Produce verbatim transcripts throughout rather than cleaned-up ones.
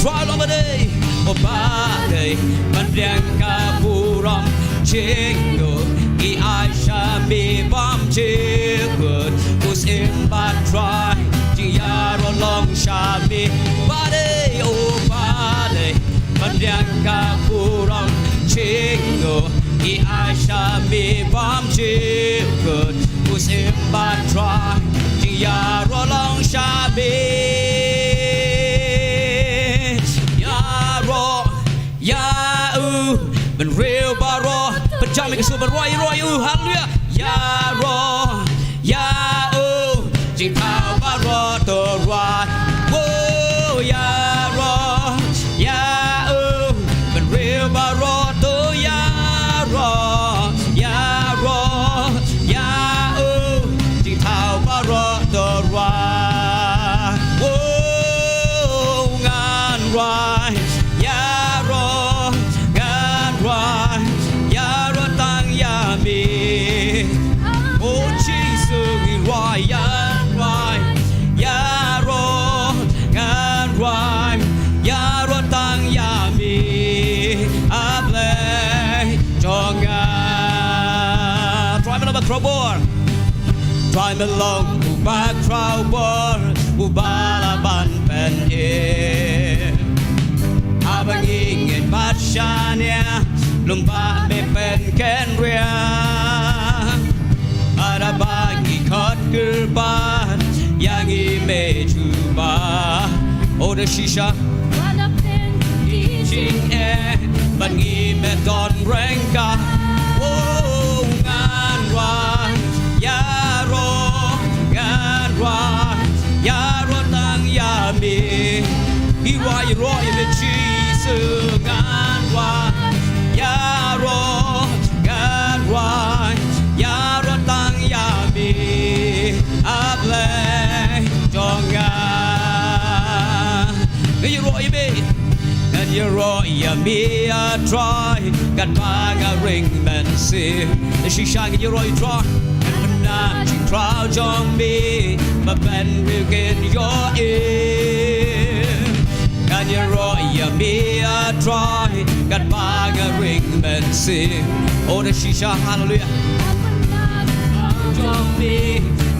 Ba long ba dei, o ba dei, ban pdiang ka burom jingngooh, ngi ai sha me bymjukut, u Syiem Trai, jingïaroh long sha me. Ba dei, o ba dei, ban pdiang ka burom jingngooh, ngi ai sha me bymjukut, u Syiem Trai, jingïaroh long sha me. Ïaroh ïa u, bynriew baroh, pynjam ïa ka sur, bynriew ïaroh ïa u, haleluya. Ïaroh ïa u, jingthaw baroh to rwai. Wo, ïaroh ïa u, bynriew baroh to ïaroh. Ïaroh ïa u, jingthaw baroh to rwai. Wo, ngan rwai, ïaroh, ngan rwai, ïaroh tang ïa me. O Jisu, ngi rwai, ngan rwai, ïaroh, ngan rwai, ïaroh tang ïa me, A Blei jong nga. Trai me long ba khraw bor. Trai me long uba khraw bor, uba lah ban pynim. Haba ngi ngeit bad shaniah, lum ba me pynkynriah. Haba ngi khot kyrpad ïa ngi, me jubab. O da shisha. Wat la pynjot ki jingeh, bad ngi me don ryngkat. O, ngan rwai, ïaroh, ngan rwai, ïaroh tang ïa me. Ngi rwai ïaroh ïa me Jisu, ngan rwai, ïaroh, ngan rwai, ïaroh tang ïa me, A Blei jong nga. Ngan ïaroh ïa me, ngan ïaroh ïa me, A Trai, katba nga ring mynsiem. Shisha ngan ïaroh ïa u Trai, ngan pyndap jingkhraw jong me, ba pynriew kin ïohi. Ngan ïaroh ïa me, A Trai, katba nga ring mynsiem. O da shisha, haleluya. Jong me,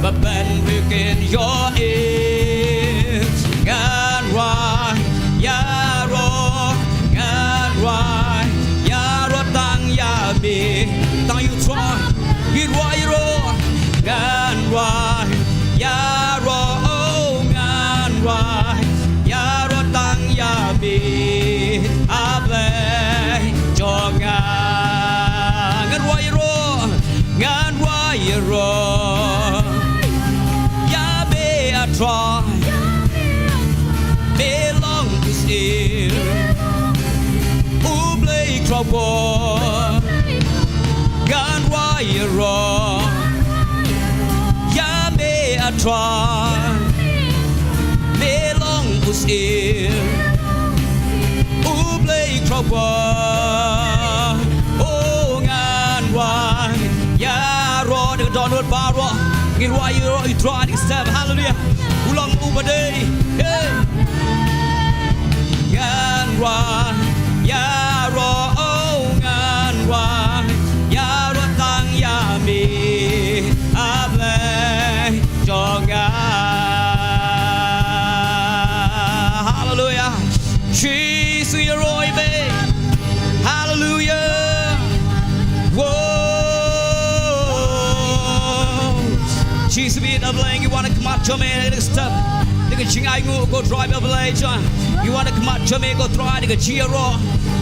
ba pynriew kin ïohi. Ngan rwai, ïaroh, ngan rwai, ïaroh tang ïa me. Tang ïa u Trai, ngi rwai ïaroh. Ngan rwai ïaroh, o ngan rwai ïaroh tang ïa me, A Blei jong nga. Ngan rwai ïaroh, ngan rwai ïaroh ïa me, A Trai. Me long u Syiem, U Blei khraw bor. Ngan rwai ïaroh ïa me, A Trai. Me long u Syiem, U Blei khraw bor. O ngan rwai ïaroh da ka dohnud baroh. Ngi rwai ïaroh ïa u Trai da ka step. Haleluya. U long uba dei. Hey. Ngan rwai ïaroh, o ngan rwai ïaroh tang ïa me, A Blei jong nga. Haleluya. Jisu ïaroh ïa me. Haleluya. Wow. Jisu bit, A Blei, ngi wan ha khmat jong me da ka step, da ka jingainguh, ko Trai, A Blei jong nga. Ngi wan ha khmat jong me, ko Trai, da ka jingïaroh.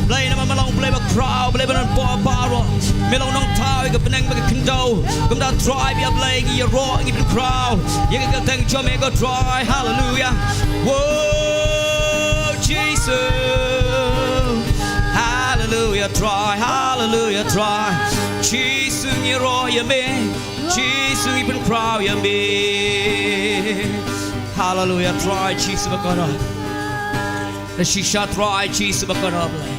Blei, namar me long Blei ba khraw, Blei ba don bor baroh. Me long nongthaw ïa ka bneng bad ka khyndew. Kumta Trai, A Blei, ngi ïaroh, ngi pynkhraw ïa ka kyrteng jong me, ko Trai. Haleluya. Wow, Jisu. Haleluya, Trai. Haleluya, Trai. Jisu, ngi ïaroh ïa me. Jisu, ngi pynkhraw ïa me. Haleluya, Trai Jisu ba kordor. Da shisha, Trai Jisu ba kordor, Blei.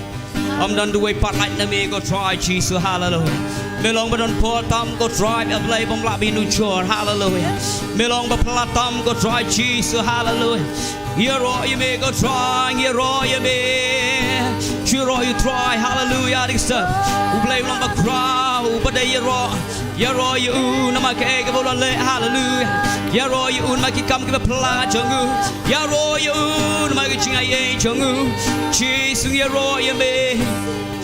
Ym don duwai pat lait na me, ko Trai Jisu. Haleluya. Me long ba don por tam ko Trai, A Blei bym lah ba ïanujor. Haleluya. Me long ba phylla tam ko Trai Jisu. Haleluya. Ïaroh ïa me ko Trai, ïaroh ïa me. Shu ïaroh ïa u Trai. Haleluya. Dei step. U Blei u long ba khraw, u ba dei ïaroh. Ïaroh ïa u namar kaei kaba u la leh. Haleluya. Ïaroh ïa u namar ki kam kiba phylla jong u. Ïaroh ïa u namar ki jingaiei jong u. Jisu ïaroh ïa me.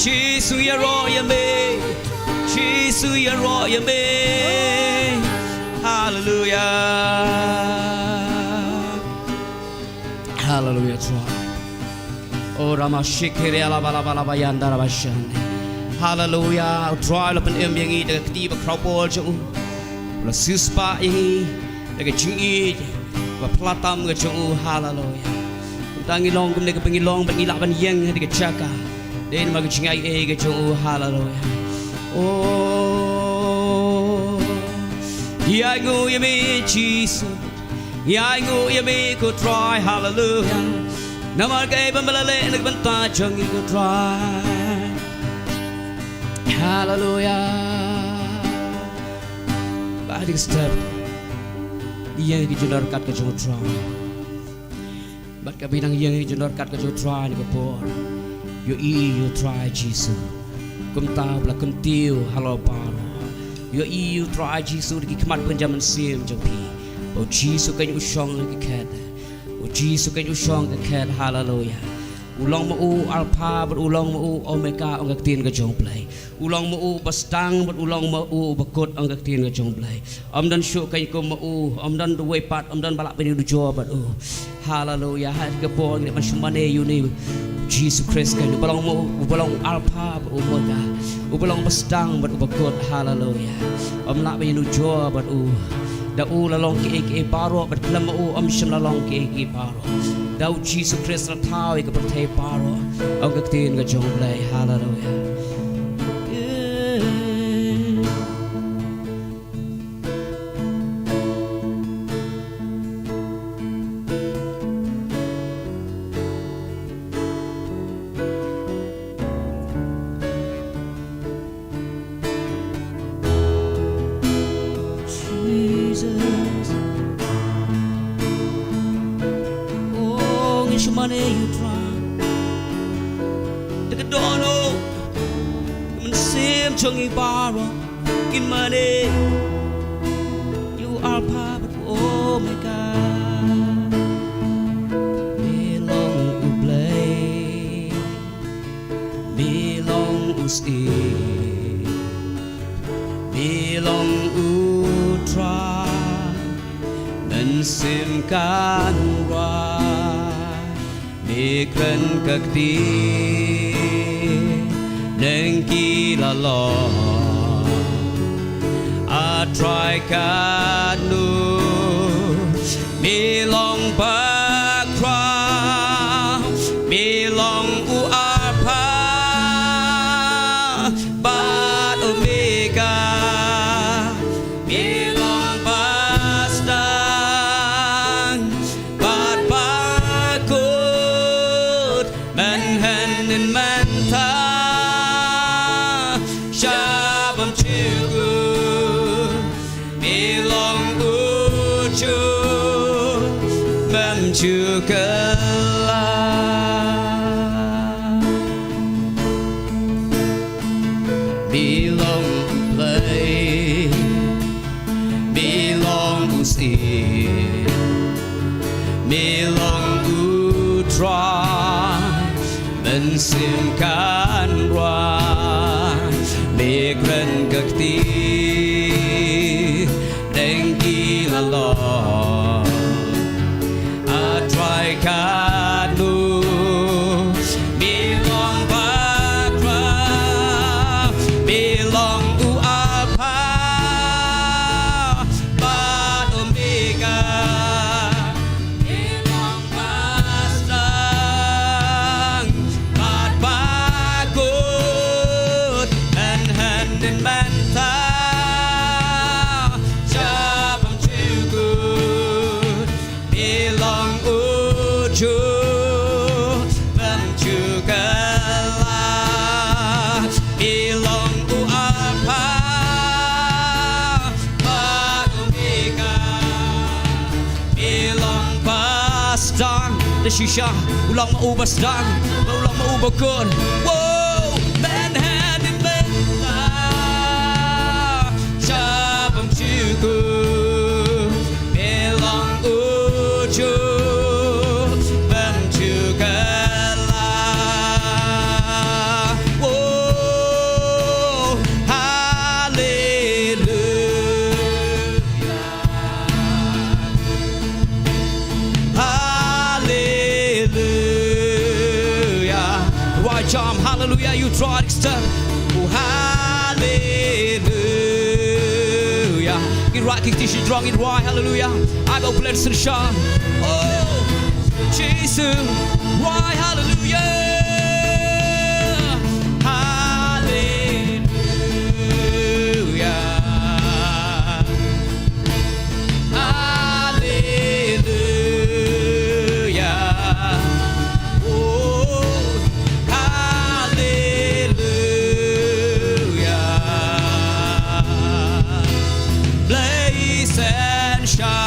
Jisu ïaroh ïa me. Jisu ïaroh ïa me. Haleluya. Haleluya, Trai. O Rama Shikiri Alaba Laba Laba Yanda Raba Shande. Haleluya. U Trai u la pynim ïa ngi da ka kti ba khraw bor jong u. U la siewspah ïa ngi da ka jingïeit ba phylla tam ka jong u. Haleluya. Kumta ngi long kumne kaba ngi long, ba ngi lah ban ïeng ha kane ka jaka. Dei namar ka jingaiei ka jong u. Haleluya. O, ïainguh ïa me Jisu. Ïainguh ïa me ko Trai. Haleluya. Namar kaei ba me la leh na ka bynta jong ngi ko Trai. Haleluya. Ba dei step ïa ka jingdon ryngkat ka jong u Trai. Bad kaba nang ïeng ïa ka jingdon ryngkat ka jong u Trai ha kane ka por, ïohi ïa u Trai Jisu kumta uba la kyntiew halor baroh. Ïohi ïa u Trai Jisu da ki khmat ba kynja mynsiem jong phi. Ba u Jisu keiñ u shong ha ka khet. U Jisu keiñ u shong ha ka khet. Haleluya. U long ma u Alpha bad u long ma u Omega, ong ka ktien ka jong u Blei. U long ma u ba sdang bad u long ma u ba kut, ong ka ktien ka jong u Blei. Ym don shuh keiñ kum ma u, ym don uwei pat, ym don ba lah ban ïanujor bad u. Haleluya. Ha kane ka por ngi dei ban shu mane ïa une u Jisu Khrist keiñ, uba long ma u, uba long u Alpha bad u Omega, uba long ba sdang bad uba kut. Haleluya. Ym lah ban ïanujor bad u. Da u la long kiei kiei baroh, bad khlem ma u ym shym la long kiei kiei baroh. Da u Jisu Khrist la thaw ïa ka pyrthei baroh, ong ka ktien ka jong u Blei. Haleluya. Jesus. Oh, ngin shu mane ïa u Trai. Da ka dohnud, mynsiem jong ngi baroh, ngin mane ïa u Alpha bad u Omega. Me long u Blei. Me long u Syiem, me long u Trai, mynsiem kan rwai, me kren ka ktien, neng ki la long. A Trai katno, me long ba khraw, me long u Alpha bad Omega, me long ba sdang bad ba kut, mynhynnin mynta sha bymjukut. Me long u juh bymjukut. Me long u Blei, me long u Syiem, me long u Trai, mynsiem kan rwai, me kren ka ktien, neng ki la long. A Trai da shisha, u long ma uba sdang, u long ma uba kut. Wow, men hadien men la sha bymjukut, me long uju bymjukut la. Wow, haleluya. Haleluya. Rwai jam, haleluya, ïa U Trai dei ka step. Oh, haleluya. Ngin rwai ki kti shi jrong, ngin rwai, haleluya. Ai ba U Blei un synshar. Oh, Jisu. Rwai, haleluya. Haleluya. Haleluya. Oh, haleluya. Blei synshar.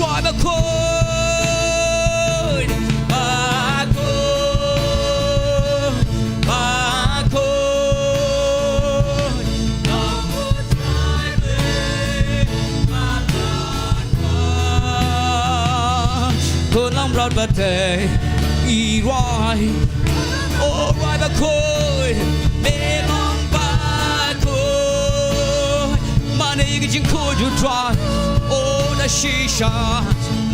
Rwai bakhuid, bakhuid, bakhuid. Khun langbrot ba dei, i rwai. O rwai bakhuid, me long bakhuid. Mane ïa ka jingkhuid U Trai, o da shisha.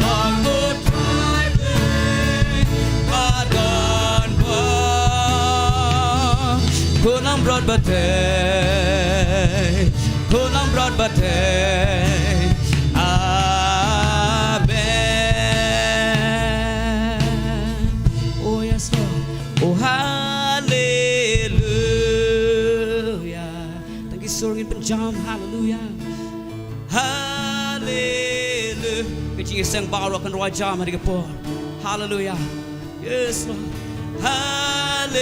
Long U Trai Blei ba don bor. Khun langbrot ba dei, khun langbrot ba dei. Amen. Oh yes, Lord. Oh, haleluya. Tang ki sur ngin pynjam, haleluya. Haleluya. Ka jingïaseng baroh kan rwai jam ha kane ka por. Haleluya. Yes, Lord. Haleluya.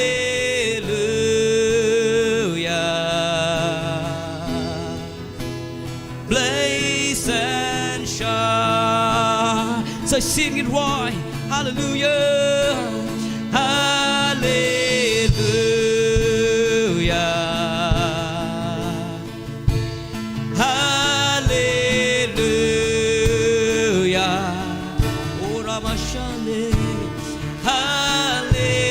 Blei synshar. Sa shisien ngin rwai. Haleluya. Haleluya. Haleluya. Ora mashale. Haleluya.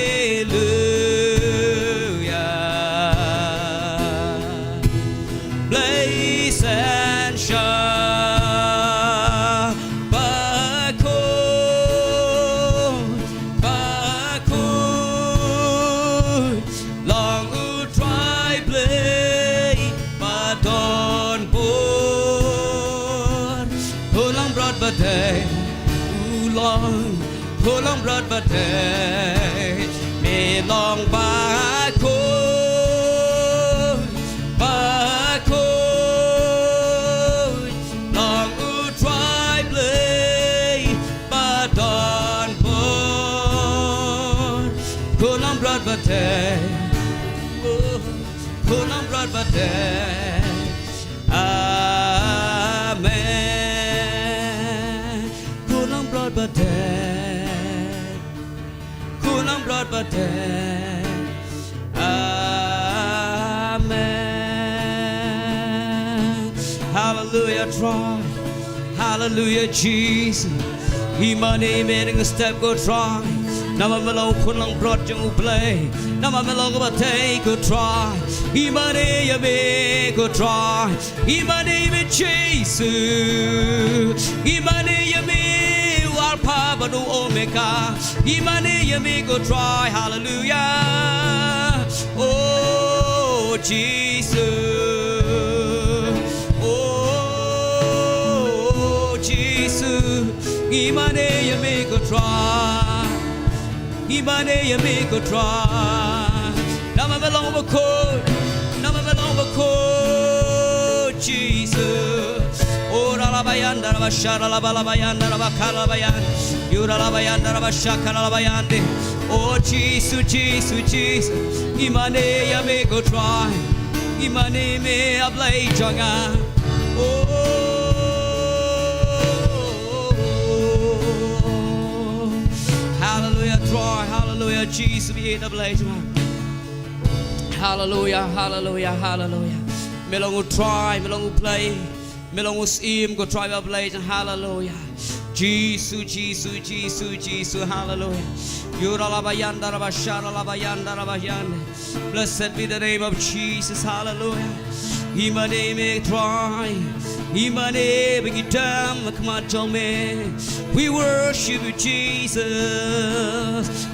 Blei synshar. Bakhuid, bakhuid. Long U Trai Blei ba don bor. Khun langbrot ba dei, u long khun langbrot ba dei. Me long bakhuid, bakhuid. Long U Trai Blei ba don bor. Khun langbrot ba dei, khun langbrot ba dei. Amen. Khun langbrot ba dei, khun langbrot ba dei. Amen. Haleluya, Trai. Haleluya, Jisu. Ïa mane ïa me ngi step ko Trai. Namar me long khun langbrot jong U Blei. Namar me long ba dei ko Trai. Ïa mane ïa me ko Trai. Ïa mane ïa me Jisu. Ïa mane ïa me u Alpha bad u Omega. Ïa mane ïa me ko Trai. Haleluya. O Jisu. O Jisu. Ïa mane ïa me ko Trai. Ïa mane ïa me ko Trai. Namar me long bakhuid. Namar me long bakhuid, Jisu. Ora la bayan da la basha la ba la bayan da la bakar la bayan. Yura la bayan da la basha kar la bayan de. O Jisu, Jisu, Jisu. Ïa mane ïa me ko Trai. Ïa mane me A Blei jong nga. O. Jisu, ba ïeit, A Blei jong nga. Haleluya, haleluya, haleluya. Me long U Trai, me long U Blei, me long U Syiem, ko Trai ba Blei jong. Haleluya. Jisu, Jisu, Jisu, Jisu. Haleluya. Yura la ba yanda ra ba shara la ba yanda ra ba yanda. Blessed be the name of Jesus. Haleluya. Ïa mane me Trai, ïa mane ba ngi dem ha khmat jong me. We worship you, Jesus.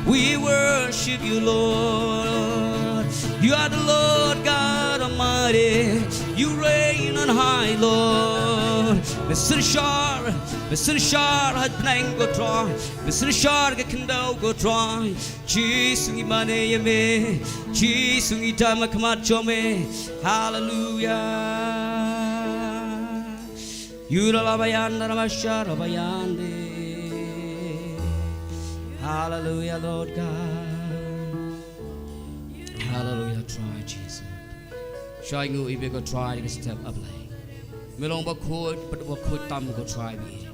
We worship you, Lord. You are the Lord God Almighty. You reign on high, Lord. Me synshar, me synshar ha bneng, ko Trai. Me synshar ha ka khyndew, ko Trai. Jisu, ngi mane ïa me. Jisu, ngi dem ha khmat jong me. Haleluya. Yura la ba yanda ra ba shara ba yande. Haleluya, Lord God. Haleluya, Trai Jisu. Shai nguh ïa me, ko Trai, da ka step, A Blei. Me long bakhuid, bad bakhuid tam, ko Trai, ba ïeit.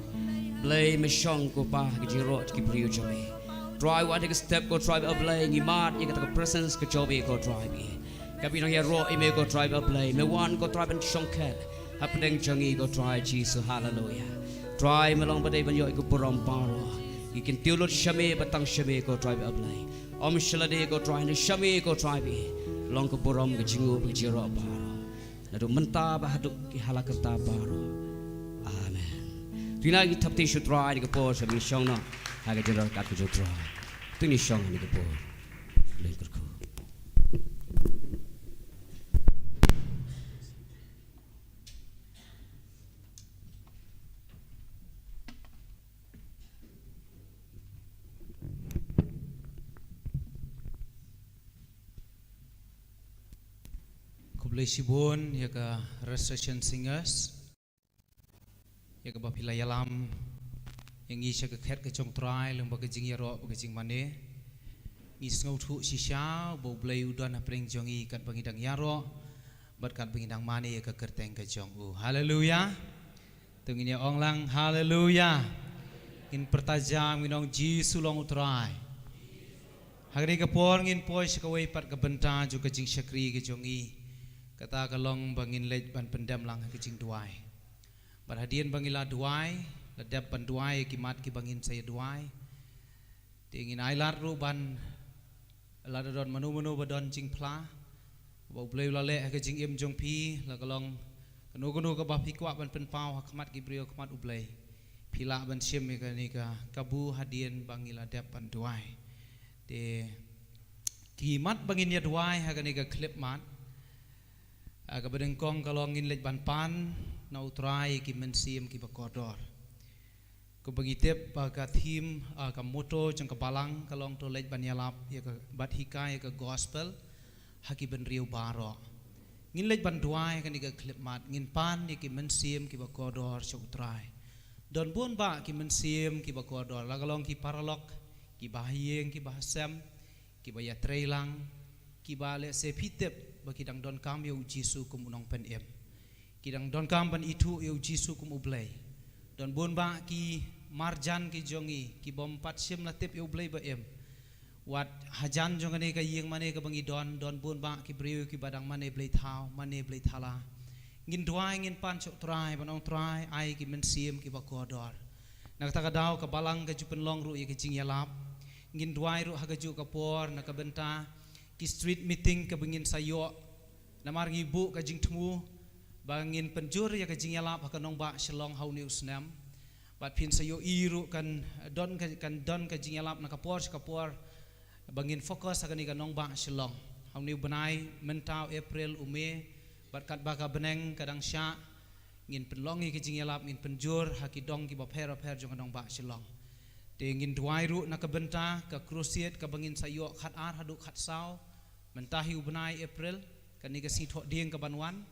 Blei, me shong, ko Pa, ha ka jingïaroh ki briew jong me. Trai, wat ha ka step, ko Trai, A Blei, ngi mad ïa kata ka presence ka jong me, ko Trai, ba ïeit. Ka ba nang ïaroh ïa me, ko Trai, A Blei. Me wan, ko Trai, ban shongkhet hapdeng jong ngi, ko Trai Jisu. Haleluya. Trai, me long ba dei ban ïoh ïa ka burom baroh. Ngi kyntiew lut sha me, bad tang sha me, ko Trai, A Blei. Ym sha lade, ko Trai, na sha me, ko Trai, ba ïeit, long ka burom, ka jingïaroh, ka jingïaroh baroh. Naduh mynta bad haduh ki hala karta baroh. Amen. To ngin ïa thap kti sha U Trai ha kane ka por, sha ba ngin shong noh ha ka jingïaroh ka jong U Trai. To ngin ïa shong ha kane ka por. Leit kyrkhu. Khublei shibun ïa ka Restoration Singers, ïa kaba phi la ïalam ïa ngi sha ka khet ka jong U Trai lyngba ka jingïaroh bad ka jingmane. Ngi sngewthuh shisha ba U Blei u don hapdeng jong ngi katba ngi dang ïaroh bad katba ngi dang mane ïa ka kyrteng ka jong u. Haleluya. To ngin ïa ong lang, haleluya. Ngin pyrta jam, ngin ong, Jisu long U Trai. Ha kane ka por ngin poi sha kawei pat ka bynta jong ka jingshakri ka jong ngi. Kata ka long ba ngin leit ban pyndem lang ha ka jingduwai. Bad hadien ba ngi la duwai, la dep ban duwai ïa ki mat kiba ngin sa ïa duwai, te ngin ailad ruh ban, lada don mano mano ba don jingphla ba U Blei u la leh ha ka jingim jong phi, la ka long kano kano kaba phi kwah ban pynpaw ha khmat ki briew, ha khmat U Blei, phi lah ban shim ïa kane ka kabu hadien ba ngi la dep ban duwai. Te ki mat ba ngin ïa duwai ha kane ka khyllipmat, ah, kaba nyngkong ka long ngin leit ban pan na U Trai ïa ki mynsiem kiba kordor. Kumba ngi tip ba ka theme, ah, ka motto jong ka balang ka long to leit ban ïalap ïa ka, bad hikai ïa ka gospel ha ki bynriew baroh. Ngin leit ban duwai ha kane ka khyllipmat, ngin pan ïa ki mynsiem kiba kordor sha U Trai. Don bun bah ki mynsiem kiba kordor, la ka long ki paralok, kiba ha ïing, kiba ha sem, kiba ïatrei lang, kiba lehse phi tip ba ki dang donkam ïa U Jisu kum U Nongpynim. Ki dang donkam ban ithuh ïa U Jisu kum U Blei. Don bun bah ki marjan ki jong ngi, kibym pat shym la tip ïa U Blei ba im. Wat hajan jong kane ka ïing mane kaba ngi don, don bun bah ki briew kiba dang mane blei thaw, mane blei thala. Ngin duwai, ngin pan sha U Trai, ban ong, Trai, ai ki mynsiem kiba kordor. Na kata ka daw ka balang ka ju pynlong ruh ïa ka jingïalap. Ngin duwai ruh ha kajuh ka por na ka bynta ki street meeting kaba ngin sa ïoh. Namar ngi buh ka jingthmu ba ngin pynjur ïa ka jingïalap ha ka nongbah Shillong ha une u snem. Bad phin sa ïohi ruh kan don ka, kan don ka jingïalap na ka por sha ka por ba ngin focus ha kane ka nongbah Shillong. Ha une u bnai mynta u April, u May, bad katba ka bneng ka dang shah, ngin pynlong ïa ka jingïalap, ngin pynjur ha ki dong kiba pher bapher jong ka nongbah Shillong. Te ngin duwai ruh na ka bynta ka crusade kaba ngin sa ïoh khatar haduh khatsaw mynta hi u bnai April, kane ka sngi Thohdieng kaban wan,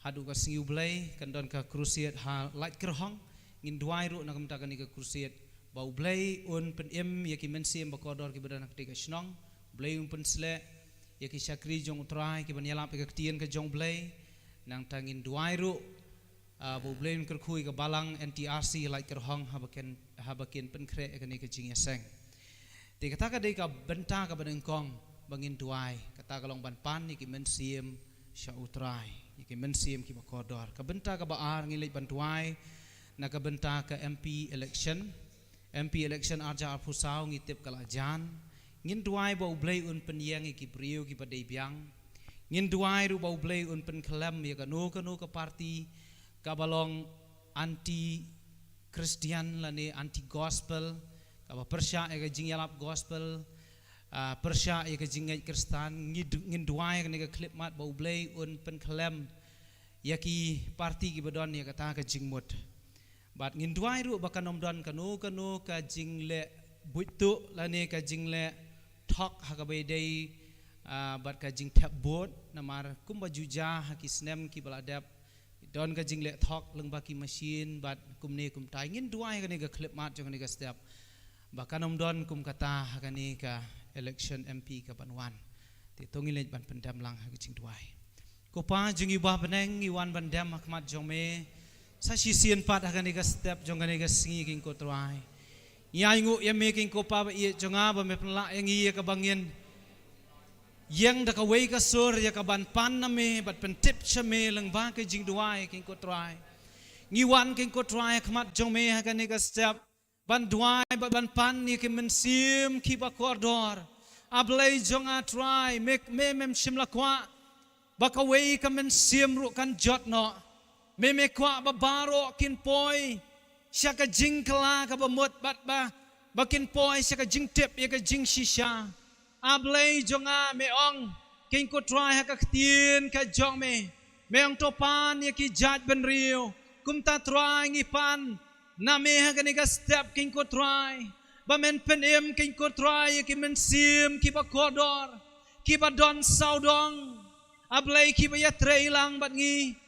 haduh ka sngi U Blei kan don ka crusade ha Laitkyrhong. Ngin duwai ruh na ka bynta kane ka crusade ba U Blei un pynim ïa ki mynsiem ba kordor kiba don ha kane ka shnong. U Blei un pynsleh ïa ki shakri jong U Trai kiban ïalap ïa ka ktien ka jong U Blei. Nangta ngin duwai ruh, ah, ba U Blei un kyrkhu ïa ka balang N T R C Laitkyrhong haba kin, haba kin pynkhreh ïa kane ka jingïaseng. Te kata ka dei ka bynta kaba nyngkong ba ngin duwai, kata ka long ban pan ïa ki mynsiem sha U Trai, ïa ki mynsiem kiba kordor. Ka bynta kaba ar ngin leit ban duwai na ka bynta ka M P election. M P election arhajar arphew saw ngi tip ka la jan. Ngin duwai ba U Blei un pynïeng ïa ki briew kiba dei biang. Ngin duwai ruh ba U Blei un pynkhlem ïa kano kano ka party kaba long anti Christian lane anti gospel, kaba pyrshah ïa ka jingïalap gospel, ah, pyrshah ïa ka jingngeit Khristan. Ngi du-, ngin duwai kane ka khyllipmat ba U Blei un pynkhlem ïa ki party kiba don ïa kata ka jingmut. Bad ngin duwai ruh ba kan ym don kano kano ka jingleh buit tuh lane ka jingleh thok ha kaba ïadei, ah, bad ka jingthep vote, namar kumba ju jia ha ki snem kiba la dep, don ka jingleh thok lyngba ki machine bad kumne kumtai. Ngin duwai kane ka khyllipmat jong kane ka step ba kan ym don kum kata ha kane ka election M P kaban wan. Te to ngin leit ban pyndem lang ha ka jingduwai. Ko Pa jong ngi uba ha bneng, ngi wan ban dem ha khmat jong me sa shisien pat ha kane ka step jong kane ka sngi, Kynrad ko Trai. Ngi ainguh ïa me, Kynrad ko Pa ba ïeit jong nga, ba me pynlah ïa ngi ïa kaba ngin ïeng da kawei ka sur ïa kaban pan na me bad pyntip sha me lyngba ka jingduwai, Kynrad ko Trai. Ngi wan, Kynrad ko Trai, ha khmat jong me ha kane ka step ban duwai bad ban pan ïa ki mynsiem kiba kordor. A Blei jong nga Trai, me, me, mem shym la kwah ba kawei ka mynsiem ruh kan jot noh. Me, me kwah ba baroh kin poi sha ka jingkylla kaba mut bad ba, ba kin poi sha ka jingtip ïa ka jingshisha. A Blei jong nga, me ong, Kynrad ko Trai, ha ka ktien ka jong me, me ong to pan ïa ki jaitbynriew. Kumta Trai ngi pan na me ha kane ka step, Kynrad ko Trai, ba men pynim, Kynrad ko Trai, ïa ki mynsiem kiba kordor, kiba don sawdong. A Blei, kiba ïatrei lang bad ngi.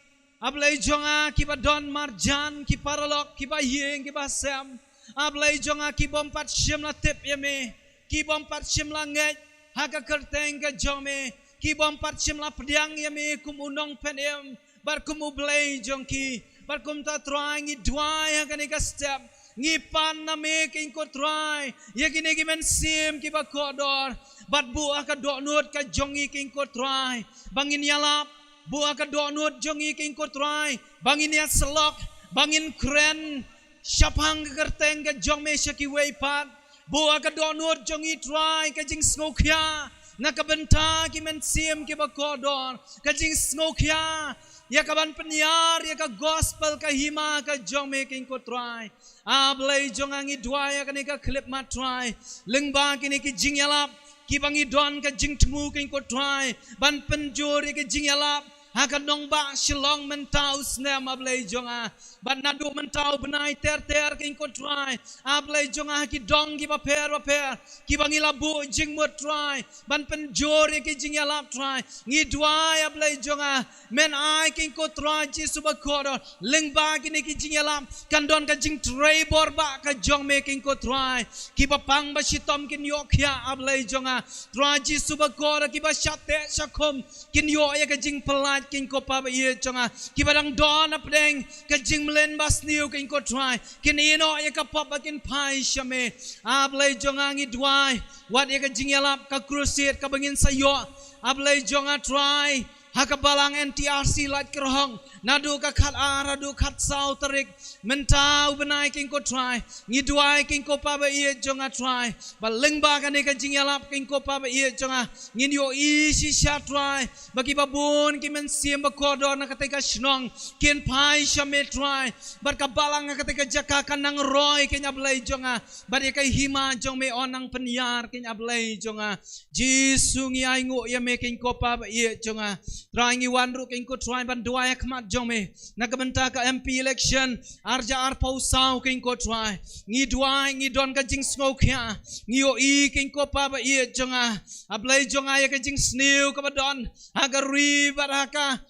A Blei jong nga, kiba don marjan, ki paralok, kiba ïing, kiba sem. A Blei jong nga, ki bym pat shym la tip ïa me, ki bym pat shym la ngeit ha ka kyrteng ka jong me, ki bym pat shym la pdiang ïa me kum u nongpynim bad kum U Blei jong ki. Bad kumta Trai ngi duwai ha kane ka step, ngi pan na me, Kynrad ko Trai, ïa kine ki mynsiem kiba kordor. Bad buh ha ka dohnud ka jong ngi, Kynrad ko Trai, ba ngin ïalap. Buh ha ka dohnud jong ngi, Kynrad ko Trai, ba ngin ïasyllok, ba ngin kren shaphang ka kyrteng ka jong me sha kiwei pat. Buh ha ka dohnud jong ngi Trai ka jingsngewkhia na ka bynta ki mynsiem kiba kordor, ka jingsngewkhia ïa kaban pynïar ïa ka gospel, ka hima ka jong me, Kynrad ko Trai. A Blei jong nga, ngi duwai ha kane ka khyllipmat Trai, lyngba kine ki jingïalap kiba ngi don ka jingthmu, Kynrad ko Trai, ban pynjur ïa ki jingïalap ha ka nongbah Shillong mynta u snem, A Blei jong nga. Bad naduh mynta u bnai ter ter, Kynrad ko Trai, A Blei jong nga, ha ki dong kiba pher bapher kiba ngi la buh jingmut Trai ban pynjur ïa ki jingïalap Trai. Ngi duwai, A Blei jong nga, men ai, Kynrad ko Trai Jisu bakordor, lyngba kine ki jingïalap kan don ka jingtrei bor ba ka jong me, Kynrad ko Trai. Kiba pang ba shitom kin ïoh khiah, A Blei jong nga, Trai Jisu bakordor, kiba shah teh shah khum kin ïoh ïa ka jingpyllait, Kynrad ko Pa ba ïeit jong nga. Kiba dang don hapdeng ka jingmlien basniew, Kynrad ko Trai, kin ïehnoh ïa ka pop ba kin phai sha me. A Blei jong nga, ngi duwai wat ïa ka jingïalap, ka crusade kaba ngin sa ïoh, A Blei jong nga Trai, ha ka balang N T R C Laitkyrhong, naduh ka khat ar haduh khat saw tarik mynta u bnai, Kynrad ko Trai. Ngi duwai, Kynrad ko Pa ba ïeit jong nga Trai, ba lyngba kane ka jingïalap, Kynrad ko Pa ba ïeit jong nga, ngin ïohi shisha Trai ba kiba bun ki mynsiem bakordor na katei ka shnong kin phai sha me Trai. Bad ka balang ha katei ka jaka kan nang roi, Kynrad A Blei jong nga, bad ïa ka hima jong me yn nang pynïar, Kynrad A Blei jong nga. Jisu, ngi ainguh ïa me, Kynrad ko Pa ba ïeit jong nga. Trai, ngi wan ruh, Kynrad ko Trai, ban duwai ha khmat jong me na ka bynta ka M P election arhajar arphew saw, Kynrad ko Trai. Ngi duwai, ngi don ka jingsngewkhia, ngi ïohi, Kynrad ko Pa ba ïeit jong nga, A Blei jong nga, ïa ka jingsniew kaba don ha ka ri bad ha ka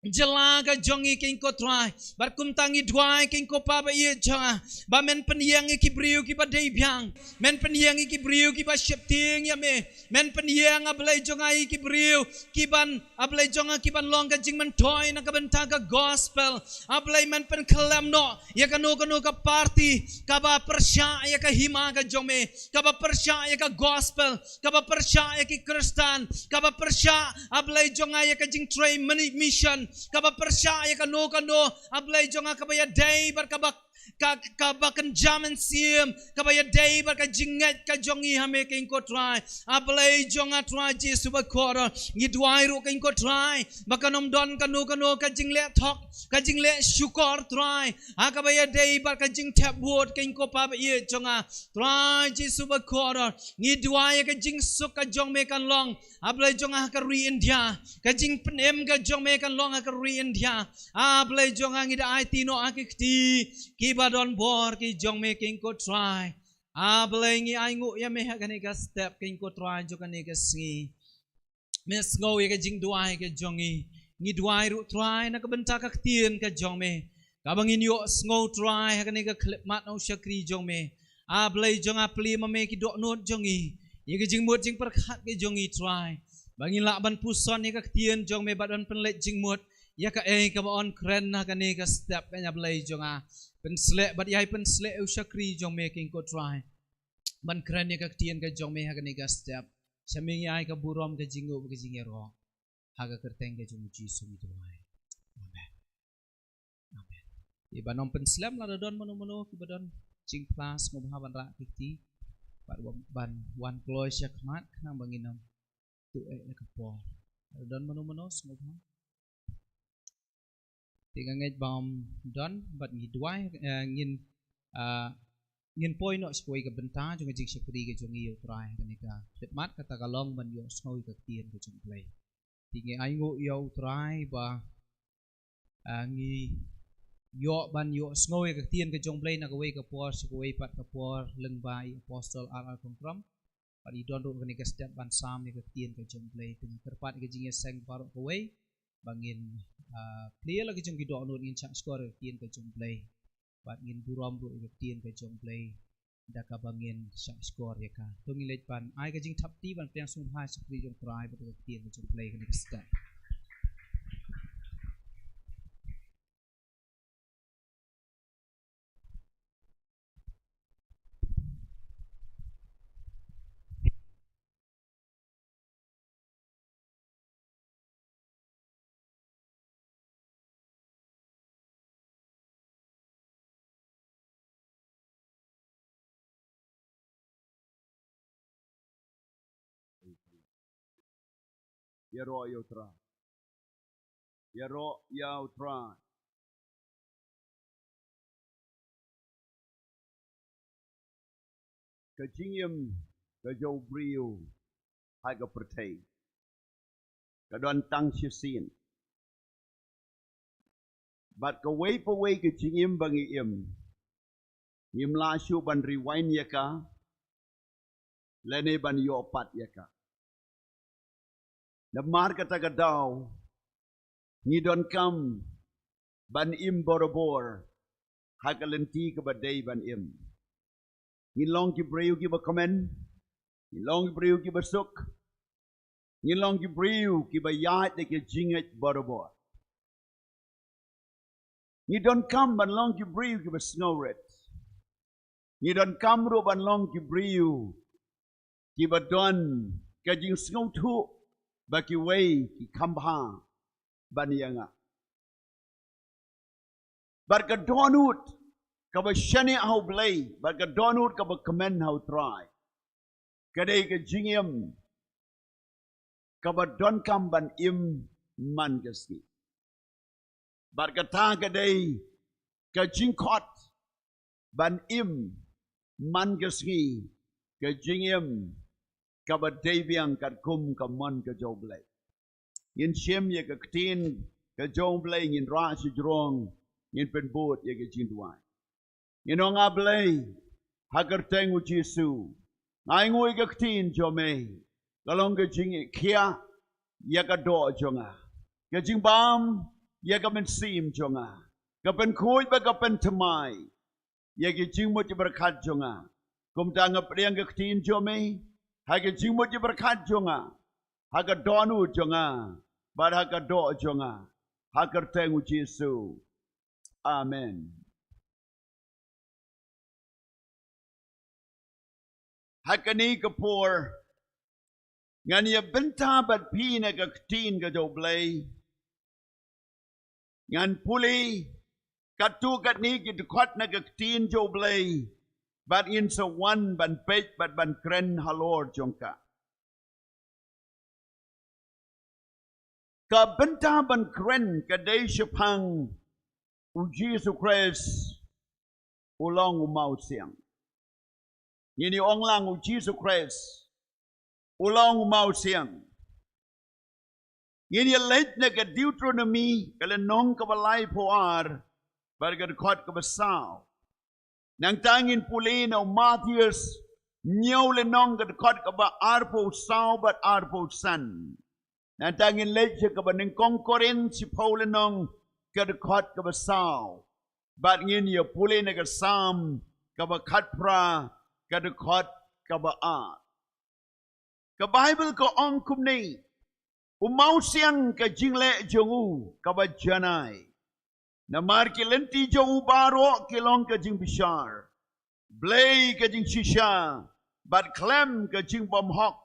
jylla ka jong ngi, ko Trai. Bad kumta ngi duwai, ko Pa ba ïeit jong nga, ba men pynïeng ïa ki briew kiba dei biang, men pynïeng ïa ki briew kiba sheptieng ïa me, men pynïeng, A Blei jong nga, ïa ki briew kiban, A Blei jong nga, kiban long ka jingmyntoi na ka bynta ka gospel. A Blei, men pynkhlem noh ïa kano kano ka parti kaba pyrshah ïa ka hima ka jong me, kaba pyrshah ïa ka gospel, kaba pyrshah ïa ki Khristan, kaba pyrshah, A Blei jong nga, ïa ka jingtrei mini-, mission, kaba pyrshah ïa kano kano, A Blei jong nga, kaba ïadei bad kaba, ka, kaba kynja mynsiem, kaba ïadei bad ka jingngeit ka jong ngi ha me, ko Trai. A Blei jong nga, Trai Jisu bakordor, ngi duwai ruh, ko Trai, ba kan ym don kano kano ka jingleh thok, ka jingleh shukor, Trai, ha kaba ïadei bad ka jingthep vote, ko Pa ba ïeit jong nga. Trai Jisu bakordor, ngi duwai ïa ka jingsuk ka jong me kan long, A Blei jong nga, ha ka ri India, ka jingpynim ka jong me kan long ha ka ri India. A Blei jong nga, ngi da aiti noh ha ki kti kiba don bor ki jong me, ko Trai. A Blei, ngi ainguh ïa me ha kane ka step, ko Trai, jong kane ka sngi. Me sngew ïa ka jingduwai ka jong ngi. Ngi duwai ruh, Trai, na ka bynta ka ktien ka jong me, kaba ngin ïohsngew, Trai, ha kane ka khyllipmat na u shakri jong me. A Blei jong nga, plie ma me ki dohnud jong ngi, ïa ka jingmut jingpyrkhat ka jong ngi, Trai, ba ngin lah ban puson ïa ka ktien jong me bad ban pynleit jingmut ïa kaei kaba yn kren ha kane ka step, ko Blei jong nga. Pynsleh bad ïai pynsleh u shakri jong me, ko Trai, ban kren ïa ka ktien ka jong me ha kane ka step. Sha me ngi ai ka burom, ka jingnguh, ka jingïaroh. Ha ka kyrteng ka jong u Jisu ngi duwai. Amen. Amen. Te ban ym pynslem, lada don mano mano kiba don jingphla, sngewbha ban rah ki kti bad wan, ban wan kloi sha khmat, khnang ba ngin ym tuh eh ïa ka por. Lada don mano mano, sngewbha. Te nga ngeit ba ym don, bad ngi duwai, eh, ngin, ah, ngin poi noh sha kawei ka bynta jong ka jingshakri ka jong ngi ïa u Trai ha kane ka khyllipmat, kata ka long ban ïohsngew ïa ka ktien ka jong u Blei. Te ngi ainguh ïa u Trai ba, ah, ngi ïoh ban ïohsngew ïa ka ktien ka jong u Blei na kawei ka por sha kawei pat ka por lyngba i Apostol R R Kongkram. Bad i don ruh ha kane ka step ban sam ïa ka ktien ka jong u Blei. Te nga kyrpad ïa ka jingïaseng baroh kawei ba ngin, ah, plie la ki jong ki dohnud, ngin shahshkor ïa ka ktien ka jong u Blei. Bad ngin burom ruh ïa ka ktien ka jong u Blei da kaba ngin shahshkor ïa ka. To ngin leit ban ai ka jingthap kti ban pdiang sngewbha ïa ka shakri jong u Trai bad ïa ka ktien ka jong u Blei ha kane ka step. Ïaroh ïa u Trai. Ïaroh ïa u Trai. Ka jingim ka jong u briew ha ka pyrthei ka don tang shisien. Bad kawei pa wei ka jingim ba ngi im, ngim lah shuh ban rewind ïa ka lane ban ïoh pat ïa ka. Namar kata ka daw ngi donkam ban im barabor ha ka lynti kaba dei ban im. Ngin long ki briew kiba kmen, ngin long ki briew kiba suk, ngin long ki briew kiba ïaid da ki jingngeit barabor. Ngi donkam ban long ki briew kiba sngewrit. Ngi donkam ruh ban long ki briew kiba don ka jingsngewthuh ba kiwei ki kham bha ban ïa nga. Bad ka dohnud kaba shaniah ha u Blei, bad ka dohnud kaba kmen ha u Trai, ka dei ka jingim kaba donkam ban im man ka sngi. Bad kata ka dei ka jingkhot ban im man ka sngi, ka jingim kaba dei biang katkum ka mon ka jong u Blei. Ngin shim ïa ka ktien ka jong u Blei, ngin rah shajrong, ngin pynbud ïa ka jingduwai. Ngin ong, A Blei, ha ka kyrteng u Jisu, nga ainguh ïa ka ktien jong me, ka long ka jingkhiah ïa ka doh jong nga. Ka jingbam ïa ka mynsiem jong nga, ka pynkhuid bad ka pynthymmai ïa ki jingmut jingpyrkhat jong nga. Kumta nga pdiang ka ktien jong me ha ki jingmut jingpyrkhat jong nga, ha ka dohnud jong nga bad ha ka doh jong nga, ha ka kyrteng u Jisu. Amen. Ha kane ka por ngan ïa bynta bad phi na ka ktien ka jong U Blei. Ngan pule katto katne ki dkhot na ka ktien jong U Blei bad ngin sa wan ban peit bad ban kren halor jong ka. Ka bynta ban kren ka dei shaphang u Jisu Khrist u long u mawsiang. Ngin ïa ong lang u Jisu Khrist u long u mawsiang. Ngin ïa leit na ka Deuteronomy ka lynnong kaba laiphew ar bad ka dkhot kaba saw. Nangta ngin pule na u Mathaios hynñiew lynnong ka dkhot kaba arphew saw bad arphew san. Nangta ngin leit sha kaba nyngkong Korinth shiphew lynnong ka dkhot kaba saw. Bad ngin ïa pule na ka Salm kaba khatphra ka dkhot kaba ar. Ka Baibl ka ong kumne, u mawsiang ka jingleh jong u kaba janai. Namar ki lynti jong u baroh ki long ka jingbishar. Blei ka jingshisha bad khlem ka jingbymhok,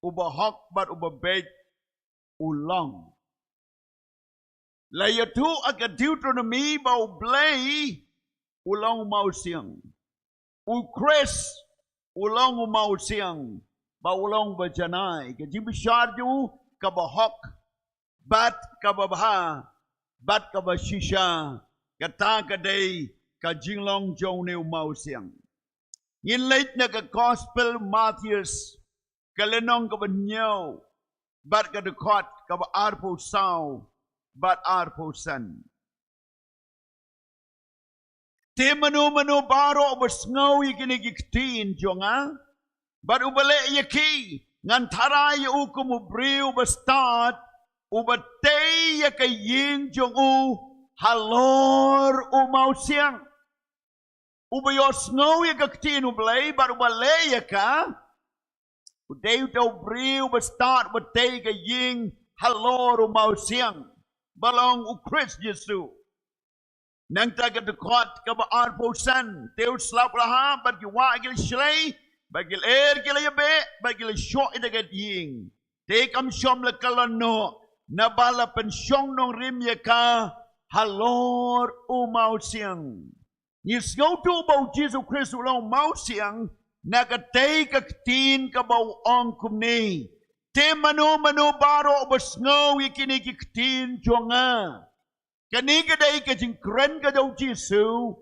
uba hok bad uba beit u long. La ïathuh ha ka Deuteronomy ba U Blei u long u mawsiang. U Khrist u long u mawsiang, ba u long ba janai, ka jingbishar jong u kaba hok bad kaba bha bad kaba shisha. Kata ka dei ka jinglong jong une u mawsiang. Ngin leit na ka Gospel Mathaios ka lynnong kaba hynñiew bad ka dkhot kaba arphew saw bad arphew san. Te mano mano baroh uba sngew ïa kine ki ktien jong nga bad uba leh ïa ki, ngan tharai ïa u kum u briew uba stad uba tei ïa ka ïing jong u halor u mawsiang. Uba ïohsngew ïa ka ktien U Blei bad uba leh ïa ka, u dei uta u briew uba stad uba tei ïa ka ïing halor u mawsiang, ba long u Khrist Jisu. Nangta ka dkhot kaba arphew san, te u slap u la hap bad ki wah ki la shlei bad ki lyer ki la ïabeh bad ki la shoh ïa ka ïing. Te kam shym la kyllon noh, naba la pynshong nongrim ïa ka halor u mawsiang. Ngi sngewthuh ba u Jisu Khrist u long u mawsiang na katei ka ktien kaba u ong kumne: Te mano mano baroh ba sngew ïa kine ki ktien jong nga. Kane ka dei ka jingkren ka jong u Jisu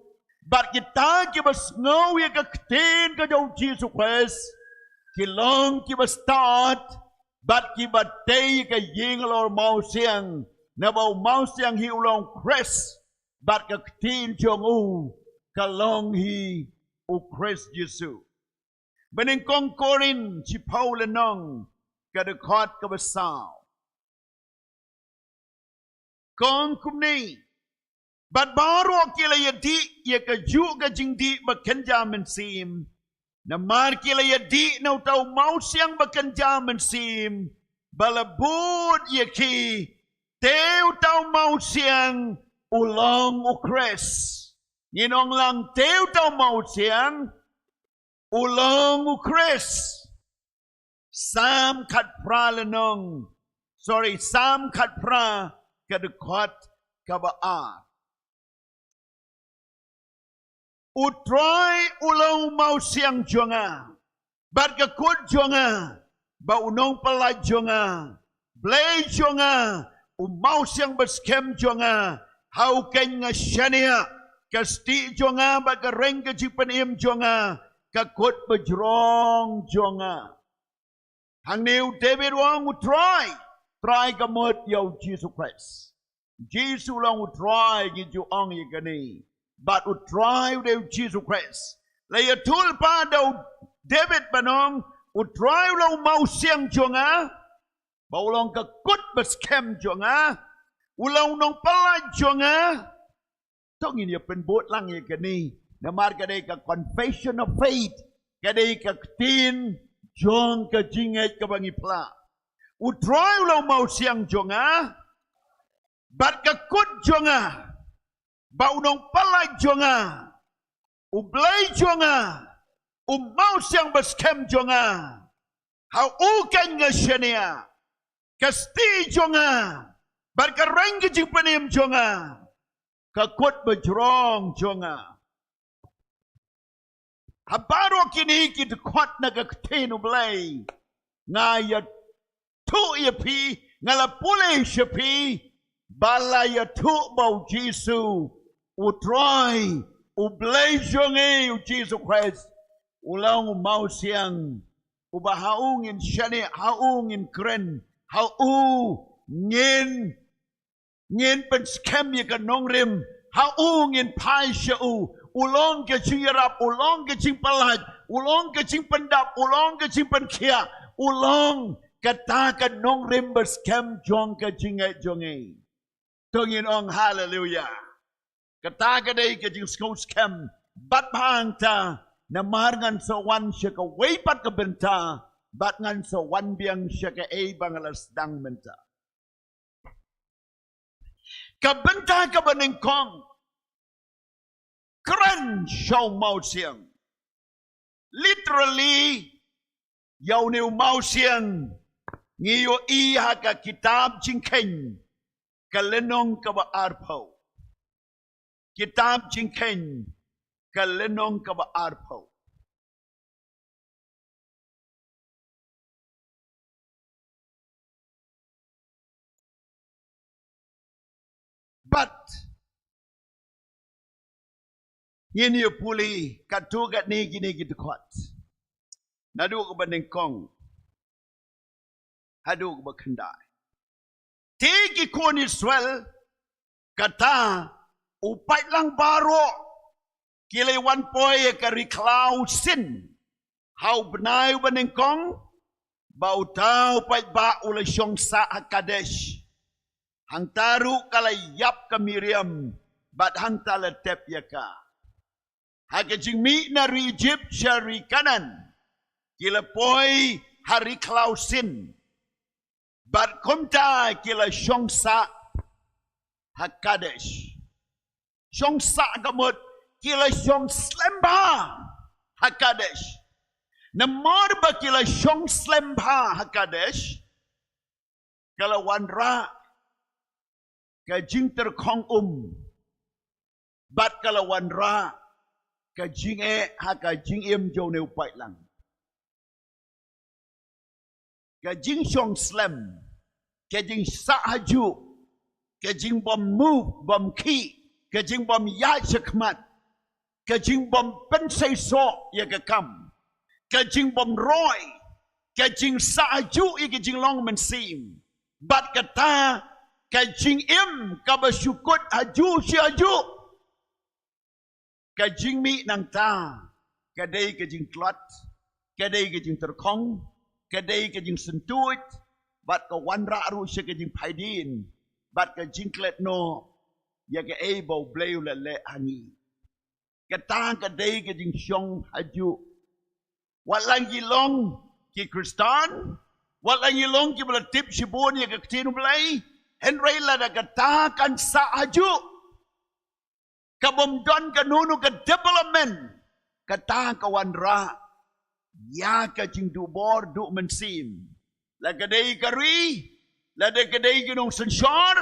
bad kita kiba sngew ïa ka ktien ka jong u Jisu Khrist ki long kiba stad bad kiba tei ïa ka ïing halor u mawsiang, naba u mawsiang hi u long u Khrist bad ka ktien jong u ka long hi u Khrist Jisu. Banyngkong Korinth shiphew lynnong ka dkhot kaba saw ka ong kumne: Bad baroh ki la ïadih ïa kajuh ka jingdih ba kynja mynsiem, namar ki la ïadih na uta u mawsiang ba kynja mynsiem ba la bud ïa ki. Te uta u mawsiang u long u Khrist. Ngin ong lang: Te uta u mawsiang u long u Khrist. Salm khatphra lynnong, sorry, Salm khatphra ka dkhot kaba ar. U Trai u long u mawsiang jong nga bad ka kut jong nga bad u nongpyllait jong nga, Blei jong nga, u mawsiang baskhem jong nga, ha u keiñ nga shaniah. Ka stieh jong nga bad ka reng ka jingpynim jong nga, ka kut bajrong jong nga. Hangne u David u ong u Trai. Trai ka mut ïa u Jisu Khrist. Jisu u long u Trai, ngi ju ong ïa kane. Bad u Trai u dei u Jisu Khrist. La ïathuh lypa da u David ban ong, u Trai u long u mawsiang jong nga, ba u long ka kut baskhem jong nga, U long u nongpyllait jong nga. To ngin ïa pynbud lang ïa kane. Namar ka dei ka confession of faith. Ka dei ka ktien jong ka jingngeit kaba ngi phla. U Trai u long u mawsiang jong nga. Bad ka kut jong nga. Bad u nongpyllait jong nga. U Blei jong nga. U mawsiang ba skhem jong nga. Ha u keiñ nga shaniah. Ka stieh jong nga. Bad ka reng ka jingpynim jong nga. Ka kut ba jrong jong nga. Ha baroh kine ki dkhot na ka ktien u Blei. Nga ïathuh ïa phi, nga la pule sha phi. Ba la ïathuh ba u Jisu. U Trai, u Blei jong ngi u Jisu Khrist. U long u mawsiang. Uba ha u ngin shaniah, ha u ngin kren, ha u ngin, ngin pynskhem ïa ka nongrim, ha u ngin phai sha u, u long ka jingïarap, u long ka jingpyllait, u long ka jingpyndap, u long ka jingpynkhiah, u long kata ka nongrim ba skhem jong ka jingngeit jong ngi. To ngin ong haleluya. Kata ka dei ka jingsngewskhem. Bad hangta, namar ngan sa wan sha kawei pat ka bynta, bad ngan sa wan biang sha kaei ba nga la sdang mynta. Ka bynta kaba nyngkong. Kren sha u mawsiang. Literally, ïa une u mawsiang, ngi ïohi ha ka kitab Jingkheiñ, ka lynnong kaba arphew. Kitab Jingkheiñ, ka lynnong kaba arphew. Bad ngin ïa pule katto katne kine ki dkhot. Naduh kaba nyngkong haduh kaba khyndai. Te ki khun Israel, kata u paidlang baroh ki la wan poi ïa ka ri khlaw Sin ha u bnai uba nyngkong, ba uta u paidbah u la shong sah ha Kadesh. Hangta ruh ka la ïap ka Miriam, bad hangta la tep ïa ka. Ha ka jingmih na ri Ijipt sha ri Kanaan, ki la poi ha ri khlaw Sin. Bad kumta ki la shong sah ha Kadesh. Shong sah ka mut ki la shong slem bha ha Kadesh. Namar ba ki la shong slem bha ha Kadesh, ka la wanrah ka jingtyrkhong um, bad ka la wanrah ka jingeh ha ka jingim jong une u paidlang. Ka jingshong slem, ka jingsah hajuh, ka jingbym move, bym khih, ka jingbym ïaid shakhmat, ka jingbym pynseisoh ïa ka kam, ka jingbym roi, ka jingsah hajuh ïa ka jinglong mynsiem. Bad kata ka jingim kaba shu kut hajuh shi hajuh. Ka jingmih nangta ka dei ka jingtlot, ka dei ka jingtyrkhong, ka dei ka jingsyntuid, bad ka wanrah ruh sha ka jingphaidien, bad ka jingklet noh ïa kaei ba U Blei u la leh ha ngi. Kata ka dei ka jingshong hajuh. Wat la ngi long ki Khristan, wat la ngi long kiba la tip shibun ïa ka ktien U Blei, hynrei lada kata kan sah hajuh, ka bym don kano kano ka development, kata ka wanrah ïa ka jingduh bor duh mynsiem. La ka dei ka ri, lada ka dei ki nongsynshar,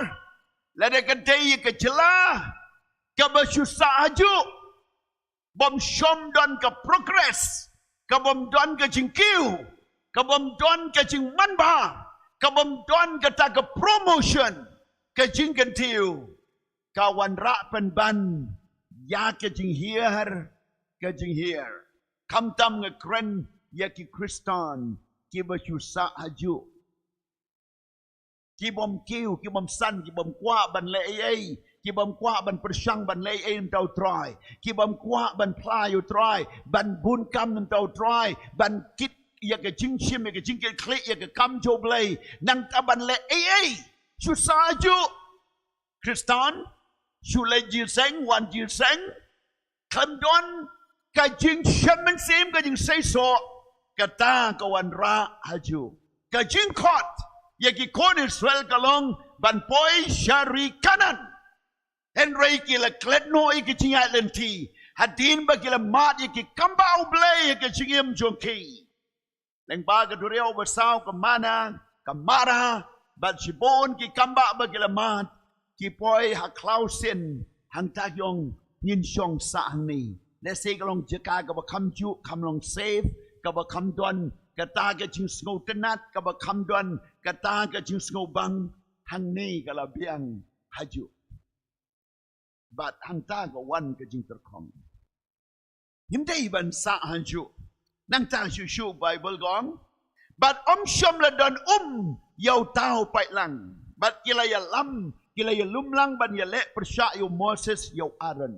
lada ka dei ka jylla, kaba shu sah hajuh, bym shym don ka progress, ka bym don ka jingkiew, ka bym don ka jingmanbha, ka bym don kata ka promotion, ka jingkyntiew, ka wanrah pynban ïa ka jinghiar, ka jinghiar. Khamtam nga kren ïa ki Khristan kiba shu sah hajuh. Ki bym kiew, ki bym san, ki bym kwah ban leh ei ei, ki bym kwah ban pyrshang ban leh ei ei na bynta U Trai, ki bym kwah ban phla ïa U Trai, ban bun kam na bynta U Trai, ban kit ïa ka jingshim, ïa ka jingkitkhlieh, ïa ka kam jong U Blei, nangta ban leh ei ei, shu sah hajuh. Khristan, shu leit jingïaseng, wan jingïaseng, khlem don ka jingshem mynsiem, ka jingseisoh, kata ka wanrah hajuh. Ka jingkhot ïa ki khun Israel ka long ban poi sha ri Kanaan. Hynrei ki la klet noh ïa ki jingïaid lynti, hadien ba ki la mad ïa ki kambah U Blei ha ka jingim jong ki. Lyngba ka duriaw basaw, ka manna, ka marra, bad shibun ki kambah ba ki la mad, ki poi ha khlaw sien, hangta ki ong ngin shong sah hangne. Lehse ka long jaka kaba kham juh, kham long safe, kaba kham don kata ka jingsngewtynnat, kaba kham don kata ka jingsngewbang. Hangne ka la biang hajuh. Bad hangta ka wan ka jingtyrkhong. Ngim dei ban sah hajuh. Nangta shuh shuh Baibl ka ong, bad ym shym la don um ïa uta u paidlang. Bad ki la ïalam, ki la ïalumlang ban ïaleh pyrshah ïa u Moses, ïa u Aaron.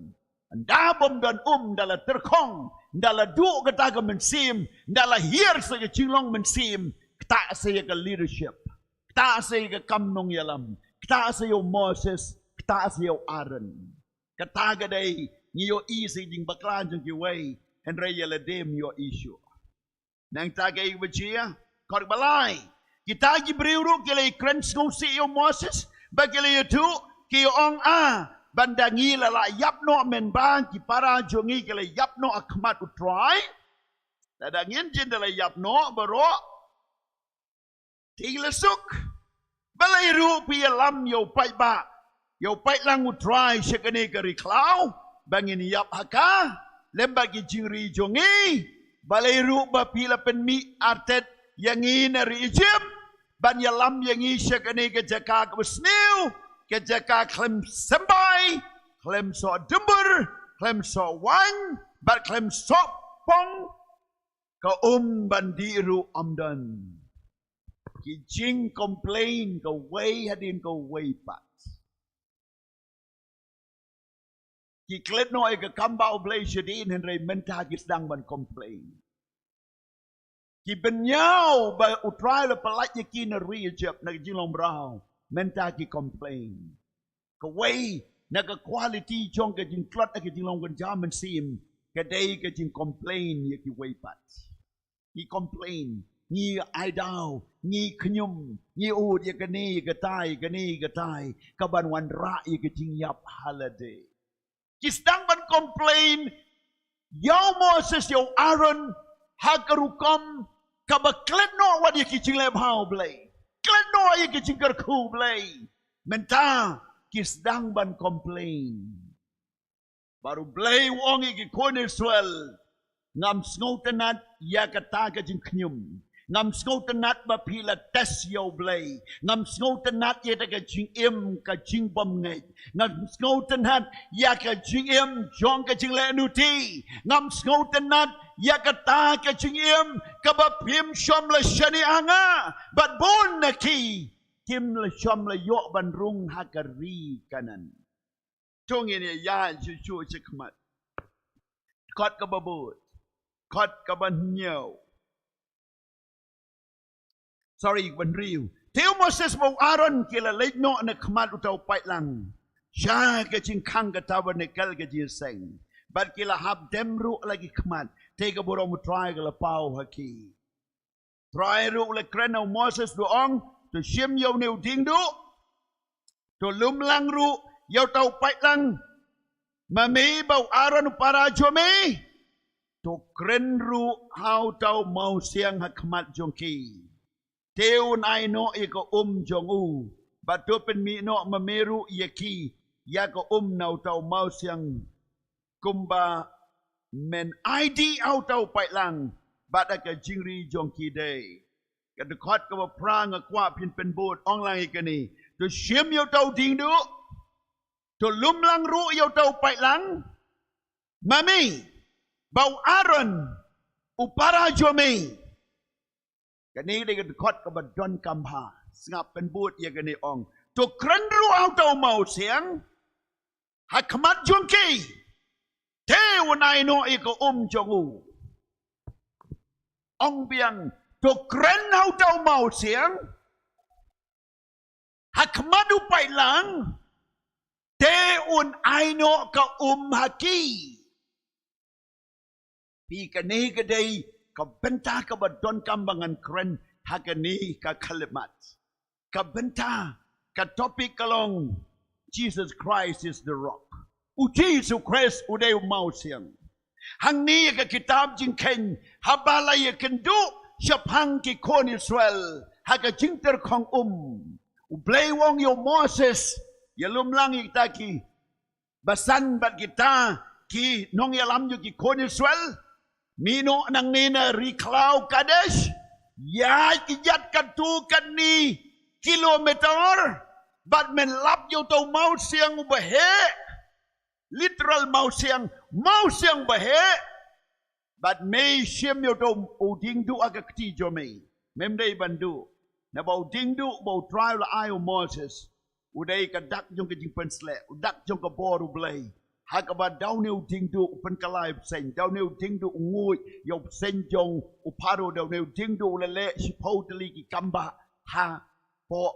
Ynda bym don um, ynda la tyrkhong, ynda la duh kata ka mynsiem, ynda la hiar sa ka jinglong mynsiem, ktah sa ïa ka leadership, ktah sa ïa ka kam nongïalam, ktah sa ïa u Moses, ktah sa ïa u Aaron. Kata ka dei, ngi ïohi sa ka jingbakla jong kiwei, hynrei ïa lade ym ïohi shuh. Nangta kaei kaba jia? Dkhot ba lai. Kita ki briew ruh ki la ïakren sngewsih ïa u Moses, ba ki la ïathuh, ki ong, ah, ban da ngi la lah ïap noh mynba ki para jong ngi ki la ïap noh ha khmat U Trai. Lada ngin jin da la ïap noh baroh, te la suk. Balei ruh phi ïalam ïa u paidbah, ïa u paidlang U Trai sha kane ka ri khlaw, ba ngin ïap ha ka lem bad ki jingri jong ngi? Balei ruh ba phi la pynmih artet ïa ngi na ri Ijipt, ban ïalam ïa ngi sha kane ka jaka kaba sniew, ka jaka khlem symbai, khlem soh dumbur, khlem soh waiñ, bad khlem soh pong? Ka um ban dih ruh ym don. Ki jing complain kawei hadien kawei pat. Ki klet noh ïa ka kambah U Blei shadien, hynrei mynta ki sdang ban complain. Ki bynñiaw ba U Trai u la pyllait ïa ki na ri Ijipt, na ka jinglong mraw. Mynta ki complain. Kawei na ka quality jong ka jingtlot ha ka jinglong kynja mynsiem, ka dei ka jingcomplain ïa kiwei pat. Ngi complain, ngi ai daw, ngi khñium, ngi ud ïa kane ïa katai, ïa kane ïa katai, kaban wanrah ïa ka jingïap ha lade. Ki sdang ban complain ïa u Moses, ïa u Aaron, ha ka rukom kaba klet noh wat ïa ki jingleh bha U Blei, klet noh ïa ki jingkyrkhu U Blei. Mynta ki sdang ban complain. Bad U Blei u ong ïa ki khun Israel, ngam sngewtynnat ïa kata ka jingkhñium. Ngam sngewtynnat ba phi la test ïa U Blei. Ngam sngewtynnat ïa kata ka jingim ka jingbymngeit. Ngam sngewtynnat ïa ka jingim jong ka jinglehnuti. Ngam sngewtynnat ïa kata ka jingim kaba phim shym la shaniah ha nga bad bun na ki kim la shym la ïoh ban rung ha ka ri Kanaan. To ngin ïa ïaid shuh shuh sha khmat. Dkhot kaba bud. Dkhot kaba hynñiew. Sorry, kaba hynriew. Te u Moses bad u Aaron ki la leit noh na khmat uta u paidlang sha ka jingkhang ka tabernacle ka jingïaseng. Bad ki la hap dem ruh la ki khmat. Te ka burom U Trai ka la paw ha ki. Trai ruh u la kren ha u Moses, u ong, to shim ïa une u diengduh, to lumlang ruh ïa uta u paidlang, ma me bad u Aaron u para jong me, to kren ruh ha uta u mawsiang ha khmat jong ki. Te un ai noh ïa ka um jong u, bad to pynmih noh ma me ruh ïa ki, ïa ka um na uta u mawsiang, kumba men ai dih ha uta u paidlang bad ha ka jingri jong ki de. Ka dkhot kaba phra nga kwah phin pynbud, ong lang ïa kane. To shim ïa uta u diengduh, to lumlang ruh ïa uta u paidlang, ma me bad u Aaron u para jong me. Kane dei ka dkhot kaba donkam bha. Sngap pynbud ïa kane, ong, to kren ruh ha uta u mawsiang ha khmat jong ki. Te un ai noh ïa ka um jong u. Ong biang, to kren ha uta u mawsiang ha khmat u paidlang, te un ai noh ka um ha ki. Phi, kane ka dei ka bynta kaba donkam ba ngan kren ha kane ka khyllipmat. Ka bynta, ka topic ka long, Jesus Christ is the rock. U Jisu Khrist u dei u mawsiang. Hangne ha ka kitab Jingkheiñ, haba la ïakynduh shaphang ki khun Israel ha ka jingtyrkhong um, U Blei u ong ïa u Moses, ïalum lang ïa kita ki basan bad kita ki nongïalam jong ki khun Israel. Mih noh nangne na ri khlaw Kadesh, ïaid ki ïat katto katne kilometer, bad men lap ïa uta u mawsiang uba heh, literal mawsiang, mawsiang ba heh. Bad me shim ïa uta u diengduh ha ka kti jong me. Mem dei ban duh. Naba u diengduh ba U Trai u la ai ïa u Moses, u dei ka dak jong ka jingpynsleh, u dak jong ka bor U Blei. Ha kaba da une u diengduh u pynkylla ïa u bseiñ, da une u diengduh u nguid ïa u bseiñ jong u Pharaoh, da une u diengduh u la leh shiphew tylli ki kambah hapoh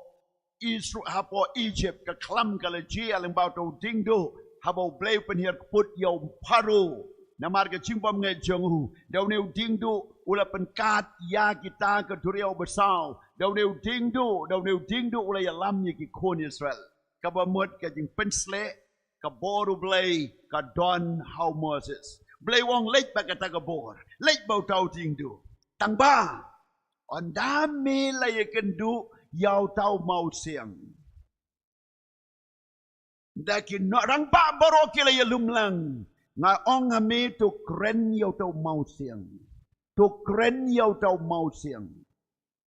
Isra-, hapoh Egypt, ka khlam ka la jia lyngba uta u diengduh, haba U Blei u pynhiar kput ïa u Pharaoh namar ka jingbymngeit jong u. Da une u diengduh u la pynkad ïa kita ka duriaw basaw. Da une u diengduh, da une u diengduh u la ïalam ïa ki khun Israel. Kaba mut ka jingpynsleh, ka bor U Blei ka don ha u Moses. Blei u ong leit bad kata ka bor, leit bad uta u diengduh. Tangba ynda me la ïakynduh ïa uta u mawsiang, da ki nongrangbah baroh ki la ïalum lang, nga ong ha me to kren ïa uta u mawsiang. To kren ïa uta u mawsiang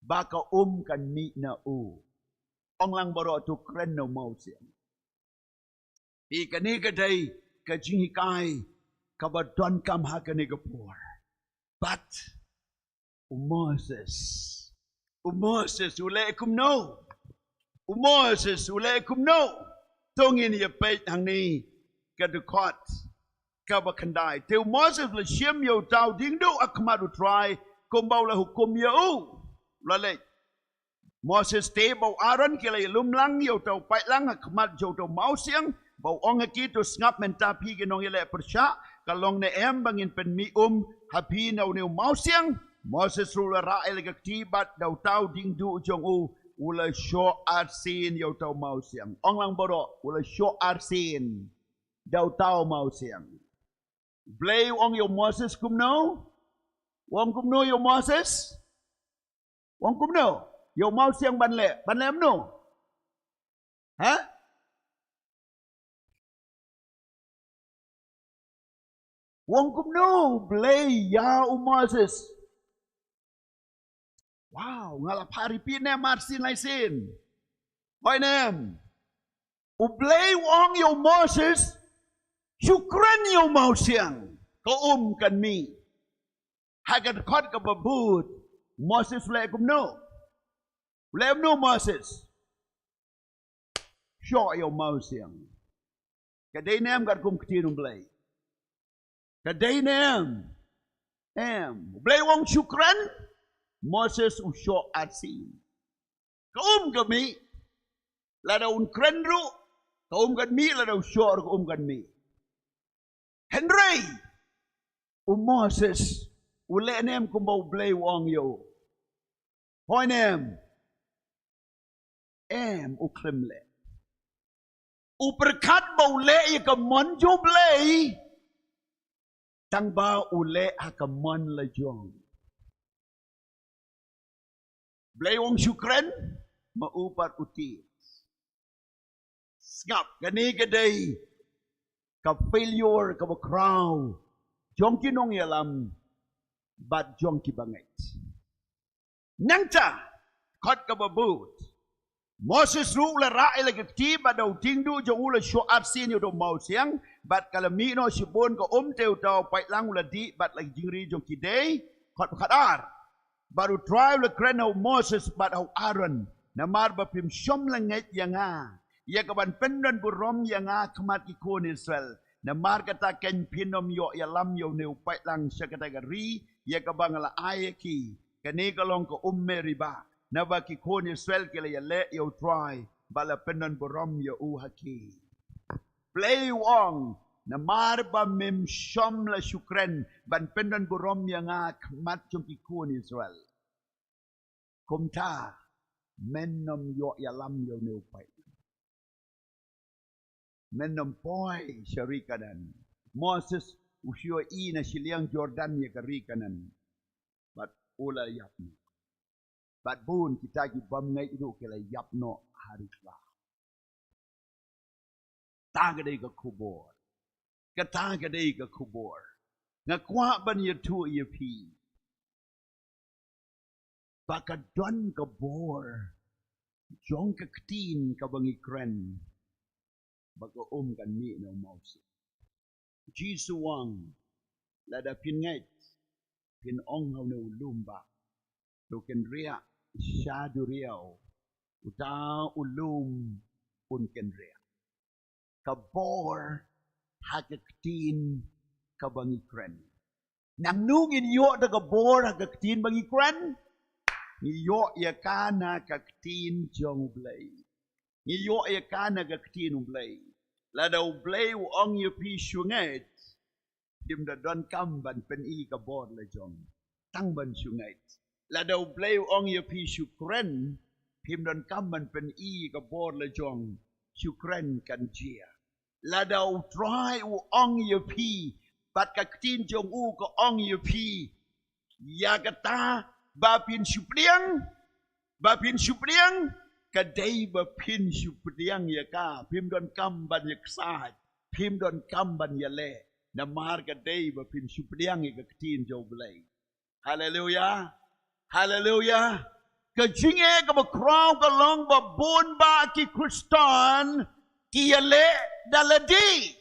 ba ka um kan mih na u. Ong lang baroh to kren na u mawsiang. Phi, kane ka dei ka jinghikai kaba donkam ha kane ka por. But u Moses, u Moses u leh kumno? U Moses u leh kumno? To ngin ïa peit hangne ka dkhot kaba khyndai. Te u Moses u la shim ïa uta u diengduh ha khmat U Trai kumba u la hukum ïa u. U la leit. Moses te bad u Aaron ki la ïalum lang ïa uta u paidlang ha khmat jong uta u mawsiang, bad u ong ha ki, to sngap mynta phi ki nongïaleh pyrshah, ka long ne em ba ngin pynmih um ha phi na une u mawsiang? Moses ruh u la rah ïa la ka kti bad da uta u diengduh jong u, u la shoh arsien ïa uta u mawsiang. Ong lang baroh, u la shoh arsien da uta u mawsiang. Blei u ong ïa u Moses kumno? U ong kumno ïa u Moses? U ong kumno ïa u mawsiang ban leh? Ban leh kumno? Ha? U ong kumno Blei ïa u Moses? Wow, nga la phah repeat ne em arsien lai sien? Hooid ne em? U Blei u ong ïa u Moses, shu kren ïa u mawsiang, ka um kan mih. Ha ka dkhot kaba bud, Moses u leh kumno? U leh kumno Moses? Shoh ïa u mawsiang. Ka dei ne em katkum ka ktien U Blei? Ka dei ne em? Em. U Blei u ong shu kren, Moses u shoh arsien. Ka um ka mih, lada un kren ruh ka um kan mih, lada u shoh ruh ka um kan mih. Hynrei u Moses u leh ne em kumba U Blei u ong ïa u? Hooid ne em? Em, u khlem leh. U pyrkhat ba u leh ïa ka mon jong U Blei, tangba u leh ha ka mon la jong. Blei u ong shu kren, ma u pat u tied. Sngap, kane ka dei ka failure kaba khraw jong ki nongïalam bad jong ki bangeit. Nangta, dkhot kaba bud, Moses ruh u la rah ïa la ka kti bad da u diengduh jong u la shoh arsien ïa uta u mawsiang, bad ka la mih noh shibun ka um, te uta u paidlang u la dih bad la ki jingri jong ki dei. Dkhot ba khatar. Bad U Trai u la kren ha u Moses bad ha u Aaron, namar ba phim shym la ngeit ïa nga, ïa kaban pyndon burom ïa nga ha khmat ki khun Israel. Namar kata keiñ phin ym ïoh ïalam ïa une u paidlang sha kata ka ri ïa kaba nga la ai ïa ki. Kane ka long ka um Meribah, naba ki khun Israel ki la ïaleh ïa U Trai bad la pyndon burom ïa u ha ki. Blei u ong, namar ba mem shym la shu kren ban pyndon burom ïa nga ha khmat jong ki khun Israel, kumta men nym ïoh ïalam ïa une u paid. Men nym poi sha ri Kanaan. Moses u shu ïohi na shiliang Jordan ïa ka ri Kanaan. Bad u la ïap noh. Bad bun kita ki bym ngeit ruh ki la ïap noh ha ri khla. Kata ka dei ka khubor. Kata ka dei ka khubor. Nga kwah ban ïathuh ïa phi ba ka don ka bor jong ka ktien kaba ngi kren, ba ka um kan mih na u mawsiang. Jisu u ong, lada phin ngeit, phin ong ha une u lum ba to kynriah sha duriaw, uta u lum un kynriah. Ka bor ha ka ktien kaba ngi kren. Nangno ngin ïoh da ka bor ha ka ktien ba ngi kren? Ngi ïoh ïa ka na ka ktien jong U Blei. Ngi ïoh ïa ka na ka ktien U Blei. Lada U Blei u ong ïa phi shu ngeit, phim da donkam ban pyni ka bor la jong, tang ban shu ngeit. Lada U Blei u ong ïa phi shu kren, phim donkam ban pyni ka bor la jong, shu kren kan jia. Lada U Trai u ong ïa phi, bad ka ktien jong u ka ong ïa phi, ïa kata ba phin shu pdiang, ba phin shu pdiang, ka dei ba phin shu pdiang ïa ka, phim donkam ban ïa ksaid, phim donkam ban ïaleh, namar ka dei ba phin shu pdiang ïa ka ktien jong U Blei. Haleluya. Haleluya. Ka jingeh kaba khraw ka long ba bun ba ki Khristan ki ïaleh da lade.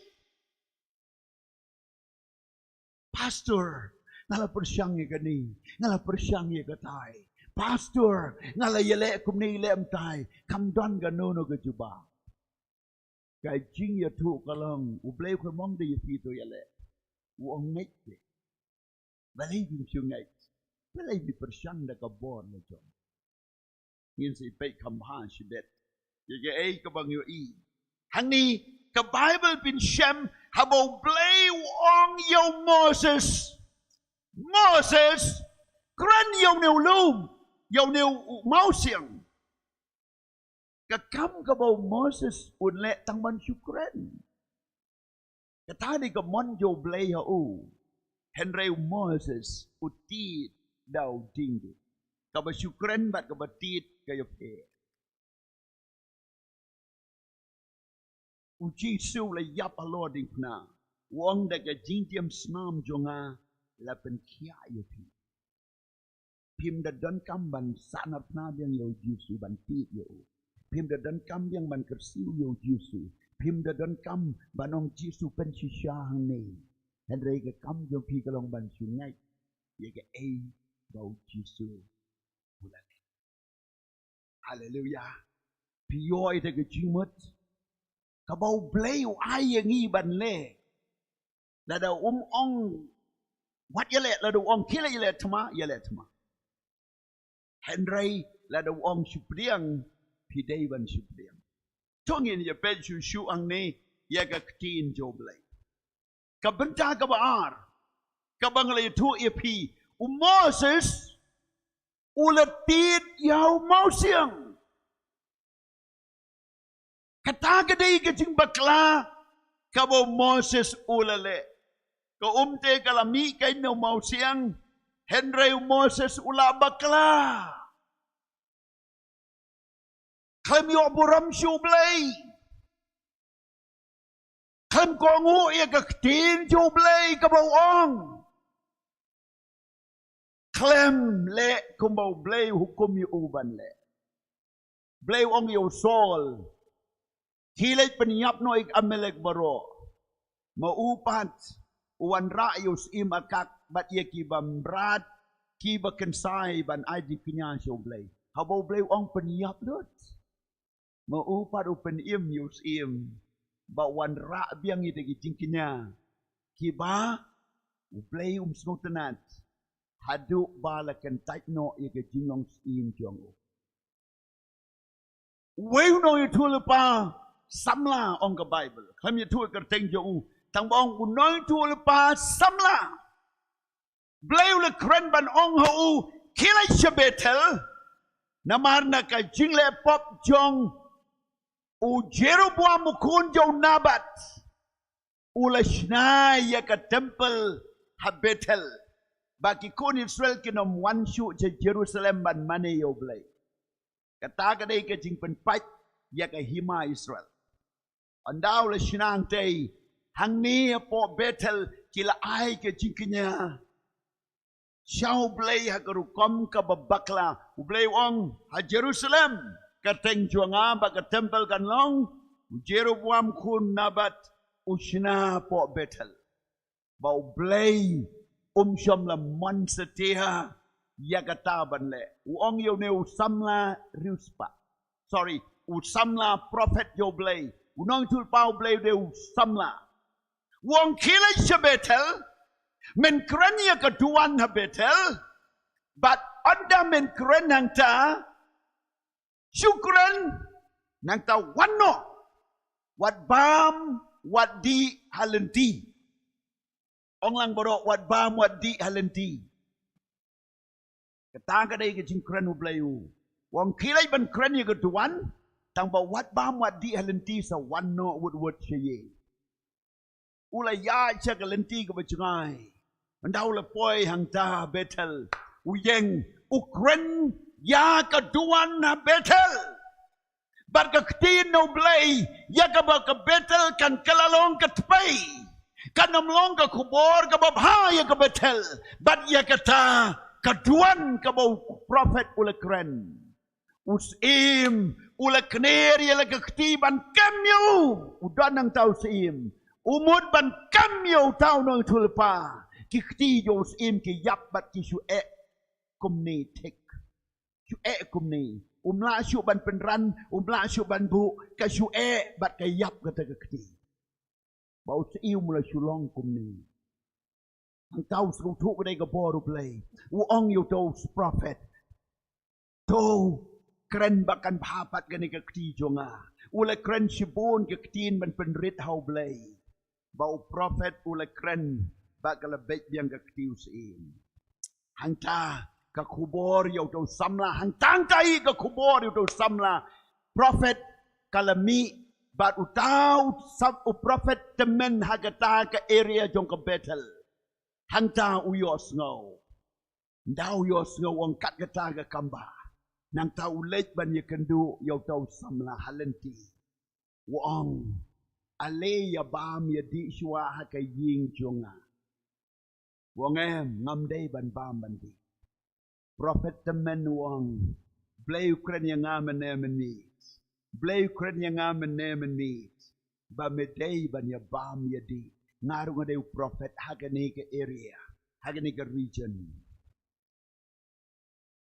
Pastor, nga la pyrshang ïa kane, nga la pyrshang ïa katai. Pastor, nga la ïaleh kumne ïaleh kumtai, kam don kano kano ka jubab. Ka jingïathuh ka long, U Blei u khlem ong da ïa phi to ïaleh. U ong ngeit te. Balei phim shu ngeit? Balei phi pyrshang da ka bor la jong? Ngin sa ïa peit kham bha shibit ïa kaei kaba ngi ïohi. Hangne ka Baibl pynshem haba U Blei u ong ïa u Moses, Moses, kren ïa une u lum, ïa une u mawsiang. Ka kam kaba u Moses un leh tang ban shu kren. Kata dei ka mon jong U Blei ha u. Hynrei u Moses u tied da u diengduh. Kaba shu kren bad kaba tied ka ïapher. U Jisu u la ïap halor diengphna. U ong da ka jingtiam snam jong nga la pynkhiah ïa phi. Phim da donkam ban sahnarphna biang ïa u Jisu, ban tied ïa u. Phim da donkam biang ban kyrsiew ïa u Jisu. Phim da donkam ban ong Jisu pynshisha hangne. Hynrei ka kam jong phi ka long ban shu ngeit ïa kaei ba u Jisu u la leh. Haleluya. Phi ïoh ïa ka jingmut kaba U Blei u ai ïa ngi ban leh. Lada um ong wat ïaleh, lada u ong khie leh ïaleh thma, ïaleh thma. Hynrei lada u ong shu pdiang, phi dei ban shu pdiang. To ngin ïa peit shuh shuh hangne ïa ka ktien jong U Blei. Ka bynta kaba ar kaba nga la ïathuh ïa phi, u Moses u la tied ïa u mawsiang. Kata ka dei ka jingbakla kaba u Moses u la leh. Ka um te ka la mih kein na u mawsiang, hynrei u Moses u la bakla. Khlem ïoh burom sha U Blei. Khlem kohnguh ïa ka ktien jong U Blei kaba u ong. Khlem leh kumba U Blei u hukum ïa u ban leh. Blei u ong ïa u Saul, khie leit pynïap noh ïa ki Amalek baroh. Ma u pat u wanrah ïa u syiem Agag bad ïa ki bamrad, ki ba kynsai ban ai jingkñia sha U Blei. Haba U Blei u ong pynïap lut, ma u pat u pynim ïa u syiem ba u wanrah biang ïa ki jingkñia kiba U Blei um sngewtynnat haduh ba la kyntait noh ïa ka jinglong syiem jong u. Uwei u nongïathuhlypa Samla ong ka Baibl. Khlem ïathuh kyrteng jong u. Tang ba ong u nongïathuhlypa samla. Blei u la kren ban ong ha u, khie leit sha Bethel. Namar na ka jingleh pop jong u Jeroboam u khun jong u Nebat, u la shna ïa ka temple ha Bethel. Ba ki khun Israel kin ym wan shuh sha Jerusalem ban mane ïa u Blei. Kata ka dei ka jingpynpait ïa ka hima Israel. Ynda u la shna hangtei, hangne hapoh Bethel ki la ai ka jingkñia sha u Blei ha ka rukom kaba bakla. U Blei u ong, ha Jerusalem, ka kyrteng jong nga bad ka temple kan long. U Jeroboam khun Nebat u shna hapoh Bethel. Ba u Blei um shym la mon satia ïa kata ban leh. U ong ïa une u samla riewspah. Sorry, u samla prophet jong u Blei. U nongïathuhlypa u Blei u dei u samla. U ong khie leit sha Bethel. Men kren ïa ka duwan ha Bethel. Bad ynda men kren hangta, shu kren, nangta wan noh. Wat bam, wat dih ha lynti. Ong lang baroh, wat bam, wat dih ha lynti. Kata ka dei ka jingkren u Blei u. U ong khie leit ban kren ïa ka duwan, tang ba wat bam, wat dih ha lynti sa wan noh wut wut sha ïing. U la ïaid sha ka lynti kaba jngai. Ynda u la poi hangta Bethel, u ïeng, u kren ïa ka duwan ha Bethel. Bad ka ktien na u Blei ïa kaba ka Bethel kan kylla long ka tpei. Kan ym long ka khubor kaba bha ïa ka Bethel. Bad ïa kata ka duwan kaba u prophet u la kren. U syiem u la kner ïa la ka kti ban kem ïa u. U don nangta u syiem. U mut ban kem ïa uta u nongïathuhlypa. Ki kti jong u syiem ki ïap bad ki shu eh kumne thik. Shu eh kumne. Um lah shuh ban pynran, um lah shuh ban buh, ka shu eh bad ka ïap kata ka kti. Ba u syiem u la shu long kumne. Hangta u sngewthuh ka dei ka bor u Blei. U ong ïa uta u prophet, to kren ba kan bha pat kane ka kti jong nga. U la kren shibun ka ktien ban pynrit ha u Blei. Ba u prophet u la kren ba ka la beit biang ka kti u syiem. Hangta ka khubor ïa uta u samla, hangta hangta hi ka khubor ïa uta u samla prophet ka la mih bad uta u sam-, u prophet tymmen ha kata ka area jong ka Bethel. Hangta u ïohsngew. Ynda u ïohsngew u ong kat kata ka kam bha. Nangta u leit ban ïakynduh ïa uta u samla ha lynti. U ong, ale ïa bam ïa dih shuwa ha ka ïing jong nga. U ong em, ngam dei ban bam ban dih. Prophet tymmen u ong, Blei u kren ïa nga mynne mynmiet. Blei u kren ïa nga mynne mynmiet. Ba me dei ban ïa bam ïa dih. Nga ruh nga dei u prophet ha kane ka area, ha kane ka region.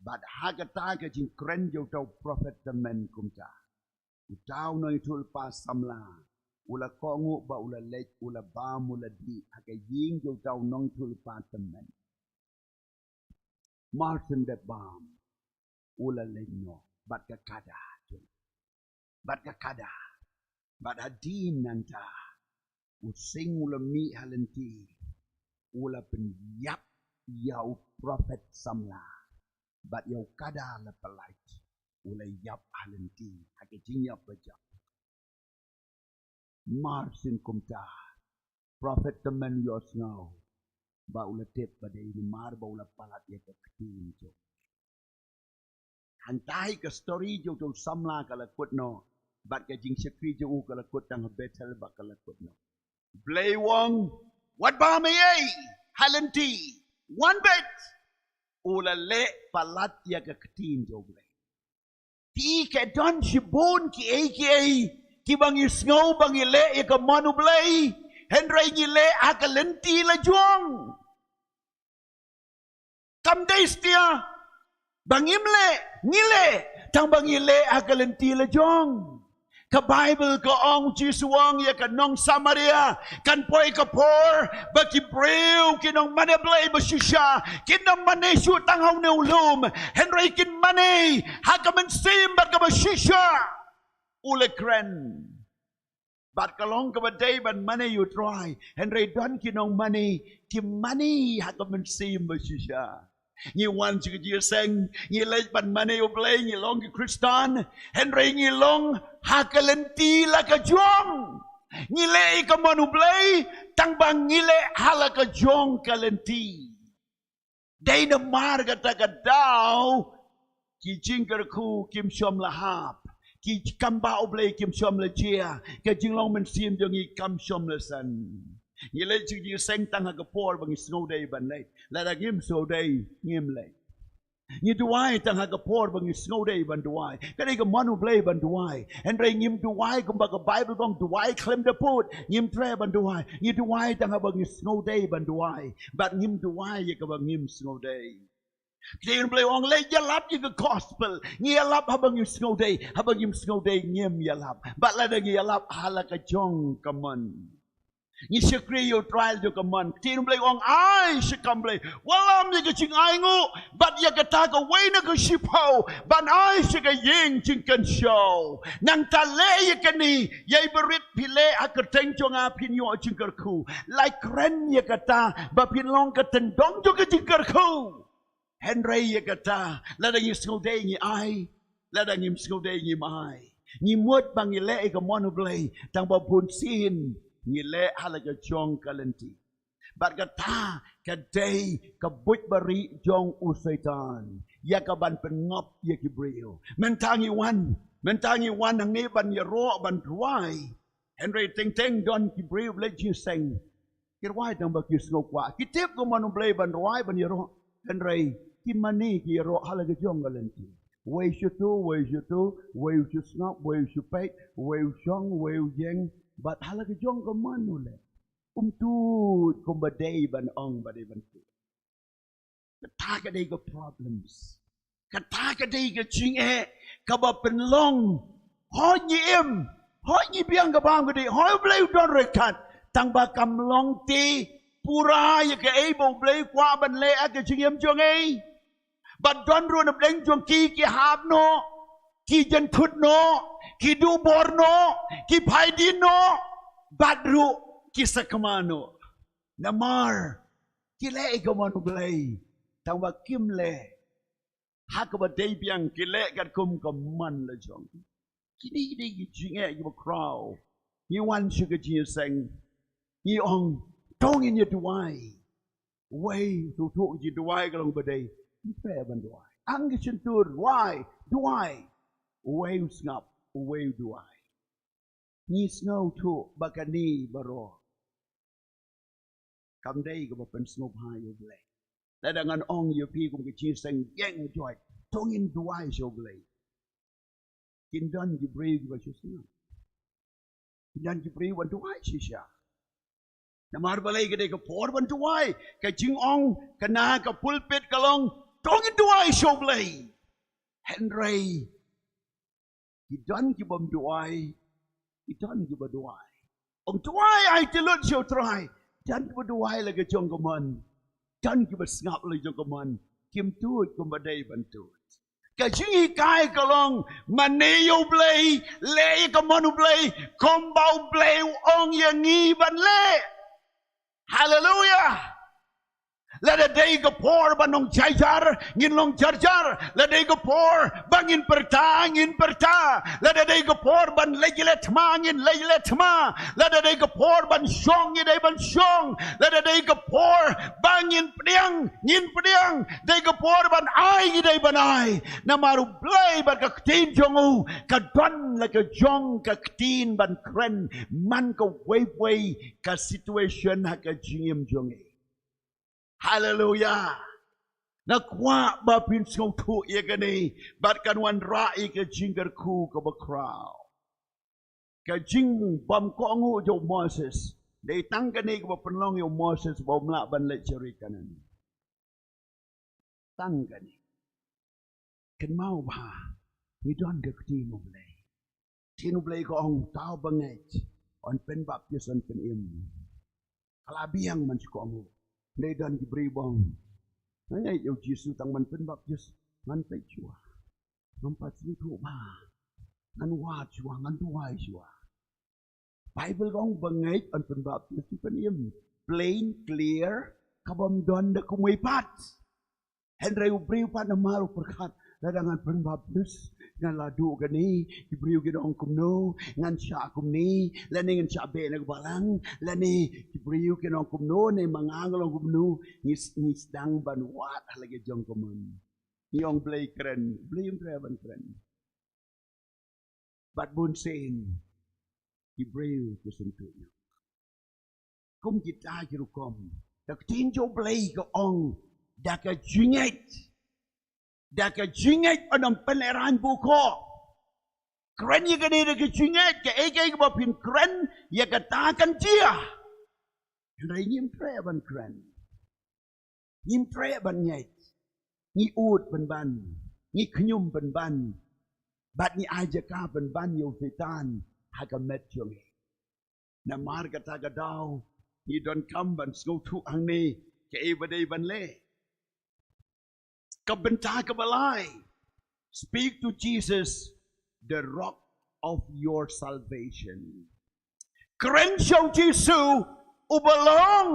Bad ha kata ka jingkren jong uta u prophet tymmen kumta, uta u nongïathuhlypa samla u la kohnguh ba u la leit, u la bam, u la dih ha ka ïing jong uta u nongïathuhlypa tymmen. Mar shen dep bam, u la leit noh bad ka kada. Bad ka kada. Bad hadien nangta, u sying u la mih ha lynti, u la pynïap ïa u prophet samla. Bad ïa u kada la pyllait, u la ïap ha lynti ha ka jingïap ba jop. Mar shen kumta, prophet tymmen u ïohsngew ba u la tip ba dei namar ba u la palat ïa ka ktien jong. Hangta hi ka story jong uta u samla ka la kut noh. Bad ka jingshakri jong u ka la kut tang ha Bethel bad ka la kut noh. Blei u ong, wat bam ei ha lynti. Wan beit. U la leh palat ïa ka ktien jong Blei. Te ki don shibun kiei kiei kiba ngi sngew ba ngi leh ïa ka mon u Blei, hynrei ngi leh ha ka lynti la jong. Kam dei satia ba ngim leh, ngi leh, tang ba ngi leh ha ka lynti la jong. Ka Baibl ka ong, Jisu u ong ïa ka nong Samaria, kan poi ka por ba ki briew ki nongmane Blei ba shisha kin ym mane shuh tang ha une u lum, hynrei kin mane ha ka mynsiem bad kaba shisha. U la kren, Bad ka long kaba dei ban mane ïa U Trai. Hynrei don ki nongmane, ki mane ha ka mynsiem ba shisha. Ngi wan sha ka jingïaseng, ngi leit ban mane ïa U Blei, ngi long ki Khristan. Hynrei ngi long ha ka lynti la ka jong. Ngi leh ïa ka mon U Blei, tang ba ngi leh ha la ka jong ka lynti. Dei namar kata ka daw, ki jingkyrkhu kim shym la hap, ki kam bah U Blei kim shym la jia, ka jinglong mynsiem jong ngi kam shym la san. Ngi leit sha ka jingïaseng tang ha ka por ba ngi sngewdei ban leit. Lada ngim sngewdei, ngim leit. Ngi duwai tang ha ka por ba ngi sngewdei ban duwai. Ka dei ka mon U Blei ban duwai. Hynrei ngim duwai kumba ka Baibl ka ong duwai khlem da pud. Ngim treh ban duwai. Ngi duwai tang haba ngi sngewdei ban duwai. Bad ngim duwai ïa kaba ngim sngewdei. Ka dei U Blei u ong leit ïalap ïa ka gospel. Ngi ïalap haba ngi sngewdei. Haba ngim sngewdei ngim ïalap. Bad lada ngi ïalap ha la ka jong ka mon. Ngi shakri ïa U Trai jong ka mon. Ka ktien U Blei u ong ai sha ka Blei. Wallam ïa ka jingainguh. Bad ïa kata kawei na ka shiphew ban ai sha ka ïing jingkynshew. Nangta leh ïa kane, ïa i barit phi leh ha ka kyrteng jong nga phin ïoh jingkyrkhu. Lait kren ïa kata ba phin long ka tyndong jong ka jingkyrkhu. Hynrei ïa kata, lada ngi sngewdei ngi ai, lada ngim sngewdei ngim ai. Ngi mut ba ngi leh ïa ka mon U Blei, tang ba bunsien ngi leh ha la ka jong ka lynti. Bad kata ka dei ka buit barieh jong u Soitan ïa ka ban pynngop ïa ki briew. Mynta ngi wan, mynta ngi wan hangne ban ïaroh ban duwai. Hynrei teng teng don ki briew ba leit jingïaseng. Ki rwai tang ba ki sngew kwah. Ki tip ka mon U Blei ban rwai ban ïaroh. Hynrei ki mane ki ïaroh ha la ka jong ka lynti. Wei sha tu, wei sha tu, wei sha sngap, wei sha peit, wei shong, wei jeng. Bad ha la ka jong ka mon u leh. Um tuid kumba dei ban ong ba dei ban tuid. Kata ka dei ka problems. Kata ka dei ka jingeh kaba pynlong. Hoi ngi im, hoi ngi biang ka bam ka dei, hoi U Blei u don ryngkat. Tang ba kam long te pura ïa kaei ba U Blei u kwah ban leh ha ka jingim jong ngi. Bad don ruh na pdeng jong ki ki hap noh, ki jynthut noh, ki duh bor noh, ki phai dien noh, bad ruh ki sakma noh. Namar ki leh ïa ka mon U Blei, tang ba kim leh ha kaba dei biang, ki leh katkum ka mon la jong. Kine ki dei ki jingeh kiba khraw. Ngi wan sha ka jingïaseng, ngi ong to ngin ïa duwai. Wei, to to ka jingduwai ka long ba dei. Ngi pyrshah ban duwai. Ang ki shyntur, duwai, duwai. Wei u sngap, wei u duwai. Ngi sngewthuh ba kane baroh kam dei kaba pynsngewbha ïa U Blei. Lada ngan ong ïa phi kum ka jingïaseng, ïeng joit, to ngin duwai sha U Blei. Kin don ki briew kiba shu sngap. Kin don ki briew ban duwai shisha. Namar balei? Ka dei ka por ban duwai. Ka jingong ka na ka pulpit ka long to ngin duwai sha U Blei. Hynrei ki don ki bym duwai, ki don kiba duwai. Ong duwai ai tylli sha U Trai. Don kiba duwai la ka jong ka mon. Don kiba sngap la ka jong ka mon. Kim tuid kumba dei ban tuid. Ka jinghikai ka long mane ïa U Blei, leh ïa ka mon U Blei kumba U Blei u ong ïa ngi ban leh. Haleluia. Lada dei ka por ban long jaijar, ngin long jarjar. Lada dei ka por ba ngin pyrta, ngin pyrta. Lada dei ka por ban leit ïaleh thma, ngin leit ïaleh thma. Lada dei ka por ban shong, ngi dei ban shong. Lada dei ka por ba ngin pdiang, ngin pdiang. Dei ka por ban ai, ngi dei ban ai. Namar U Blei bad ka ktien jong u ka don la ka jong ka ktien ban kren man kawei kawei ka situation ha ka jingim jong ngi. Haleluia. Nga kwah ba phin sngewthuh ïa kane bad kan wanrah ïa ka jingkyrkhu kaba khraw. Ka jingbymkohnguh jong u Moses. Dei tang kane kaba pynlong ïa u Moses ba um lah ban leit sha ri Kanaan. Tang kane. Kynmaw bha, ngi don ka ktien U Blei. Ktien U Blei ka ong, uta uba ngeit yn pynbaptis, yn pynim. Ka la biang man shu kohnguh. Dei don ki briew ba ong, nga ngeit ïa u Jisu tang ban pynbaptis. Ngan peit shuwa. Ngam pat sngewthuh bha. Ngan wad shuwa, ngan duwai shuwa. Bible ka ong ba ngeit yn pynbaptis, pyn-im. Plain, clear, ka bym don da kumwei pat. Hynrei u briew pat namar u pyrkhat, lada ngan pynbaptis, ngan la duh kane, ki briew kin ong kumno, ngan shah kumne, lane ngan shah beh na ka balang, lane ki briew kin ong kumno, ne ma nga ngan long kumno, ngi s-, ngi sdang ban wad ha la ka jong ka mon. Ngi ong Blei kren, Blei um treh ban kren. Bad bunsien ki briew ki sngewthuh ïa u. Kum kita ki rukom, ka ktien jong U Blei ka ong, da ka jingngeit, da ka jingngeit yn ym pynlehraiñ bun ko. Kren ïa kane da ka jingngeit, kaei kaei kaba phin kren ïa kata kan jia. Hynrei ngim treh ban kren. Ngim treh ban ngeit. Ngi ud pynban. Ngi khñium pynban. Bad ngi ai jaka pynban ïa u Soitan ha ka met jong ngi. Namar kata ka daw ngi donkam ban sngewthuh hangne kaei ba dei ban leh. Ka bynta kaba lai. Speak to Jesus, the rock of your salvation. Kren sha U Jisu, uba long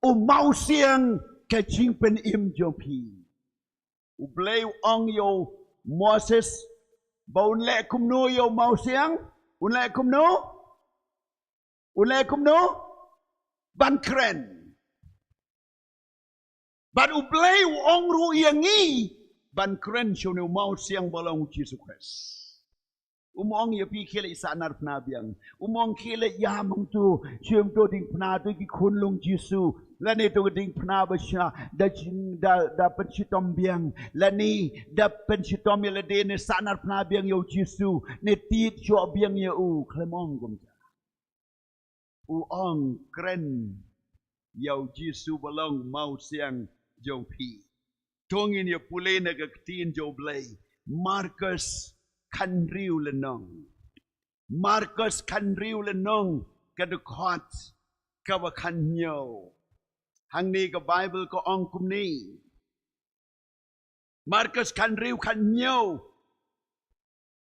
u mawsiang ka jingpynim jong phi. U Blei u ong ïa u Moses ba un leh kumno ïa u mawsiang? Un leh kumno? Un leh kumno? Ban kren. Bad U Blei u ong ruh ïa ngi ban kren sha une u mawsiang ba long U Jisu Khrist. Um ong ïa phi khie leit sahnarphna biang. Um ong khie leit ïam hangto, shim to diengphna to ki khunlung Jisu. Lane to ka diengphna ba sha, da jing, da, da pynshitom biang. Lane da pynshitom ïa lade ne sahnarphna biang ïa U Jisu. Ne tied shuwa biang ïa u. Khlem ong kumta. U ong kren ïa U Jisu ba long mawsiang jong phi. To ngin ïa pule na ka ktien jong U Blei. Markos khathynriew lynnong. Markos khathynriew lynnong ka dkhot kaba khathynñiew. Hangne ka Baibl ka ong kumne. Markos khathynriew khathynñiew.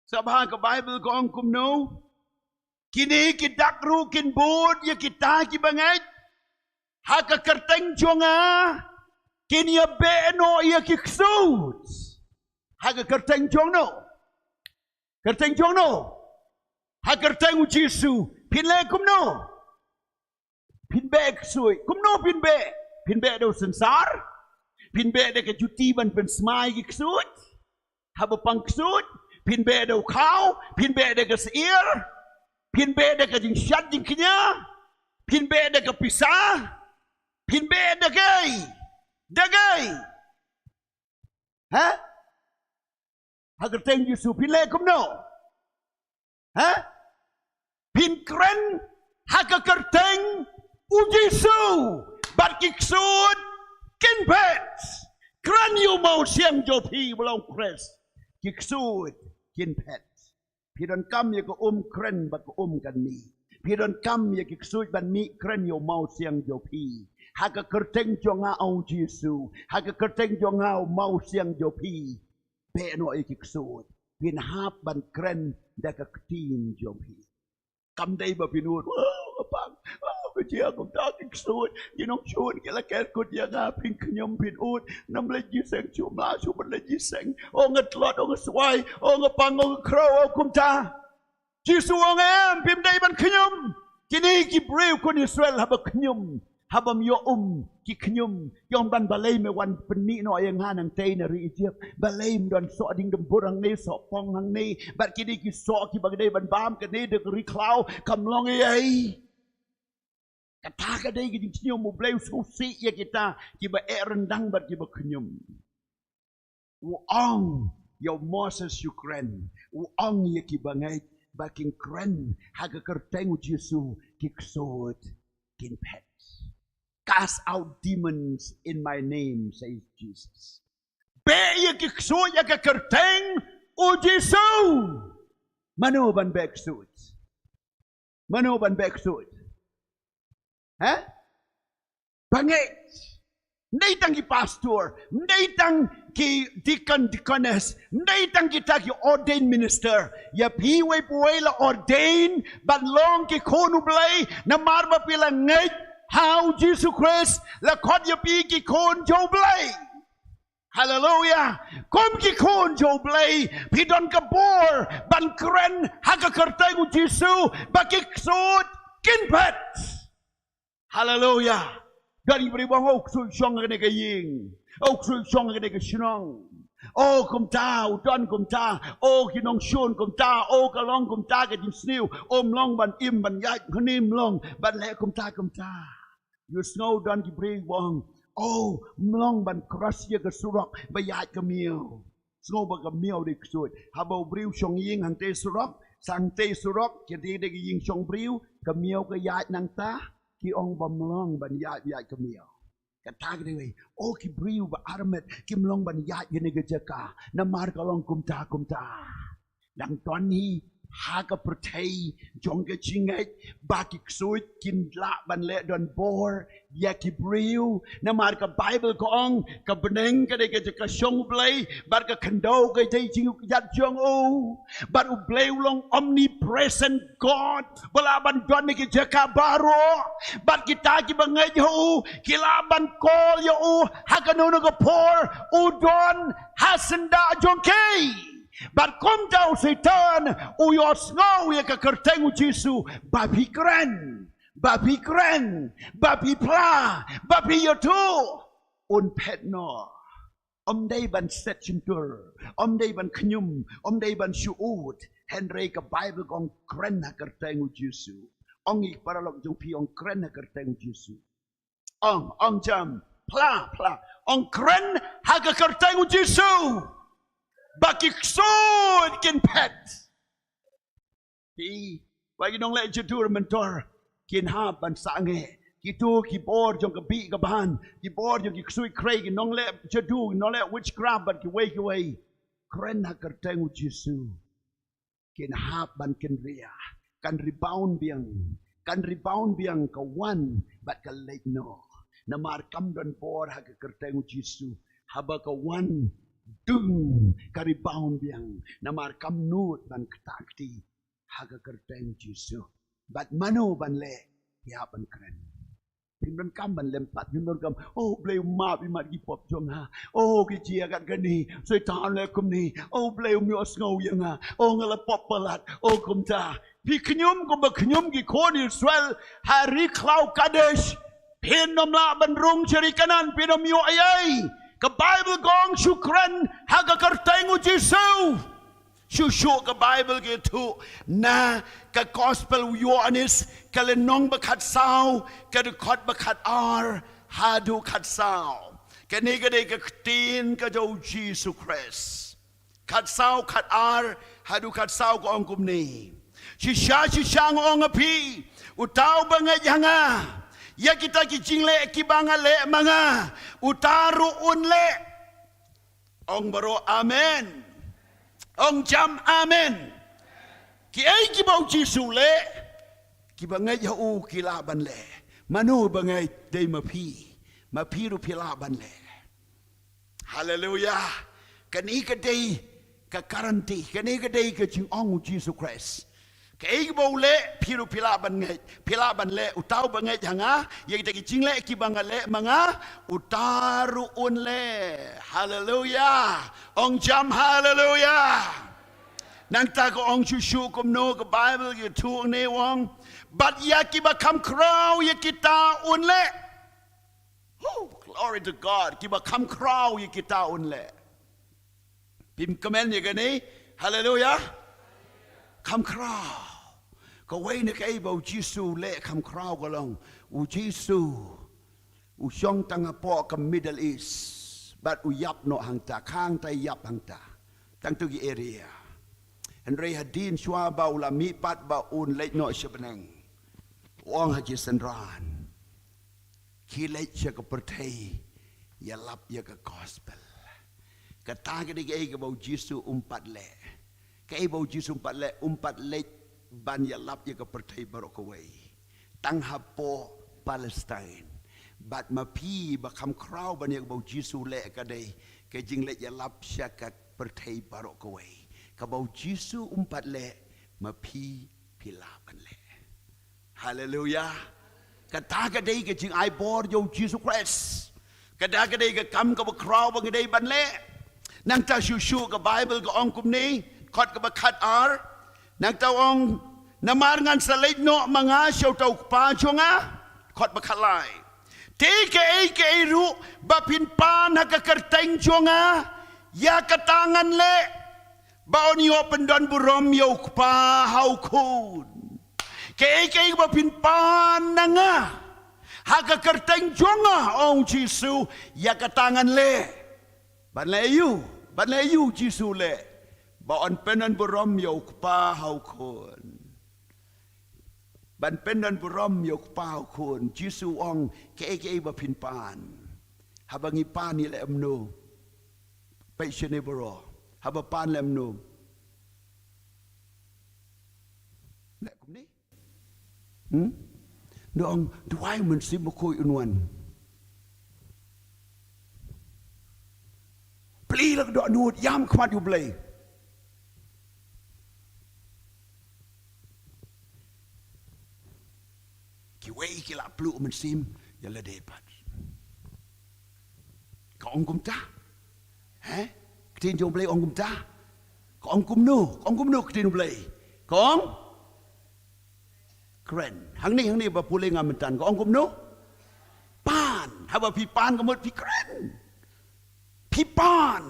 Sngap bha, ka Baibl ka ong kumno? Kine ki dak ruh kin bud ïa kita kiba ngeit. Ha ka kyrteng jong nga kin ïa beh noh ïa ki ksuid. Ha ka kyrteng jong no? Kyrteng jong no? Ha kyrteng U Jisu. Phin leh kumno? Phin beh ksuid. Kumno phin beh? Phin beh da u synsar? Phin beh da ka juti ban pynsmai ki ksuid haba pang ksuid? Phin beh da u khaw? Phin beh da ka syier? Phin beh da ka jingshad jingkñia? Phin beh da ka pisa? Phin beh da kaei? Da kaei? Ha? Ha kyrteng Jisu phin leh kumno? Ha? Phin kren ha ka kyrteng U Jisu bad ki ksuid kin phet. Kren ïa u mawsiang jong phi ba long Khrist, ki ksuid kin phet. Phi donkam ïa ka um kren bad ka um kan mih. Phi donkam ïa ki ksuid ban mih, kren ïa u mawsiang jong phi. Ha ka kyrteng jong nga, ong U Jisu. Ha ka kyrteng jong nga, u mawsiang jong phi. Beh noh ïa ki ksuid. Phin hap ban kren da ka ktien jong phi. Kam dei ba phin ud, "Oh, nga pang, oh, ka jia kumta, ki ksuid ki nongshun ki la ker kut ïa nga." Phin khñium, phin ud, "Ngam leit jingïaseng, shu mla shu ban leit jingïaseng. Oh, nga tlot, oh, nga swai, oh, nga pang, oh, nga khrew, oh, kumta." Jisu u ong, em, phim dei ban khñium. Kine ki briew khun Israel haba khñium, haba ym ïoh um, ki khñium, ki ong, "Ban balei me wan pynmih noh ïa nga nangtei na ri Ijipt? Balei ym don soh diengdumbur hangne, soh pong hangne? Bad kine ki soh kiba ka dei ban bam kane da ka ri khlaw, kam long ei ei." Kata ka dei ka jingkhñium. U Blei u sngewsih ïa kita kiba eh ryndang bad kiba khñium. U ong ïa u Moses shu kren. U ong ïa kiba ngeit ba kin kren ha ka kyrteng U Jisu, ki ksuid kin phet. "Cast out demons in my name," says Jesus. Beh ïa ki ksuid ha ka kyrteng U Jisu. Mano ban beh ksuid? Mano ban beh ksuid? Ha? Ba ngeit. Ym dei tang ki pastor, ym dei tang ki deacon, deaconess, ym dei tang kita ki ordained minister. Ïa phi uwei pa uwei la ordain ban long ki khun U Blei, namar ba phi la ngeit ha U Jisu Khrist, la khot ïa phi ki khun jong U Blei. Haleluia. Kum ki khun jong U Blei, phi don ka bor ban kren ha ka kyrteng U Jisu, ba ki ksuid kin phet. Haleluia. Don ki briew ba ong, oh, u ksuid shong ha kane ka ïing. Oh, u ksuid shong ha kane ka shnong. Oh, kumta, u don kumta. Oh, ki nongshun kumta. Oh, ka long kumta ka jingsniew. Oh, ym long ban im ban ïaid, ym long ban leh kumta kumta. Ïohsngew don ki briew ba ong, oh, ym long ban cross ïa ka surok ba ïaid ka miaw. Sngew ba ka miaw dei ksuid. Haba u briew shong ïing hangtei surok, sa hangtei surok, ki dei dei ka ïing shong briew, ka miaw ka ïaid nangta, ki ong ba ym long ban ïaid, ïaid ka miaw. Kata ka dei, oh, ki briew ba armet, kim long ban ïaid kane ka jaka, namar ka long kumta kumta. Dang don hi ha ka pyrthei jong ka jingngeit ba ki ksuid kin lah ban leh don bor ïa ki briew. Namar ka Baibl ka ong ka bneng ka dei ka jaka shong U Blei, bad ka khyndew ka dei jingïaid jong u. Bad U Blei u long omnipresent God, ba lah ban don ha ki jaka baroh. Bad kita kiba ngeit ha u ki lah ban call ïa u ha kano kano ka por, u don ha syndah jong ki. Bad kumta u Soitan u ïohsngew ïa ka kyrteng U Jisu, ba phi kren, ba phi kren, ba phi phla, ba phi ïathuh, un phet noh. Ym dei ban set shyntur, ym dei ban khñium, ym dei ban shu ud. Hynrei ka Baibl ka ong kren ha ka kyrteng U Jisu. Ong ïa ki paralok jong phi, ong kren ha ka kyrteng U Jisu. Ong, ong jam, phla, phla. Ong kren ha ka kyrteng U Jisu, ba ki ksuid kin phet. Phi, wat ki nongleh jadu mynta kin hap ban sangeh. Kito ki bor jong ka bih ka ban, ki bor jong ki ksuid khrei, ki nongleh jadu, ki nongleh witchcraft bad kiwei kiwei. Kren ha ka kyrteng U Jisu. Kin hap ban kynriah, kan rebound biang, kan rebound biang, ka wan bad ka leit noh. Namar kam don bor ha ka kyrteng U Jisu. Haba ka wan, dung, ka rebound biang. Namar kam nud ban ktah kti ha ka kyrteng U Jisu. Bad mano ban leh, ïa ban kren. Phim donkam ban lem pat, phim donkam, oh, Blei u map ïa ki pop jong nga. Oh, ki jia kat kane, Soitan leh kumne. Oh, Blei um ïohsngew ïa nga. Oh, nga la pop palat. Oh, kumta. Phi khñium kumba khñium ki khun Israel ha ri khlaw Kadesh. Phin ym lah ban rung sha ri Kanaan, phin ym ïoh ei ei. Ka Baibl ka ong shu kren ha ka kyrteng U Jisu. Shuh shuh ka Baibl ka ïathuh na ka Gospel u Ïoannis, ka lynnong ba khatsaw, ka dkhot ba khatar haduh khatsaw. Kane ka dei ka ktien ka jong U Jisu Khrist. Khatsaw, khatar haduh khatsaw ka ong kumne. Shisha, shisha nga ong ha phi, uta uba ngeit ha nga, ïa kita ki jingleh kiba nga leh ma nga, uta ruh un leh. Ong baroh amen. Ong jam amen. Kiei kiba U Jisu u leh, kiba ngeit ha u ki lah ban leh. Mano ba ngeit? Dei ma phi. Ma phi ruh phi lah ban leh. Haleluia. Kane ka dei ka guarantee, kane ka dei ka jingong U Jisu Khrist. Kaei kaba u leh, phi ruh phi lah ban ngeit, phi lah ban leh. Uta uba ngeit ha nga, ïa kita ki jingleh kiba nga leh ma nga, uta ruh un leh. Haleluia. Ong jam haleluia. Nangta ka ong shuh shuh kumno ka Baibl ka ïathuh ne, u ong, bad ïa kiba kham khraw ïa kita un leh. Oh, glory to God. Kiba kham khraw ïa kita un leh. Phim kmen ïa kane? Haleluia. Kham khraw. Kawei na kaei ba U Jisu u leh kham khraw ka long, U Jisu u shong tang hapoh ka Middle East, bad u ïap noh hangta, khang ta ïap hangta. Tang tu ki area. Hynrei hadien shuwa ba u la mihpat ba un leit noh sha bneng, u ong ha ki synran, khie leit sha ka pyrthei, ïalap ïa ka Gospel. Kata ka dei kaei kaba U Jisu um pat leh. Kaei ba U Jisu um pat leh, um pat leit ban ïalap ïa ka pyrthei baroh kawei. Tang hapoh Palestine. Bad ma phi ba kham khraw ban ïa kaba u Jisu leh ka dei ka jingleit ïalap sha ka pyrthei baroh kawei. Kaba u Jisu um pat leh, ma phi phi lah ban leh. Haleluya. Kata ka dei ka jingai bor jong u Jisu Khrist. Kata ka dei ka kam kaba khraw ba ngi dei ban leh. Nangta shuh shuh ka Baibl ka ong kumne, dkhot kaba khatar. Nangta ong, namar ngan sa leit noh ma nga sha uta u Kpa jong nga. Dkhot ba khatlai. Te kaei kaei ruh ba phin pan ha ka kyrteng jong nga, ïa kata ngan leh, ba un ïoh pyndon burom ïa u Kpa ha u Khun. Kaei kaei ba phin pan na nga ha ka kyrteng jong nga, ong u Jisu, ïa kata ngan leh. Ban leh aïu? Ban leh aïu u Jisu leh? Ba un pyndon burom ïa u Kpa ha u Khun. Ban pyndon burom ïa u Kpa ha u Khun. Jisu ong, kaei kaei ba phin pan. Haba ngi pan ngi leh kumno? Peit shane baroh. Haba pan leh kumno? Leh kumne? Hmm? Da ong, duwai u Mynsiem Bakhuid un wan. Plie la ka dohnud, ïam khmat ïa u Blei. Kiwei ki la pluh u Mynsiem ïa lade pat. Ka ong kumta? He? Ka ktien jong u Blei ong kumta? Ka ong kumno? Ka ong kumno ka ktien u Blei? Ka ong kren. Hangne, hangne ba pule nga mynta, ka ong kumno? Pan. Haba phi pan ka mut phi kren. Phi pan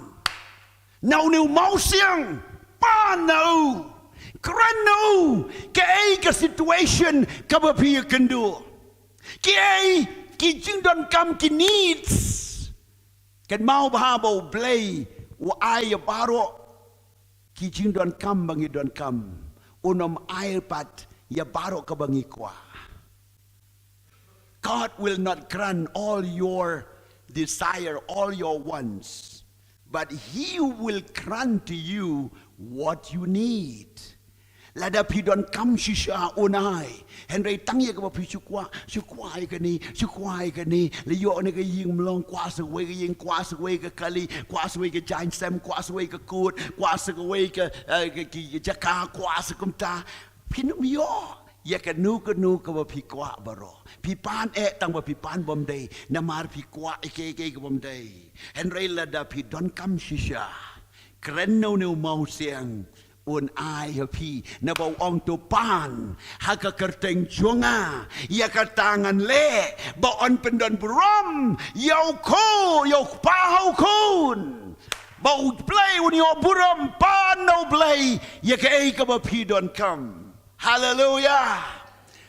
na une u mawsiang. Pan na u. Kren na u. Kaei ka situation kaba phi ïakynduh. Kiei ki jingdonkam, ki needs. Kynmaw bha ba u Blei u ai ïa baroh ki jingdonkam ba ngi donkam. Un ym ai pat ïa baroh kaba ngi kwah. God will not grant all your desire, all your wants, but He will grant to you what you need. Lada phi donkam shisha un ai. Hynrei tang ïa kaba phi shu kwah, shu kwah ïa kane, shu kwah ïa kane, la ïoh ne ka ïing mlong, kwah sa kawei ka ïing, kwah sa kawei ka kali, kwah sa kawei ka jaiñsem, kwah sa kawei ka kot, kwah sa kawei ka, eh, ka, ki, ki jaka, kwah sa kumta. Phin ym ïoh ïa kano kano kaba phi kwah baroh. Phi pan eh tang ba phi pan bym dei, namar phi kwah ïa kiei kiei ki bym dei. Hynrei lada phi donkam shisha, kren na une u mawsiang, un ai ha phi, naba u ong to pan ha ka kyrteng jong nga, ïa kata ngan leh, ba un pyndon burom ïa u Khun, ïa u Kpa ha u Khun. Ba u Blei un ïoh burom, pan na u Blei ïa kaei kaba phi donkam. Haleluya.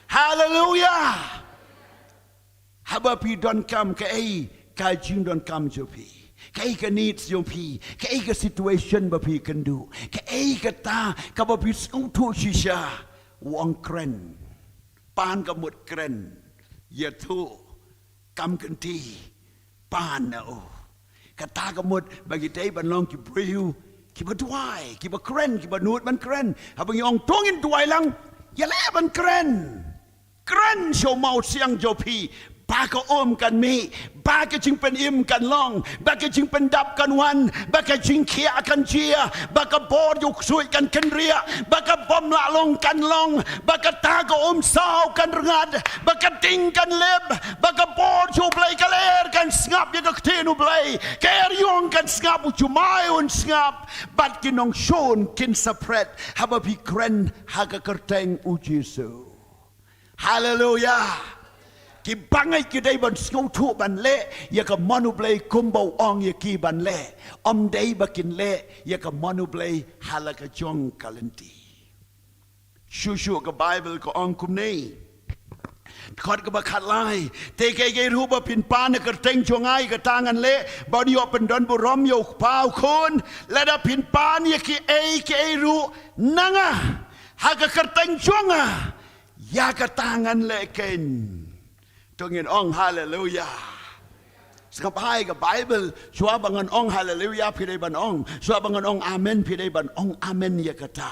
Haleluya. Haba phi donkam kaei ka jingdonkam jong phi, kaei ka needs jong phi, kaei ka situation ba phi kynduh, kaei kata kaba phi sngewthuh shisha, u ong kren. Pan ka mut kren. Ïathuh, kam kynti, pan na u. Kata ka mut ba ngi dei ban long ki briew kiba duwai, kiba kren, kiba nud ban kren. Haba ngi ong to ngin duwai lang, ïaleh ban kren. Kren sha u mawsiang jong phi ba ka um kan mih, ba ka jingpynim kan long, ba ka jingpyndap kan wan, ba ka jingkhiah kan jia, ba ka bor jong u ksuid kan kynriah, ba ka bym lah long kan long, ba kata ka um saw kan rngat, ba ka ding kan lip, ba ka bor jong u Blei ka lyer kan sngap ïa ka ktien u Blei, ka eriong kan sngap, u jumai un sngap, bad ki nongshun kin sa pret haba phi kren ha ka kyrteng u Jisu. Haleluya. Ki bangeit ki dei ban sngewthuh ban leh ïa ka mon u Blei kumba u ong ïa ki ban leh. Ym dei ba kin leh ïa ka mon u Blei ha la ka jong ka lynti. Shuh shuh ka Baibl ka ong kumne. Dkhot kaba khatlai. Te kaei kaei ruh ba phin pan ha ka kyrteng jong nga, ïa kata ngan leh, ba un ïoh pyndon burom ïa u Kpa, u Khun. Lada phin pan ïa kiei kiei ruh na nga ha ka kyrteng jong nga, ïa kata ngan leh keiñ. To ngin ong haleluya. Sngap bha ïa ka Bible, shuwa ba ngan ong haleluya phi dei ban ong, shuwa ba ngan ong amen phi dei ban ong amen ïa kata.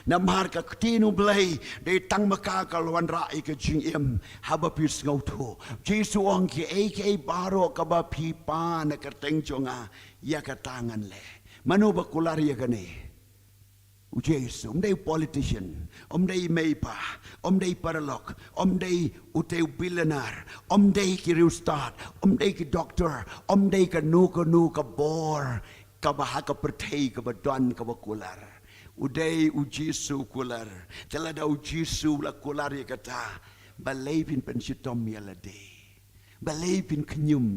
Namar ka ktien U Blei dei tang ma ka ka la wanrah ïa ka jingim. Haba phi sngewthuh, Jisu ong, kiei kiei baroh kaba phi pan ha ka kyrteng jong nga, ïa kata ngan leh. Mano ba kular ïa kane? U Jisu. Ym dei u politician, ym dei i mei i pa, ym dei i paralok, ym dei utei u billionaire, ym dei ki riewstad, ym dei ki doktor, ym dei kano kano ka bor kaba ha ka pyrthei kaba don kaba kular. U dei U Jisu u kular. Te lada U Jisu u la kular ïa kata, balei phin pynshitom ïa lade? Balei phin khñium?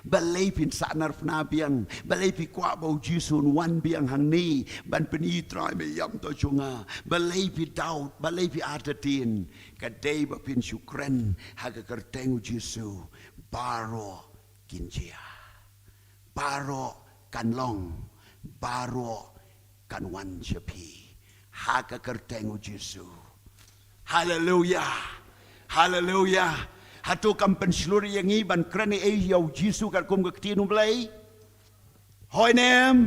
Balei phin sahnarphna biang? Balei phi kwah ba U Jisu un wan biang hangne ban pyni, Trai, me ïam to jong nga? Balei phi doubt? Balei phi artatien? Ka dei ba phin shu kren ha ka kyrteng U Jisu, baroh kin jia. Baroh kan long, baroh kan wan sha phi ha ka kyrteng U Jisu. Haleluya. Haleluya. Hato kam pynshlur ïa ngi ban kren ei ei ïa U Jisu katkum ka ktien U Blei? Hooid ne em?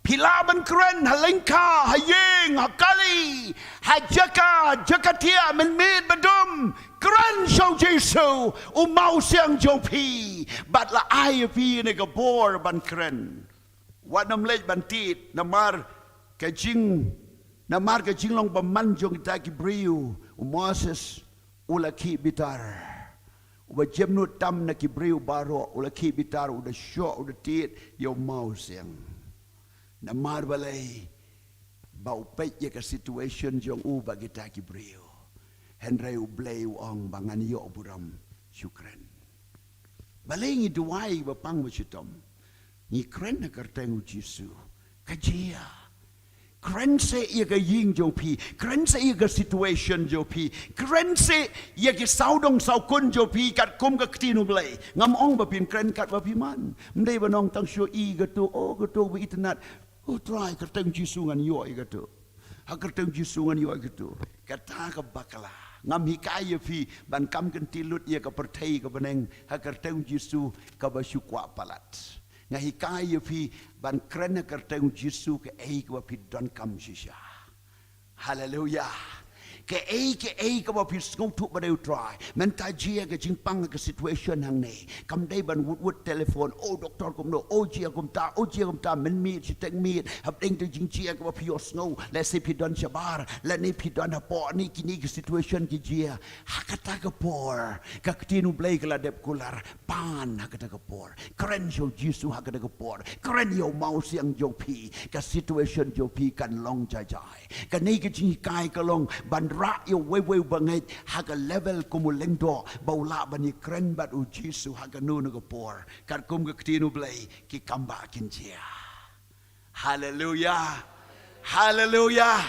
Phi lah ban kren ha lyngkha, ha ïing, ha kali, ha jaka, jaka thiah, mynmiet, badum. Kren sha U Jisu, u mawsiang jong phi. Bad la ai ïa phi ïa kane ka bor ban kren. Wat nym leit ban tied, namar ka jing, namar ka jinglong bymman jong kita ki briew, u Moses u la khih bitar. Uba jemnud tam na ki briew baroh, u la khih bitar, u da shoh, u da tied ïa u mawsiang. Namar balei? Ba u peit ïa ka situation jong u bad kita ki briew. Hynrei U Blei u ong ba ngan ïoh burom, shu kren. Balei ngi duwai ba pang ba shitom? Ngi kren ha ka kyrteng U Jisu, ka jia. Kren seh ïa ka ïing jong phi, kren seh ïa ka situation jong phi, kren seh ïa ki sawdong sawkun jong phi katkum ka ktien U Blei. Ngam ong ba phin kren kat ba phi mon. Ym dei ban ong tang shu i kato, oh kato ba itynnad. Oh Trai, kyrteng Jisu ngan ïoh ïa kato. Ha kyrteng Jisu ngan ïoh ïa kato. Kata ka bakla. Ngam hikai ïa phi ban kam kynti lut ïa ka pyrthei ka bneng. Ha kyrteng Jisu kaba shu kwah palat. Nga hikai ïa phi ban kren ha kyrteng Jisu kaei kaba phi donkam shisha. Haleluya. Kaei kaei kaba phi sngewthuh ba dei U Trai. Mynta jia ka jingpang ka situation hangne. Kam dei ban wut wut telephone, oh doktor kumno, oh jia kumta, oh jia kumta, mynmiet shiteng miet, hapdeng ka jingjia kaba phi ïohsngew, lehse phi don shabar, lane phi don hapoh ne kine ki situation ki jia. Ha kata ka por, ka ktien U Blei ka la dep kular, pan ha kata ka por. Kren sha U Jisu ha kata ka por. Kren ïa u mawsiang jong phi. Ka situation jong phi kan long jai jai. Kane ka jinghikai ka long ban rah ïa uwei uwei u bangeit ha ka level kum u lyngdoh ba u lah ban ïakren bad U Jisu ha kano kano ka por. Katkum ka ktien U Blei ki kam ba kin jia. Haleluya. Haleluya.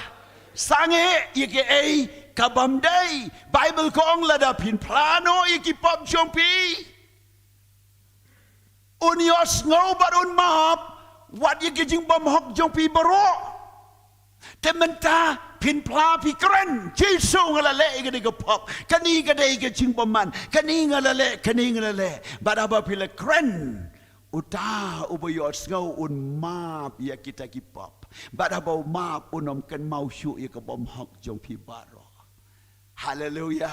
Sangeh ïa kiei ka bym dei. Baibl ka ong lada phin phla noh ïa ki pop jong phi, un ïohsngew bad un map wat ïa ki jingbymhok jong phi baroh. Te mynta phin phla, phi kren, Jisu nga la leh ïa kane ka pop, kane ka dei ka jingbymman, kane nga la leh, kane nga la leh. Bad haba phi la kren, uta uba ïohsngew un map ïa kita ki pop. Bad haba u map un ym kynmaw shuh ïa ka bymhok jong phi baroh. Haleluya.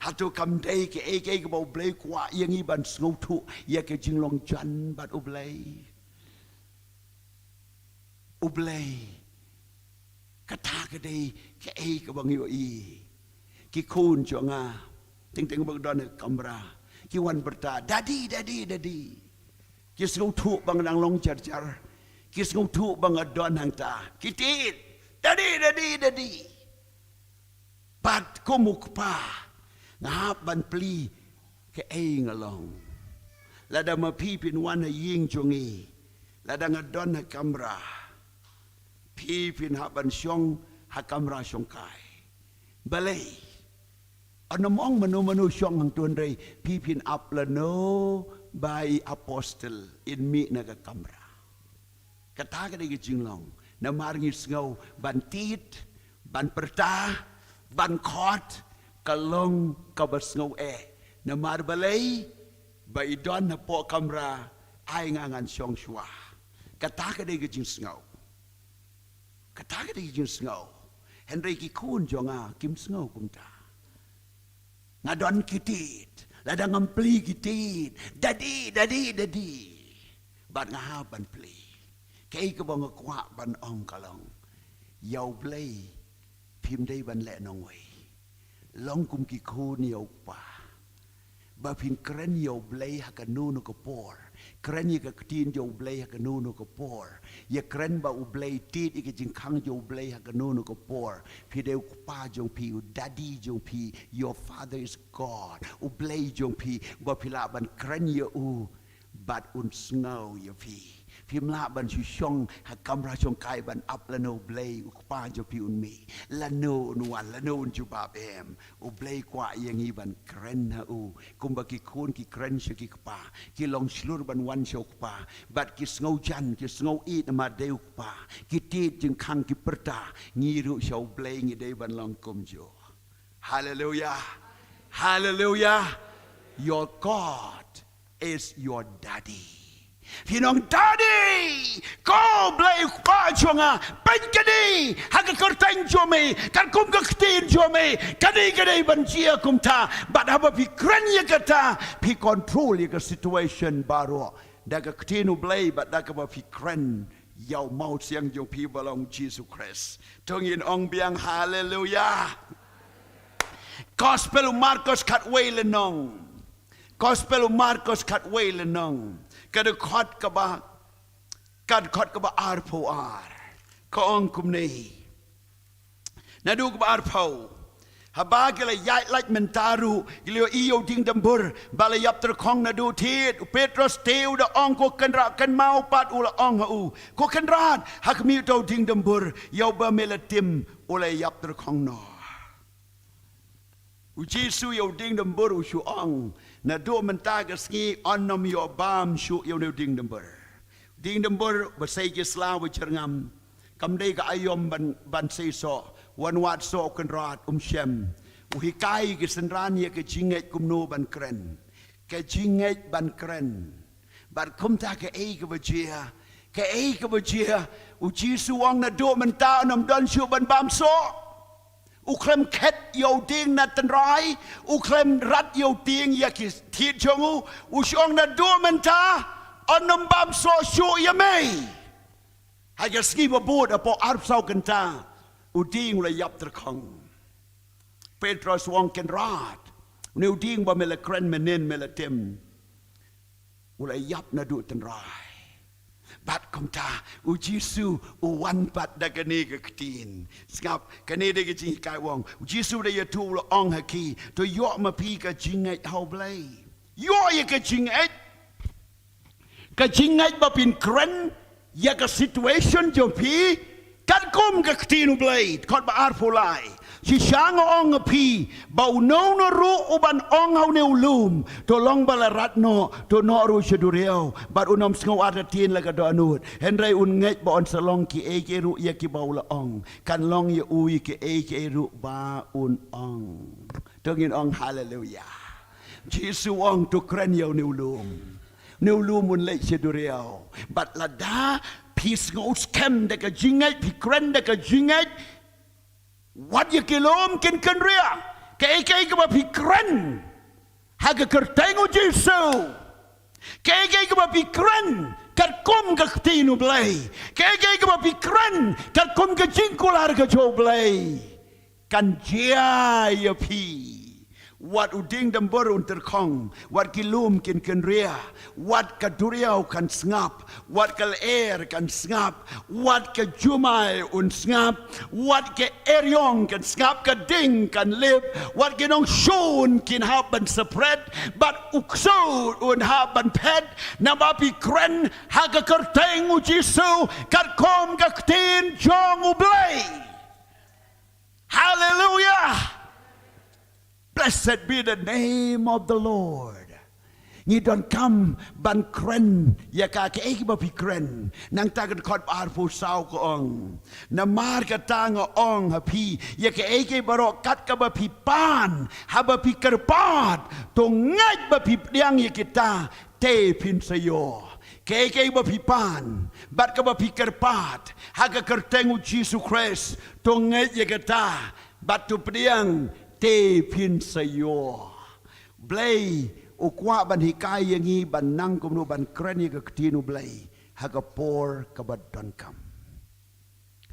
Hato kam dei kaei kaei kaba U Blei u kwah ïa ngi ban sngewthuh ïa ka jinglong jan bad U Blei? U Blei. Kata ka dei kaei kaba ngi ïohi. Ki khun jong nga, teng teng ba ki don ha kamra, ki wan pyrta, Daddy, Daddy, Daddy. Ki sngewthuh ba nga dang long jar jar. Ki sngewthuh ba nga don hangta. Ki tied, Daddy, Daddy, Daddy. Bad kum u kpa, nga hap ban plie kaei nga long. Lada ma phi phin wan ha ïing jong ngi, lada nga don ha kamra, phi phin hap ban shong ha kamra shongkai. Balei? Ym ong mano mano shong hangto, hynrei phi phin ap lano ba i apostle in mih na ka kamra. Kata ka dei ka jinglong. Namar ngi sngew ban tied, ban pyrta, ban khot, ka long kaba sngew eh. Namar balei? Ba i don hapoh kamra, ai nga ngan shong shuwa. Kata ka dei ka jingsngew. Kata ka dei ka jingsngew. Hynrei ki khun jong nga kim sngew kumta. Nga don ki tied, lada ngam plie ki tied, "Daddy, daddy, daddy." Bad nga hap ban plie. Kaei kaba nga kwah ban ong ka long, ïa U Blei phim dei ban leh nongwei. Long kum ki khun ïa U Kpa. Ba phin kren ïa U Blei ha kano kano ka por. Kren ïa ka ktien jong U Blei ha kano kano ka por. Ïa kren ba U Blei, tied ïa ka jingkhang jong U Blei ha kano kano ka por. Phi dei U Kpa jong phi, U Daddy jong phi. Your Father is God. U Blei jong phi, ba phi lah ban kren ïa U bad Un sngew ïa phi. Phim lah ban shu shong ha kamra shongkai ban ap lano U Blei, U Kpa jong phi, Un mih, lano Un wan, lano Un jubab em. U Blei kwah ïa ngi ban kren ha U, kumba ki khun ki kren sha ki kpa, ki long shlur ban wan sha U Kpa. Bad ki sngewjan, ki sngew ïeit namar dei U Kpa. Ki tied jingkhang, ki pyrta, ngi ruh sha U Blei ngi dei ban long kumjuh. Haleluia. Haleluia. Your God is your daddy. Phin ong, "Daddy, ko Blei U Kpa jong nga, pynkyndit ha ka kyrteng jong me, katkum ka ktien jong me, ka dei, ka dei ban jia kumta." Bad haba phi kren ïa kata, phi control ïa ka situation baroh da ka ktien U Blei bad da kaba phi kren ïa u mawsiang jong phi ba long Jisu Khrist. To ngin ong biang, haleluia. Gospel u Markos khatwei lynnong. Gospel u Markos khatwei lynnong. Ka dkhot kaba, ka dkhot kaba arphew ar. Ka ong kumne. Naduh kaba arphew. Haba ki la ïaid lait mynta ruh, ki la ïohi ïa u diengdambur ba la ïap tyrkhong naduh thied. U Petros te u da ong, "Ko Kynrad, kynmaw pat," u la ong ha u, "Ko Kynrad, ha khmih uta u diengdambur ïa uba me la tim u la ïap tyrkhong noh." U Jisu ïa u diengdambur u shu ong, "Naduh mynta ka sngi yn ym ïoh bam shuh ïa une u diengdambur." Diengdambur ba sei ki sla ba jyrngam. Kam dei ka aïom ban, ban sei soh, wan wad soh u Kynrad, um shem. U hikai ki synran ïa ka jingngeit kumno ban kren. Ka jingngeit ban kren. Bad kumta kaei kaba jia, kaei kaba jia, u Jisu u ong naduh mynta yn ym don shuh ban bam soh. U khlem khet ïa u dieng na tynrai, u khlem rat ïa u dieng ïa ki thied jong u, u shu ong naduh mynta yn ym bam soh shuh ïa me. Ha ka sngi ba bud hapoh arphew saw kynta, u dieng u la ïap tyrkhong. Petros u ong, "Kynrad, une u dieng ba me la kren mynnin, me la tim, u la ïap naduh tynrai." Bad kumta u Jisu u wan pat da kane ka ktien. Sngap, kane dei ka jinghikai, u ong, u Jisu da ïathuh u la ong ha ki, "To ïoh ma phi ka jingngeit ha U Blei." Ïoh ïa ka jingngeit. Ka jingngeit ba phin kren ïa ka situation jong phi katkum ka ktien U Blei. Dkhot ba arphew lai. Shisha nga ong ha phi ba uno uno ruh uban ong ha une u lum, "To long ba la rat noh, to noh ruh sha duriaw, bad un ym sngew artatien la ka dohnud, hynrei un ngeit ba yn sa long kiei kiei ruh ïa kiba u la ong, kan long ïa u ïa kiei kiei ruh ba un ong." To ngin ong haleluia. Jisu u ong, "To kren ïa une u lum. Une u lum un leit sha duriaw." Bad lada phi sngew skhem da ka jingngeit, phi kren da ka jingngeit, wat ïa ki lum kin kynriah. Kaei kaei kaba phi kren ha ka kyrteng u Jisu, kaei kaei kaba phi kren katkum ka ktien U Blei, kaei kaei kaba phi kren katkum ka jingkular ka jong U Blei, kan jia ïa phi. Wat u diengdambur un tyrkhong, wat ki lum kin kynriah, wat ka duriaw kan sngap, wat ka lyer kan sngap, wat ka jumai un sngap, wat ka eriong kan sngap, ka ding kan lip, wat ki nongshun kin hap ban sapret, bad u ksuid un hap ban phet, naba phi kren ha ka kyrteng u Jisu katkum ka ktien jong U Blei. Hallelujah. Blessed be the name of the Lord. Ngi donkam ban kren ïa ka, kaei kaba phi kren. Nangta ka dkhot ba arphew saw ka ong, namar kata nga ong ha phi, ïa kaei kaei baroh kat kaba phi pan, haba phi kyrpad, to ngeit ba phi pdiang ïa kita, te phin sa ïoh. Kaei kaei ba phi pan bad kaba phi kyrpad ha ka kyrteng u Jisu Khrist, to ngeit ïa kata bad to pdiang, te phin sa ïoh. Blei u kwah ban hikai ïa ngi ban nang kumno ban kren ïa ka ktien u Blei ha ka por kaba donkam.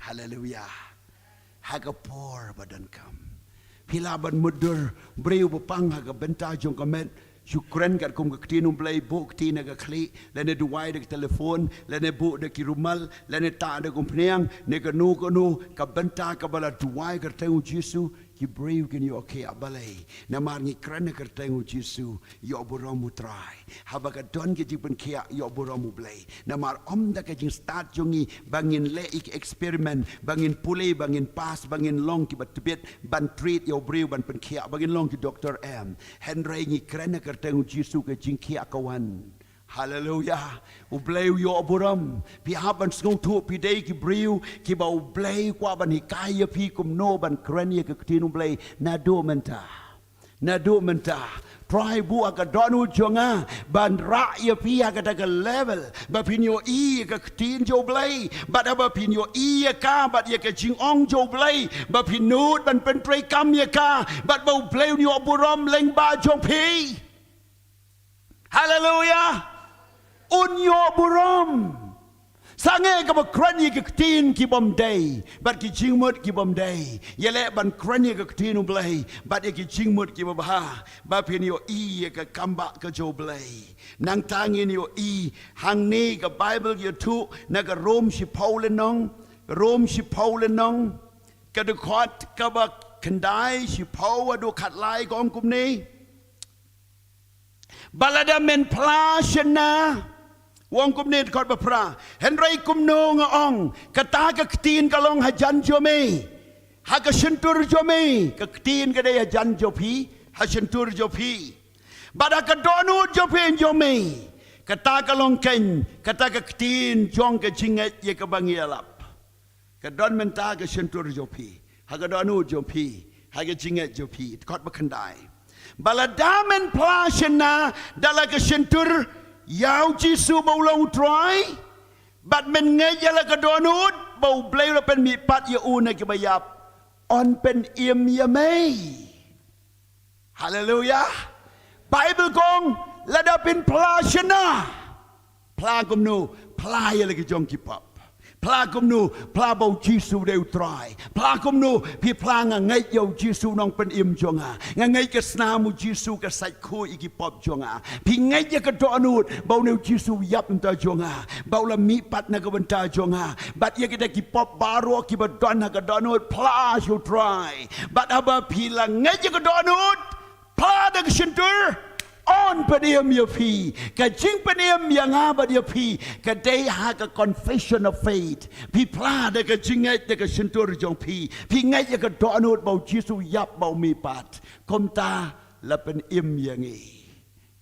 Haleluya. Ha ka por ba donkam. Phi lah ban mutdur briew ba pang ha ka bynta jong ka met, shu kren katkum ka ktien u Blei, buh kti na ka khlieh, lane duwai da ka telephone, lane buh da ki rumal, lane tah da ka umphniang, ne kano kano ka bynta kaba la duwai ka kyrteng u Jisu, ki briew kin ïoh khiah balei? Namar ngi kren ha ka kyrteng u Jisu, ïoh burom u Trai. Haba ka don ka jingpynkhiah, ïoh burom u Blei. Namar ym da ka jingstad jong ngi ba ngin leh ïa ki experiment, ba ngin pule, ba ngin pass, ba ngin long kiba tbit ban treat ïa u briew, ban pynkhiah, ba ngin long ki doktor, em. Hynrei ngi kren ha ka kyrteng u Jisu, ka jingkhiah ka wan. Haleluya. U Blei u ïoh burom. Phi hap ban sngewthuh phi dei ki briew kiba u Blei u kwah ban hikai ïa phi kumno ban kren ïa ka ktien u Blei naduh mynta. Naduh mynta. Trai buh ha ka dohnud jong nga ban rah ïa phi ha kata ka level ba phin ïohi ïa ka ktien jong u Blei, bad haba phin ïohi ïa ka bad ïa ka jingong jong u Blei, ba phin nud ban pyntreikam ïa ka, bad ba u Blei un ïoh burom lyngba jong phi. Haleluya. Un ïoh burom. Sangeh kaba kren ïa ki ktien ki bym dei bad ki jingmut ki bym dei, ïaleh ban kren ïa ka ktien u Blei bad ïa ki jingmut kiba bha, ba phin ïohi ïa ka kambah ka jong u Blei. Nangta ngin ïohi hangne, ka Baibl ka ïathuh na ka Rom shiphew lynnong, Rom shiphew lynnong, ka dkhot kaba khyndai, shiphew haduh khatlai, ka ong kumne. Ba lada men phla shynna, u ong kumne dkhot ba phra, hynrei kumno nga ong, kata ka ktien ka long hajan jong me, ha ka shyntur jong me, ka ktien ka dei hajan jong phi, ha shyntur jong phi, bad ha ka dohnud jong phi, jong me. Kata ka long keiñ kata ka ktien jong ka jingngeit ïa kaba ngi ïalap. Ka don mynta ha ka shyntur jong phi, ha ka dohnud jong phi, ha ka jingngeit jong phi. Dkhot ba khyndai. Ba lada men phla shynna da la ka shyntur ïa u Jisu ba u long u Trai, bad men ngeit ïa la ka dohnud ba u Blei u la pynmihpat ïa u na kiba ïap, yn pynim ïa me. Haleluya. Baibl ka ong, lada phin phla shynna. Phla kumno? Phla ïa la ki jong ki pop. Phla kumno? Phla ba u Jisu u dei u Trai. Phla kumno? Phi phla, nga ngeit ïa u Jisu u nongpynim jong nga. Nga ngeit ka snam u Jisu ka sait khuid ïa ki pop jong nga. Phi ngeit ïa ka dohnud ba une u Jisu u ïap na ka bynta jong nga, ba u la mihpat na ka bynta jong nga. Bad ïa kita ki pop baroh kiba don ha ka dohnud, phla sha u Trai. Bad haba phi la ngeit ïa ka dohnud, phla da ka shyntur, yn pynim ïa phi. Ka jingpynim ïa nga bad ïa phi ka dei ha ka confession of faith. Phi phla da ka jingngeit da ka shyntur jong phi. Phi ngeit ïa ka dohnud ba u Jisu u ïap, ba u mihpat. Kumta la pynim ïa ngi.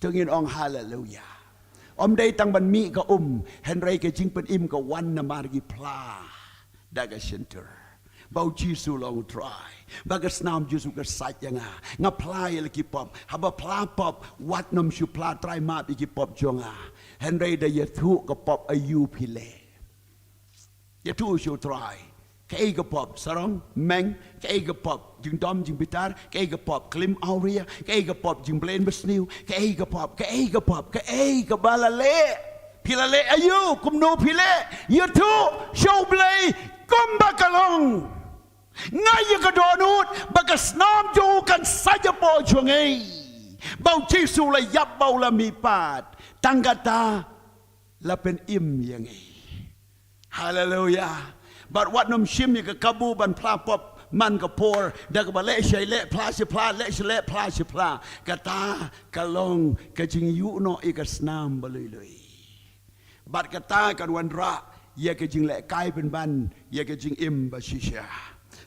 To ngin ong haleluya. Ym dei tang ban mih ka um, hynrei ka jingpynim ka wan namar ngi phla da ka shyntur ba u Jisu u long u Trai, ba ka snam Jisu ka sait ïa nga. Nga phla ïa la ki pop. Haba phla pop, wat nym shu phla Trai map ïa ki pop jong nga, hynrei da ïathuh ka pop aïu phi leh. Ïathuh sha u Trai. Kaei ka pop? Sarong, meng. Kaei ka pop? Jingdom jingbitar. Kaei ka pop? Klim awria. Kaei ka pop? Jingblei basniew. Kaei ka pop? Kaei ka pop? Kaei kaba la leh? Phi la leh aïu? Kumno phi leh? Ïathuh sha u Blei kumba ka long. Nga ïa ka dohnud ba ka snam jong u kan sait hapoh jong ngi, ba u Jisu u la ïap, ba u la mihpat. Tang kata la pynim ïa ngi. Haleluya. Bad wat nym shim ïa ka kabu ban phla pop man ka por, da kaba leh shai leh, phla shai phla, leh shai leh, phla shai phla. Kata ka long ka jingïuh noh ïa ka snam ba lui lui. Bad kata kan wanrah ïa ka jinglehkai pynban ïa ka jingim ba shisha.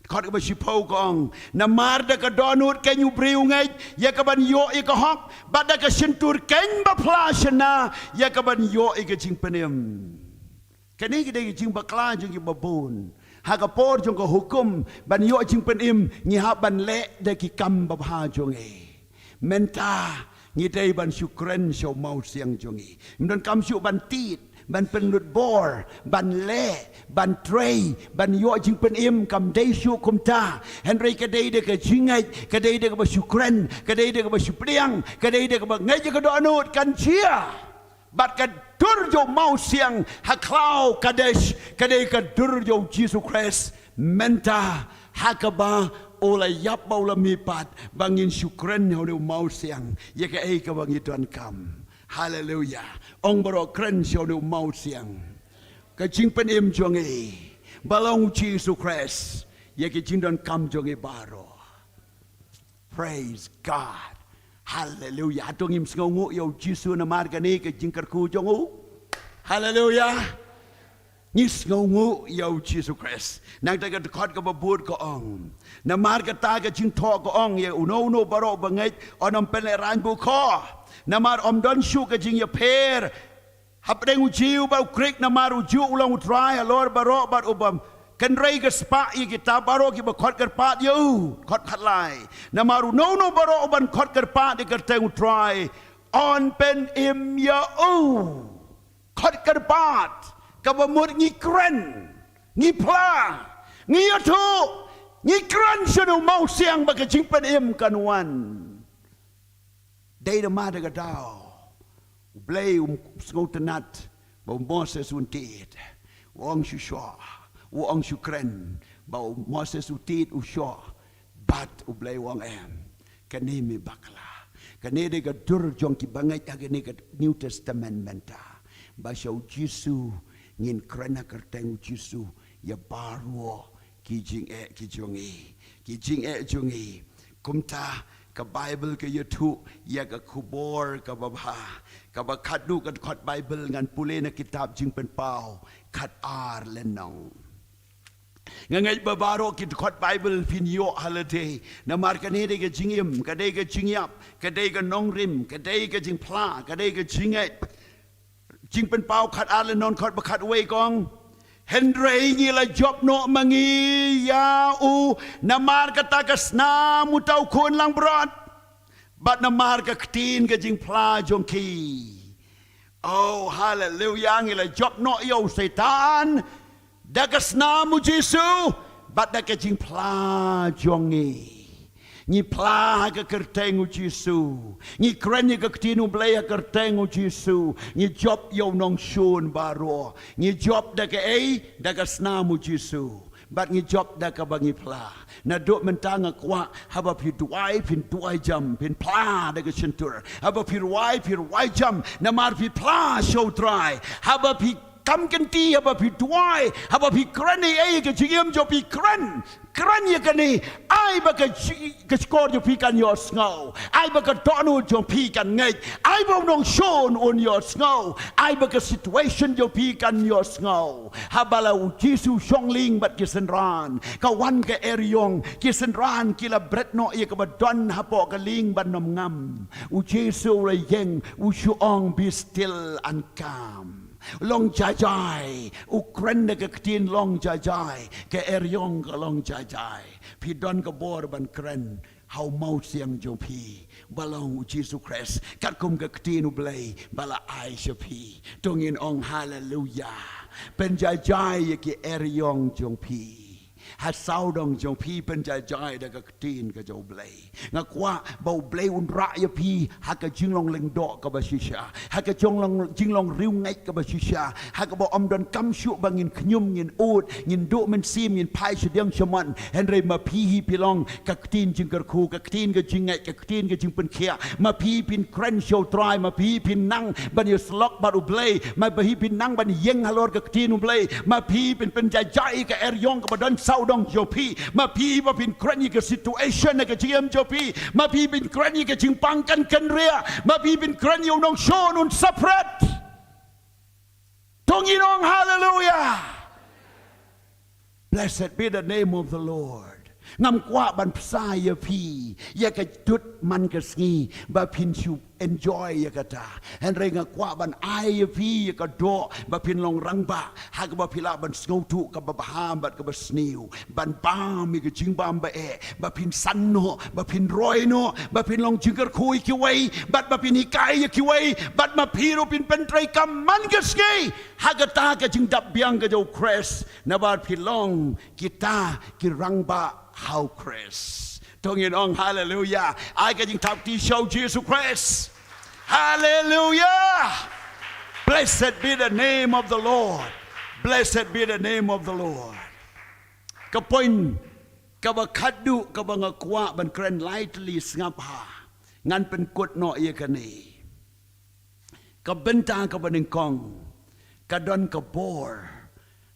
Kot kaba shiphew ka ong, namar da ka dohnud keiñ u briew u ngeit ïa ka ban ïoh ïa ka hok, bad da ka shyntur keiñ ba phla shynna ïa ka ban ïoh ïa ka jingpynim. Kane ka dei ka jingbakla jong kiba bun. Ha ka por jong ka hukum ban ïoh jingpynim, ngi hap ban leh da ki kam babha jong ngi. Mynta ngi dei ban shu kren sha u mawsiang jong ngi. Ngim donkam shuh ban tied, ban pynlut bor, ban leh, ban trei, ban ïoh jingpynim, kam dei shuh kumta. Hynrei ka dei da ka jingngeit, ka dei da kaba shu kren, ka dei da kaba shu pdiang, ka dei da kaba ngeit ïa ka dohnud kan jia. Bad ka dur jong u mawsiang ha khlaw Kadesh, ka dei ka dur jong u Jisu Khrist. Mynta ha kaba u la ïap bad u la mihpat, ba ngin shu kren ha une u mawsiang ïa kaei kaba ngi donkam. Haleluya. Ong baroh, kren sha une u mawsiang. Ka jingpynim jong ngi ba long u Jisu Khrist ïa ki jingdonkam jong ngi baroh. Praise God. Haleluya. Hato ngim sngewnguh ïa u Jisu namar kane ka jingkyrkhu jong u? Haleluya. Ngi sngewnguh ïa u Jisu Khrist. Nangta ka dkhot kaba bud ka ong, namar kata ka jingthoh ka ong ïa uno uno baroh ba ngeit, un ym pynlehraiñ bad u khoh. Namar ym don shuh ka jingïapher hapdeng u Jiw bad u Grik, namar u Jiw u long u trai halor baroh bad uba kynrei ka spah ïa kita baroh kiba khot kyrpad ïa u. Dkhot khatlai, namar uno uno baroh uban khot kyrpad ïa ka kyrteng u Trai, un pynim ïa u. Khot kyrpad, kaba mut ngi kren, ngi phla, ngi ïathuh, ngi kren sha une u mawsiang ba ka jingpynim kan wan. Dei namar da ka daw U Blei um sngewtynnat ba u Moses un tied. U ong shu shoh, u ong shu kren, ba u Moses u tied, u shoh. Bad U Blei u ong, em, kane me bakla. Kane dei ka dur jong kiba ngeit ha kane ka New Testament mynta, ba sha u Jisu ngin kren ha ka kyrteng u Jisu ïa baroh ki jingeh ki jong ngi, ki jingeh jong ngi. Kumta ka Baibl ka ïathuh ïa ka khubor kaba bha, kaba khatduh ka dkhot Baibl ngan pule na kitab Jingpynpaw khatar lynnong. Nga ngeit ba baroh ki dkhot Baibl phin ïoh ha lade, namar kane dei ka jingim, ka dei ka jingïap, ka dei ka nongrim, ka dei ka jingphla, ka dei ka jingngeit. Jingpynpaw khatar lynnong, dkhot ba khatwei ka ong, hynrei ngi la jop noh ma ngi ïa u namar kata ka snam uta u khun langbrot, bad namar ka ktien ka jingphla jong ki. Oh, haleluya, ngi la jop noh ïa u Soitan da ka snam u Jisu bad da ka jingphla jong ngi. Ngi phla ha ka kyrteng u Jisu. Ngi kren ïa ka ktien U Blei ha ka kyrteng u Jisu. Ngi jop ïa u nongshun baroh. Ngi jop da kaei? Da ka snam u Jisu. Bad ngi jop da kaba ngi phla. Naduh mynta nga kwah haba phi duwai, phin duwai jam, phin phla da ka shyntur. Haba phi rwai, phi rwai jam, namar phi phla sha u Trai. Haba phi kam kynti, haba phi duwai, haba phi kren ïa ka jingim jong phi, kren, kren ïa kane. Ai ba ka ji-, ka shkor jong phi kan ïohsngew. Ai ba ka dohnud jong phi kan ngeit. Ai ba u nongshun un ïohsngew. Ai ba ka situation jong phi kan ïohsngew. Haba la u Jisu shong lieng bad ki synran, ka wan ka eriong, ki synran ki la bret noh ïa kaba don hapoh ka lieng ban ym ngam. U Jisu u la ïeng, u shu ong, be still and calm. Long jai jai. U kren da ka ktien long jai jai. Ka eriong ka long jai jai. Phi don ka bor ban kren ha u mawsiang jong phi, ba long u Jisu Khrist, katkum ka ktien U Blei ba la ai sha phi. To ngin ong haleluya. Pynjai jai ïa ki eriong jong phi. Ha sawdong jong phi pynjai jai da ka ktien ka jong U Blei. Nga kwah ba U Blei un rah ïa phi ha ka jinglong lyngdoh kaba shisha, ha ka jinglong, jinglong riewngeit kaba shisha, ha kaba ym donkam shuh ba ngin khñium, ngin ud, ngin duh mynsiem, ngin phai shadiang shamon. Hynrei ma phi hi phi long ka ktien jingkyrkhu, ka ktien ka jingngeit, ka ktien ka jingpynkhiah. Ma phi phin kren sha u Trai, ma phi phin nang ban ïasyllok bad U Blei, ma phi phin nang ban ïeng halor ka ktien U Blei, ma phi phin pynjai jai ka eriong kaba don sawdong jong phi, ma phi ba phin kren ïa ka situation na ka jingim jong phi, ma phi phin kren ïa ka jingpang kan kynriah, ma phi phin kren ïa u nongshun un saphriang. To ngin ong haleluya. Blessed be the name of the Lord. Ngam kwah ban bsa ïa phi ïa ka dud man ka sngi ba phin shu enjoy ïa kata. Hynrei nga kwah ban ai ïa phi ïa ka doh ba phin long rangbah, ha kaba phi lah ban sngewthuh kaba bha bad kaba sniew, ban bam ïa ka jingbam ba eh, ba phin san noh, ba phin roi noh, ba phin long jingkyrkhu ïa kiwei, bad ba phin hikai ïa kiwei, bad ma phi ruh phin pyntreikam man ka sngi ha kata ka jingdap biang ka jong u Khrist, namar phi long kita ki rangbah ha u Khrist. To ngin ong haleluya. Ai ka jingthap kti sha u Jisu Khrist. Haleluya. Blessed be the name of the Lord. Blessed be the name of the Lord. Ka point kaba khatduh kaba nga kwah ban kren lightly, sngap ha. Ngan pynkut noh ïa kane. Ka bynta kaba nyngkong, ka don ka bor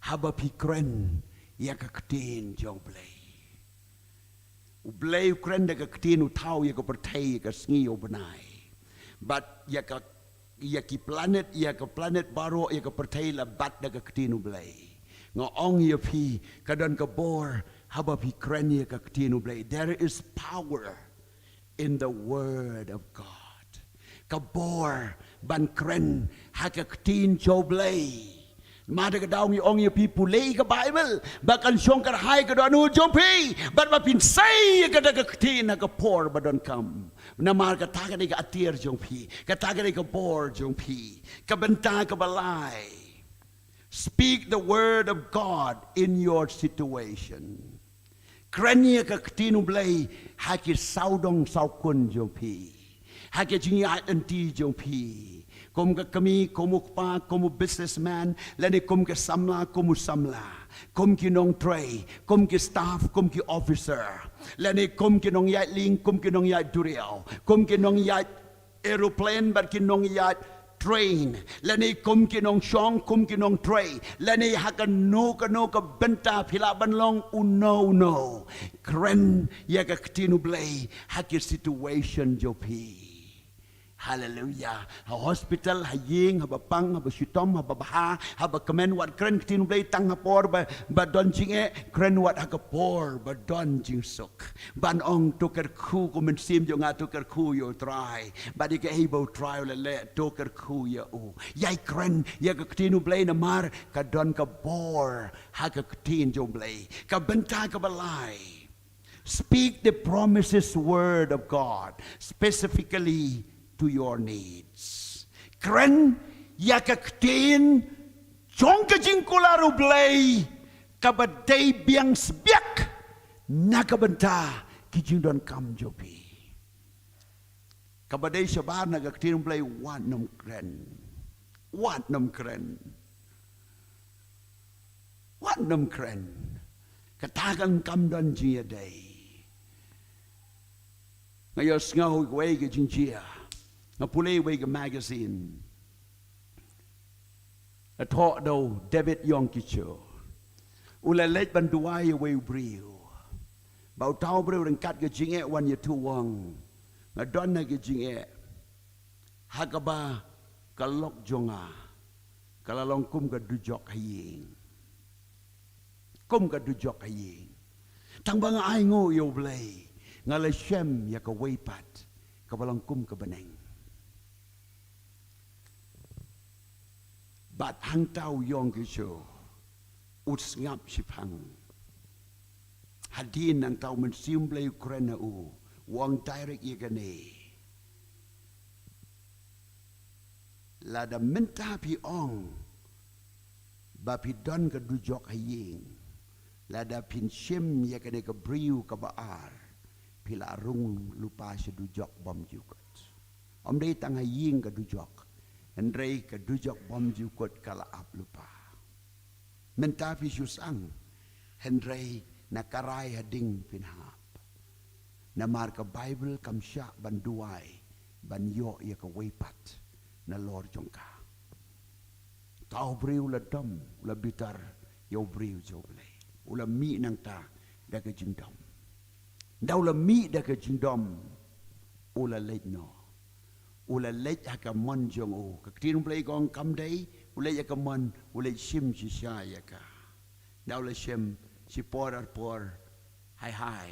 haba phi kren ïa ka ktien jong u Blei. U Blei u kren da ka ktien, u thaw ïa ka pyrthei, ïa ka sngi, ïa u bnai. Bad ïa ka, ïa ki planet, ïa ka planet baroh, ïa ka pyrthei la bat da ka ktien u Blei. Nga ong ïa phi, ka don ka bor haba phi kren ïa ka ktien u Blei. There is power in the word of God. Ka bor ban kren ha ka ktien jong u Blei. Ma da ka daw ngi ong ïa phi, pule ïa ka Bible ba kan shong kyrhai ka dohnud jong phi, bad ba phin sei ïa kata ka ktien ha ka por ba donkam. Namar kata ka dei ka atiar jong phi, kata ka dei ka bor jong phi. Ka bynta kaba lai. Speak the word of God in your situation. Kren ïa ka ktien u Blei ha ki sawdong sawkun jong phi. Ha ki jingïaid lynti jong phi. Kum ka kmie, kum u kpa, kum u businessman, lane kum ka samla, kum u samla. Kum ki nongtrei, kum ki staff, kum ki officer. Lane kum ki nongïaid lieng, kum ki nongïaid duriaw. Kum ki nongïaid aeroplane bad ki nongïaid train, lane kum ki nongshong, kum ki nongtrei, lane ha kano kano ka bynta phi lah ban long uno uno. Kren ïa ka ktien u Blei ha ki situation jong phi. Haleluya. Ha hospital, ha ïing, haba pang, haba shitom, haba bha, haba kmen, wat kren ktien u Blei tang ha por ba, ba don jingeh, kren wat ha ka por ba don jingsuk. Ban ong to kyrkhu, ko mynsiem jong nga, to kyrkhu ïa u Trai. Bad ïa kaei ba u Trai u la leh, to kyrkhu ïa u. Ïai kren ïa ka ktien u Blei namar ka don ka bor ha ka ktien jong u Blei. Ka bynta kaba lai. Speak the promises word of God specifically to your needs. Kren ïa ka ktien jong ka jingkular u Blei kaba dei biang sbiak na ka bynta ki jingdonkam jong phi. Kaba dei shabar na ka ktien u Blei, wat nym kren. Wat nym kren. Wat nym kren. Kata kan kam don jingïadei. Nga ïohsngew kawei ka jingjia. Nga pule kawei ka magazine. La thoh da u David Yonggi Cho. U la leit ban duwai ïa uwei u briew. Ba uta u briew ryngkat ka jingeh wan ïathuh u ong, nga don ha ka jingeh ha kaba ka lok jong nga ka la long kum ka dujok ha ïing. Kum ka dujok ha ïing. Tang ba nga ainguh ïa u Blei, nga la shem ïa kawei pat kaba long kum ka bneng. Bad hangta u Yonggi Cho u sngap shiphang. Hadien nangta u Mynsiem Blei u kren ha u, u ong direct ïa kane. Lada mynta phi ong ba phi don ka dujok ha ïing, lada phin shim ïa kane ka briew kaba ar, phi la rung lypa sha dujok bymjukut. Ym dei tang ha ïing ka dujok, hynrei ka dujok bymjukut ka la ap lypa. Mynta phi shu sang, hynrei na ka rai hadien phin hap. Namar ka Baibl kam shah ban duwai ban ïoh ïa kawei pat nalor jong ka. Uta u briew u la dom, u la bitar ïa u briew jong u Blei. U la mih nangta da ka jingdom. Ynda u la mih da ka jingdom, u la leit noh. U la leit ha ka mon jong u. Ka ktien u Blei ka ong kam dei u leit ha ka mon, u leit shim shisha ïa ka. Ynda u la shim, shipor arpor, Ai hai,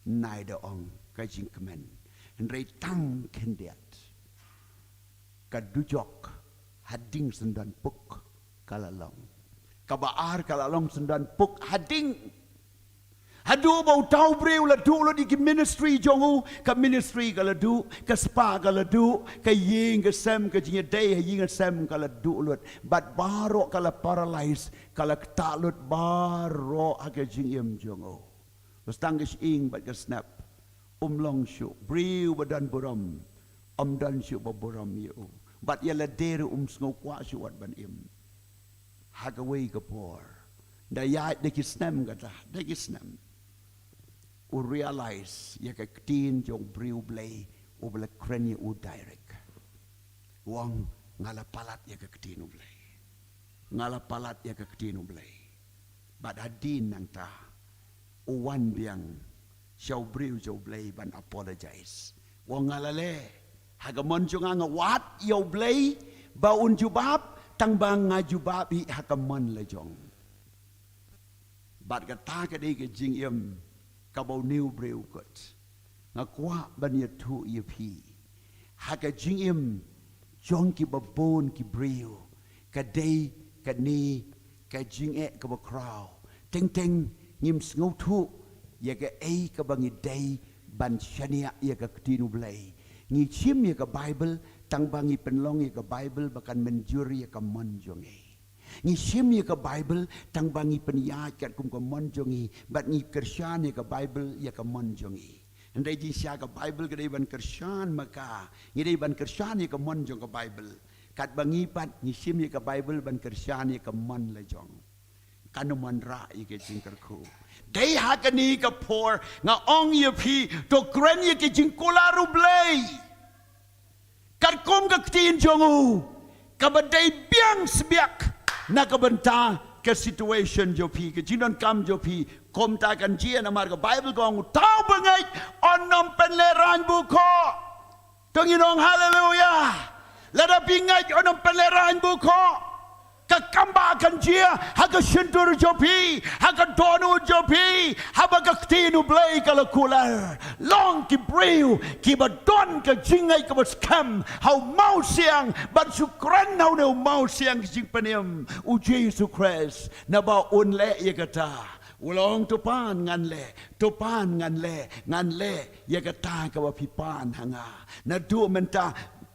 nai da ong ka jingkmen. Hynrei tang khyndiat. Ka dujok hadien syndon puk ka la long. Kaba ar ka la long syndon puk hadien. Haduh ba uta u briew u la duh lut ïa ki ministry jong u, ka ministry ka la duh, ka spah ka la duh, ka ïing ka sem, ka jingïadei ha ïing ha sem ka la duh lut. Bad baroh ka la paralyze, ka la ktah lut baroh ha ka jingim jong u. Bad tang ka shyieng bad ka snep, um long shuh, briew ba don burom, um don shuh ba burom ïa u. Bad ïa lade ruh um sngew kwah shuh wat ban im. Ha kawei ka por, da ïaid da ki snem kata, da ki snem, u realize ïa ka ktien jong u briew Blei uba la kren ïa u direct. U ong, nga la palat ïa ka ktien u Blei. Nga la palat ïa ka ktien u Blei. Bad hadien nangta, u wan biang sha u briew jong u Blei ban apologize. U ong, nga la leh, ha ka mon jong nga nga wad ïa u Blei ba un jubab, tang ba nga jubab hi ha ka mon la jong. Bad kata ka dei ka jingim kaba une u briew u kut. Nga kwah ban ïathuh ïa phi, ha ka jingim jong kiba bun ki briew, ka dei kane ka jingeh kaba khraw. Teng teng ngim sngewthuh ïa kaei kaba ngi dei ban shaniah ïa ka ktien u Blei. Ngi shim ïa ka Baibl tang ba ngi pynlong ïa ka Baibl ba kan mynjur ïa ka mon jong ngi. Ngi shim ïa ka Baibl tang ba ngi pynïaid katkum ka mon jong ngi, bad ngi kyrshan ïa ka Baibl ïa ka mon jong ngi. Hynrei jingshisha ka Baibl ka dei ban kyrshan ma ka, ngi dei ban kyrshan ïa ka mon jong ka Baibl. Katba ngi pat ngi shim ïa ka Baibl ban kyrshan ïa ka mon la jong. Kan ym wanrah ïa ka jingkyrkhu. Dei ha kane ka por nga ong ïa phi, to kren ïa ka jingkular u Blei. Katkum ka ktien jong u, kaba dei biang sbiak na ka bynta ka situation jong phi, ka jingdonkam jong phi. Kumta kan jia namar ka Baibl ka ong, uta uba ngeit un ym pynlehraiñ bukhuh. To ngin ong haleluya. Lada phi ngeit un ym pynlehraiñ bukhuh, ka kambah kan jia ha ka shyntur jong phi, ha ka dohnud jong phi, haba ka ktien u Blei ka la kular. Long ki briew kiba don ka jingngeit kaba skhem ha u mawsiang, ban shu kren ha une u mawsiang ka jingpynim u Jisu Khrist, naba un leh ïa kata. U la ong, to pan ngan leh, to pan ngan leh, ngan leh ïa kata kaba phi pan ha nga. Naduh mynta,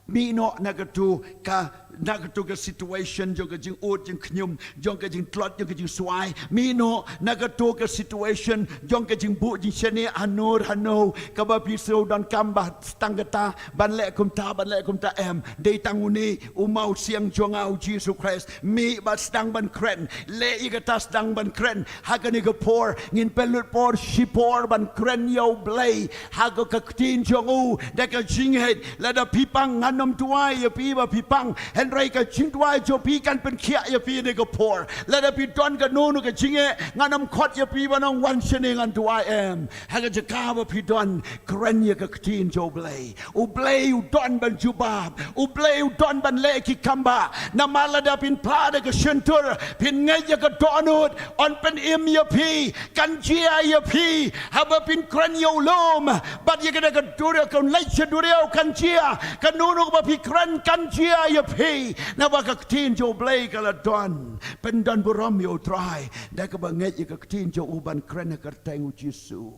mih noh na katu ka, na katu ka situation jong ka jingud jingkhñium, jong ka jingtlot, jong ka jingswai. Mih noh na katu ka situation jong ka jingbuh jingshaniah hano hano, kaba phi shu donkam ba tang kata ban leh kumta, ban leh kumta. Em, dei tang une u mawsiang jong nga u Jisu Khrist. Mih bad sdang ban kren, leh ïa kata, sdang ban kren. Ha kane ka por ngin pynlut por shipor ban kren ïa u Blei ha ka ktien jong u da ka jingngeit. Lada phi pang, ngan ym duwai ïa phi ba phi pang, hynrei ka jingduwai jong phi kan pynkhiah ïa phi ha kane ka por. Lada phi don kano kano ka jingeh, ngan ym khot ïa phi ban ong wan shane ngan duwai, em. Ha ka jaka ba phi don, kren ïa ka ktien jong u Blei. U Blei u don ban jubab, u Blei u don ban leh ki kambah. Namar lada phin phla da ka shyntur, phin ngeit ïa ka dohnud, un pynim ïa phi, kan jia ïa phi. Haba phin kren ïa u lum bad ïa kata ka duriaw, ka leit sha duriaw, kan jia. Kano kano kaba phi kren kan jia ïa phi. Naba ka ktien jong u Blei ka la don. Pyndon burom ïa u Trai da kaba ngeit ïa ka ktien jong u ban kren ha ka kyrteng u Jisu.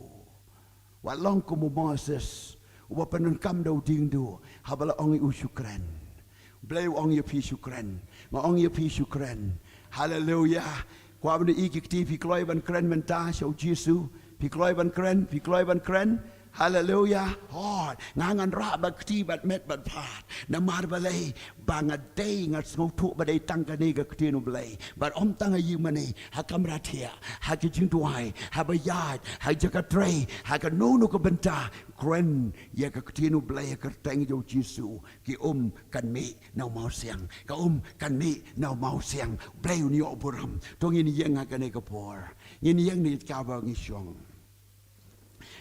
Wat long kum u Moses uba pyndonkam da u diengduh haba la ong ïa u shu kren. Blei u ong ïa phi shu kren. Nga ong ïa phi shu kren. Haleluya. Kwah ban ïohi ki kti, phi kloi ban kren mynta sha u Jisu? Phi kloi ban kren? Phi kloi ban kren? Haleluya. Hooid. Nga ngan rah bad kti bad met bad phad. Namar balei? Ba nga dei, nga sngewthuh ba dei tang kane ka ktien u Blei. Bad ym tang ha ïing mane, ha kamra thiah, ha ki jingduwai, haba ïaid, ha jaka trei, ha kano kano ka bynta, kren ïa ka ktien u Blei ha ka kyrteng jong u Jisu. Ki um kan mih na u mawsiang. Ka um kan mih na u mawsiang. Blei un ïoh burom. To ngin ïeng ha kane ka por. Ngin ïeng na kaba ngi shong.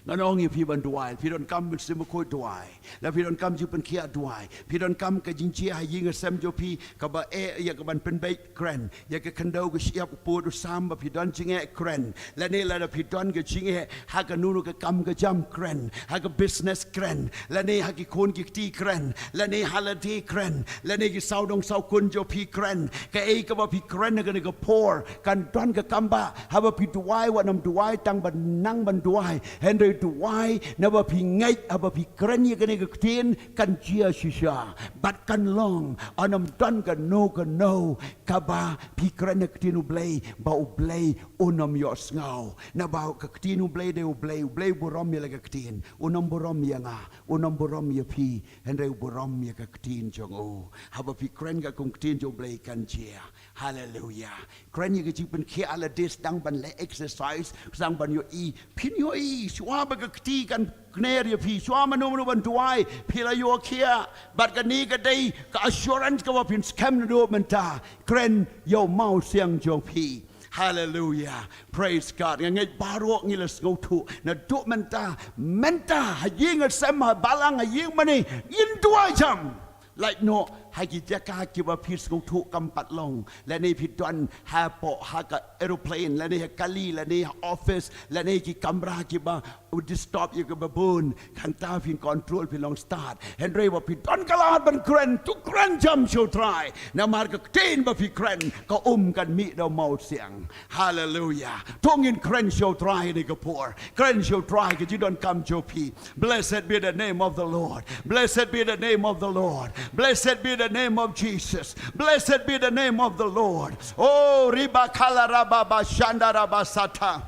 Ngan ong ïa phi ban duwai, phi donkam ban sngewthuh duwai. La phi donkam jingpynkhiah duwai. Phi donkam ka jingjia ha ïing ha sem jong phi kaba eh ïa ka ban pynbeit, kren. Ïa ka khyndew ka shyiap, u pud u sam ba phi don jingeh, kren. Lane lada phi don ka jingeh ha kano kano ka kam ka jam, kren. Ha ka business, kren. Lane ha ki khun ki kti, kren. Lane ha lade, kren. Lane ki sawdong sawkun jong phi, kren. Kaei kaba phi kren ha kane ka por kan don ka kambah haba phi duwai, wat nym duwai tang ban nang ban duwai. Hynrei duwai naba phi ngeit haba phi kren ïa kane ka ktien kan jia shisha bad kan long. Wat nym don kano kano kaba phi kren ha ka ktien U Blei ba U Blei un nym ïohsngew. Naba ka ktien U Blei dei U Blei, U Blei u burom ïa la ka ktien. Un nym burom ïa nga, un nym burom ïa phi, hynrei u burom ïa ka ktien jong u. Haba phi kren ka kum ka ktien jong U Blei kan jia. Haleluya. Kren ïa ka jingpynkhiah, lada sdang ban leh exercise, sdang ban ïohi, phin ïohi shuwa ba ka kti kan kner ïa phi, shuwa mano mano ban duwai, phi la ïoh khiah. Bad kane ka dei ka assurance kaba phin skhem naduh mynta. Kren ïa u mawsiang jong phi. Haleluya. Praise God. Nga ngeit baroh ngi la sngewthuh naduh mynta, mynta ha ïing ha sem, ha balang, ha ïing mane, ngin duwai jam. Lait noh ha ki jaka kiba phi sngewthuh kam pat long. Lane phi don hapoh ha ka aeroplane, lane ha kali, lane ha office, lane ki kamra kiba u disturb ïa kiba bun. Hangta phin control, phin long stad. Hynrei ba phi don ka lad ban kren, to kren jam sha U Trai. Namar ka ktien ba phi kren ka um kan mih da u mawsiang. Haleluya. To ngin kren sha U Trai ha kane ka por. Kren sha U Trai ka jingdonkam jong phi. Blessed be the name of the Lord. Blessed be the name of the Lord. Blessed be the name of Jesus. Blessed be the name of the Lord. Oh, riba kala raba ba shanda raba sata.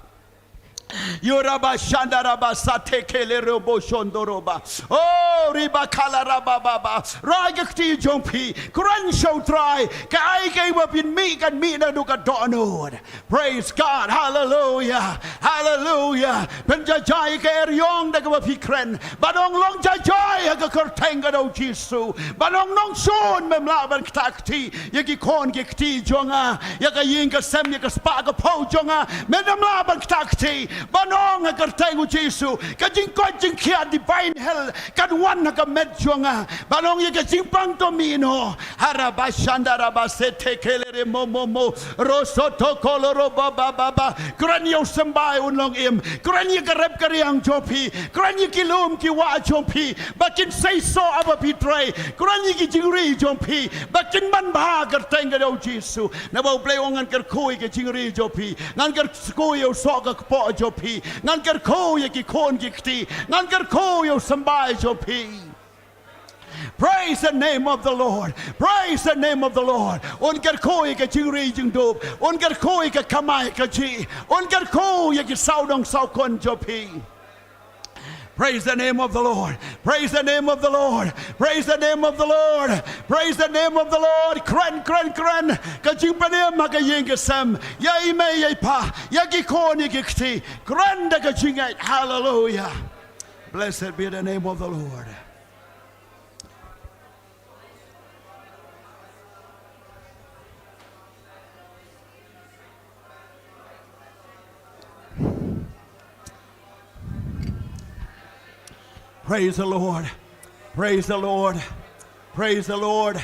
Yoraba shanda raba sate kele robo shondo roba. Oh, riba kala raba baba. Rai ka kti jong phi. Kren sha U Trai. Kaei kaei ba phin mih kan mih naduh ka dohnud. Praise God. Hallelujah. Hallelujah. Pynjajai ka eriong da kaba phi kren. Ban ong long jajai ha ka kyrteng ka jong U Jisu. Ban ong nongshun, mem lah ban ktah kti ïa ki khun ki kti jong nga, ïa ka ïing ka sem, ïa ka spah ka phew jong nga. Mem lah ban ktah kti. Ban ong ha ka kyrteng U Jisu, ka jingkoit jingkhiah, divine health kan wan ha ka met jong nga. Ban ong ïa ka jingpang to mih noh. Haraba shanda raba sete kelere mo mo mo. Rosoto koloro ba ba ba ba. Kren ïa u symbai un long im. Kren ïa ka rep ka riang jong phi. Kren ïa ki lum ki wah jong phi ba kin seisoh haba phi trei. Kren ïa ki jingri jong phi ba kin manbha ha ka kyrteng ka jong U Jisu. Naba U Blei u ong ngan kyrkhu ïa ka jingri jong phi. Ngan kyrkhu ïa u soh ka kpoh jong phi. Ngan kyrkhu ïa ki khun ki kti. Ngan kyrkhu ïa u symbai jong phi. Praise the name of the Lord. Praise the name of the Lord. Un kyrkhu ïa ka jingri jingdup. Un kyrkhu ïa ka kamai kajih. Un kyrkhu ïa ki sawdong sawkun jong phi. Praise the name of the Lord. Praise the name of the Lord. Praise the name of the Lord. Praise the name of the Lord. Kren, kren, kren. Ka jingpynim ha ka ïing ka sem. Ïa i mei ïa i pa. Ïa ki khun ïa ki kti. Kren da ka jingngeit. Hallelujah. Blessed be the name of the Lord. Praise the Lord. Praise the Lord. Praise the Lord.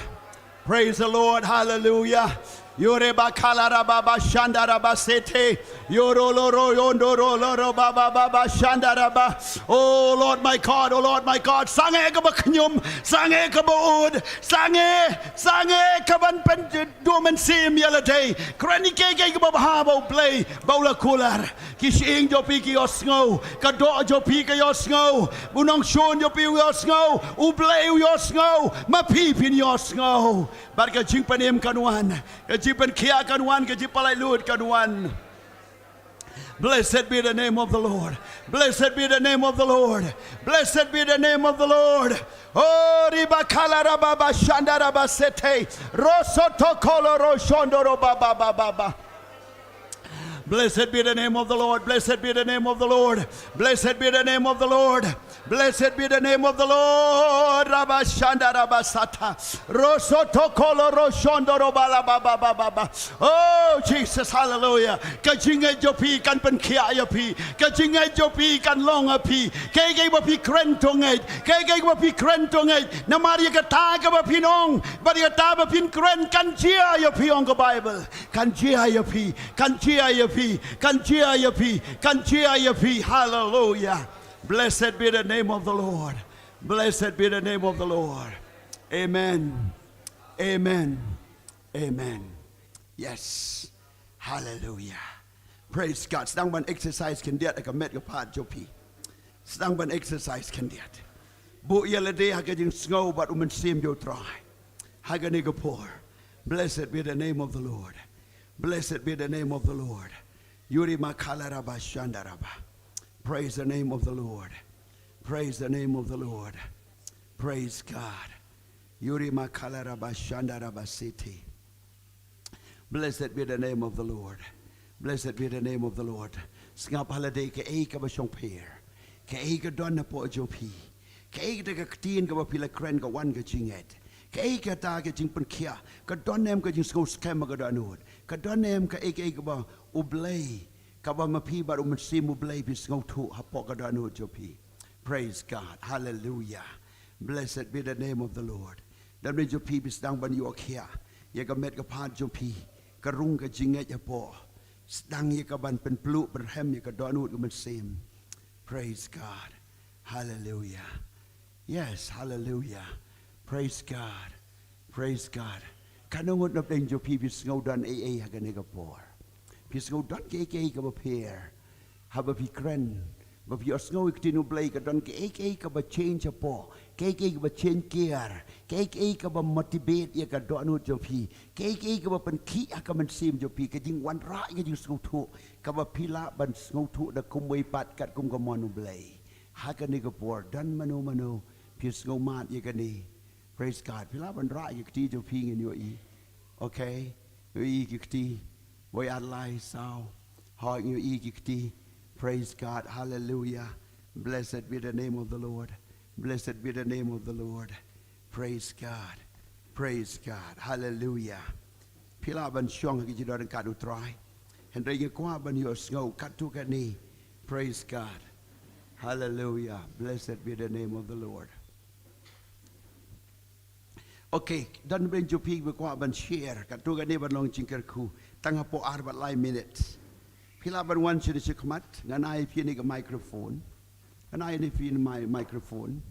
Praise the Lord. Hallelujah. Yore ba kala ra ba ba shanda ra ba sete. Yoro lo ro yondo ro lo ro ba ba ba ba shanda ra ba. Oh Lord my God, oh Lord my God. Sangeh kaba khñium, sangeh kaba ud, sangeh, sangeh kaban pen duh mynsiem ïa lade. Kren ïa kiei kiei kiba bha ba U Blei ba u la kular. Ki shyieng jong phi ki ïohsngew, ka doh jong phi ka ïohsngew, u nongshun jong phi u ïohsngew, U Blei u ïohsngew, ma phi phin ïohsngew. Bad ka jingpynim kan wan, ka jingpynkhiah kan wan, ka jingpynlait lut kan wan. Blessed be the name of the Lord. Blessed be the name of the Lord. Blessed be the name of the Lord. Oh, riba kala raba ba shanda raba sete. Rosoto kolo roshondo roba ba ba ba ba. Blessed be the name of the Lord. Blessed be the name of the Lord. Blessed be the name of the Lord. Blessed be the name of the Lord. Rabashanda rabasata. Rosotokolo roshondo robala baba baba baba. Oh Jesus, hallelujah. Ka jingngeit jong phi kan pynkhiah ïa phi. Ka jingngeit jong phi kan long ha phi. Kaei kaei ba phi kren to ngeit. Kaei kaei ba phi kren to ngeit. Namar ïa kata kaba phin ong bad ïa kata ba phin kren kan jia ïa phi, ong ka Bible. Kan jia ïa phi. Kan jia ïa phi. Kan jia ïa phi. Kan jia ïa phi. Hallelujah. Blessed be the name of the Lord. Blessed be the name of the Lord. Amen. Amen. Amen. Yes. Hallelujah. Praise God. Sdang ban exercise khyndiat ha ka met ka phad jong phi. Sdang ban exercise khyndiat. Buh ïa lade ha ka jingsngew bad u Mynsiem jong u Trai ha kane ka por. Blessed be the name of the Lord. Blessed be the name of the Lord. Yuri makala raba shanda raba. Praise the name of the Lord. Praise the name of the Lord. Praise God. Yuri makala raba shanda raba siti. Blessed be the name of the Lord. Blessed be the name of the Lord. Sngap ha lade kaei kaba shongpher, kaei ka don hapoh jong phi. Kaei kata ka ktien kaba phi la kren ka wan ka jingngeit. Kaei kata ka jingpynkhiah, ka don em ka jingsngew skhem ha ka dohnud. Ka don em kaei kaei kaba U Blei, kaba ma phi bad u Mynsiem U Blei phi sngewthuh hapoh ka dohnud jong phi. Praise God. Hallelujah. Blessed be the name of the Lord. Don bynta jong phi, phi sdang ban ïoh khiah ïa ka met ka phad jong phi, ka rung ka jingngeit hapoh. Sdang ïa ka ban pynpluh pynrhem ïa ka dohnud ka mynsiem. Praise God. Hallelujah. Yes, hallelujah. Praise God. Praise God. Katno ngut na pdeng jong phi phi sngew don ei ei ha kane ka por? Phi sngew don kaei kaei kaba pher haba phi kren, ba phi ïohsngew ïa ka ktien U Blei, ka don kaei kaei kaba change hapoh, kaei kaei kaba change gear, kaei kaei kaba motivate ïa ka dohnud jong phi, kaei kaei kaba pynkhih ha ka mynsiem jong phi, ka jingwanrah ïa ka jingsngewthuh kaba phi lah ban sngewthuh da kumwei pat katkum ka mon U Blei. Ha kane ka por don mano mano phi sngew mad ïa kane? Praise God. Phi lah ban rah ïa ki kti jong phi, ngin ïohi. Okay. Ïohi ki kti. Wei, ar, lai, saw. Hooid, ïohi ki kti. Praise God. Hallelujah. Blessed be the name of the Lord. Blessed be the name of the Lord. Praise God. Praise God. Hallelujah. Phi lah ban shong ha ki jingdon ryngkat U Trai. Hynrei ngi kwah ban ïohsngew katto katne. Praise God. Hallelujah. Blessed be the name of the Lord. Okay, don bynta jong phi ba kwah ban share katto katne ban long jingkyrkhu, tang hapoh ar bad lai minit. Phi lah ban wan sha, sha khmat, ngan ai phi ïa kane ka microphone. Ngan ai ïa phi ïa kane ka mi-, microphone.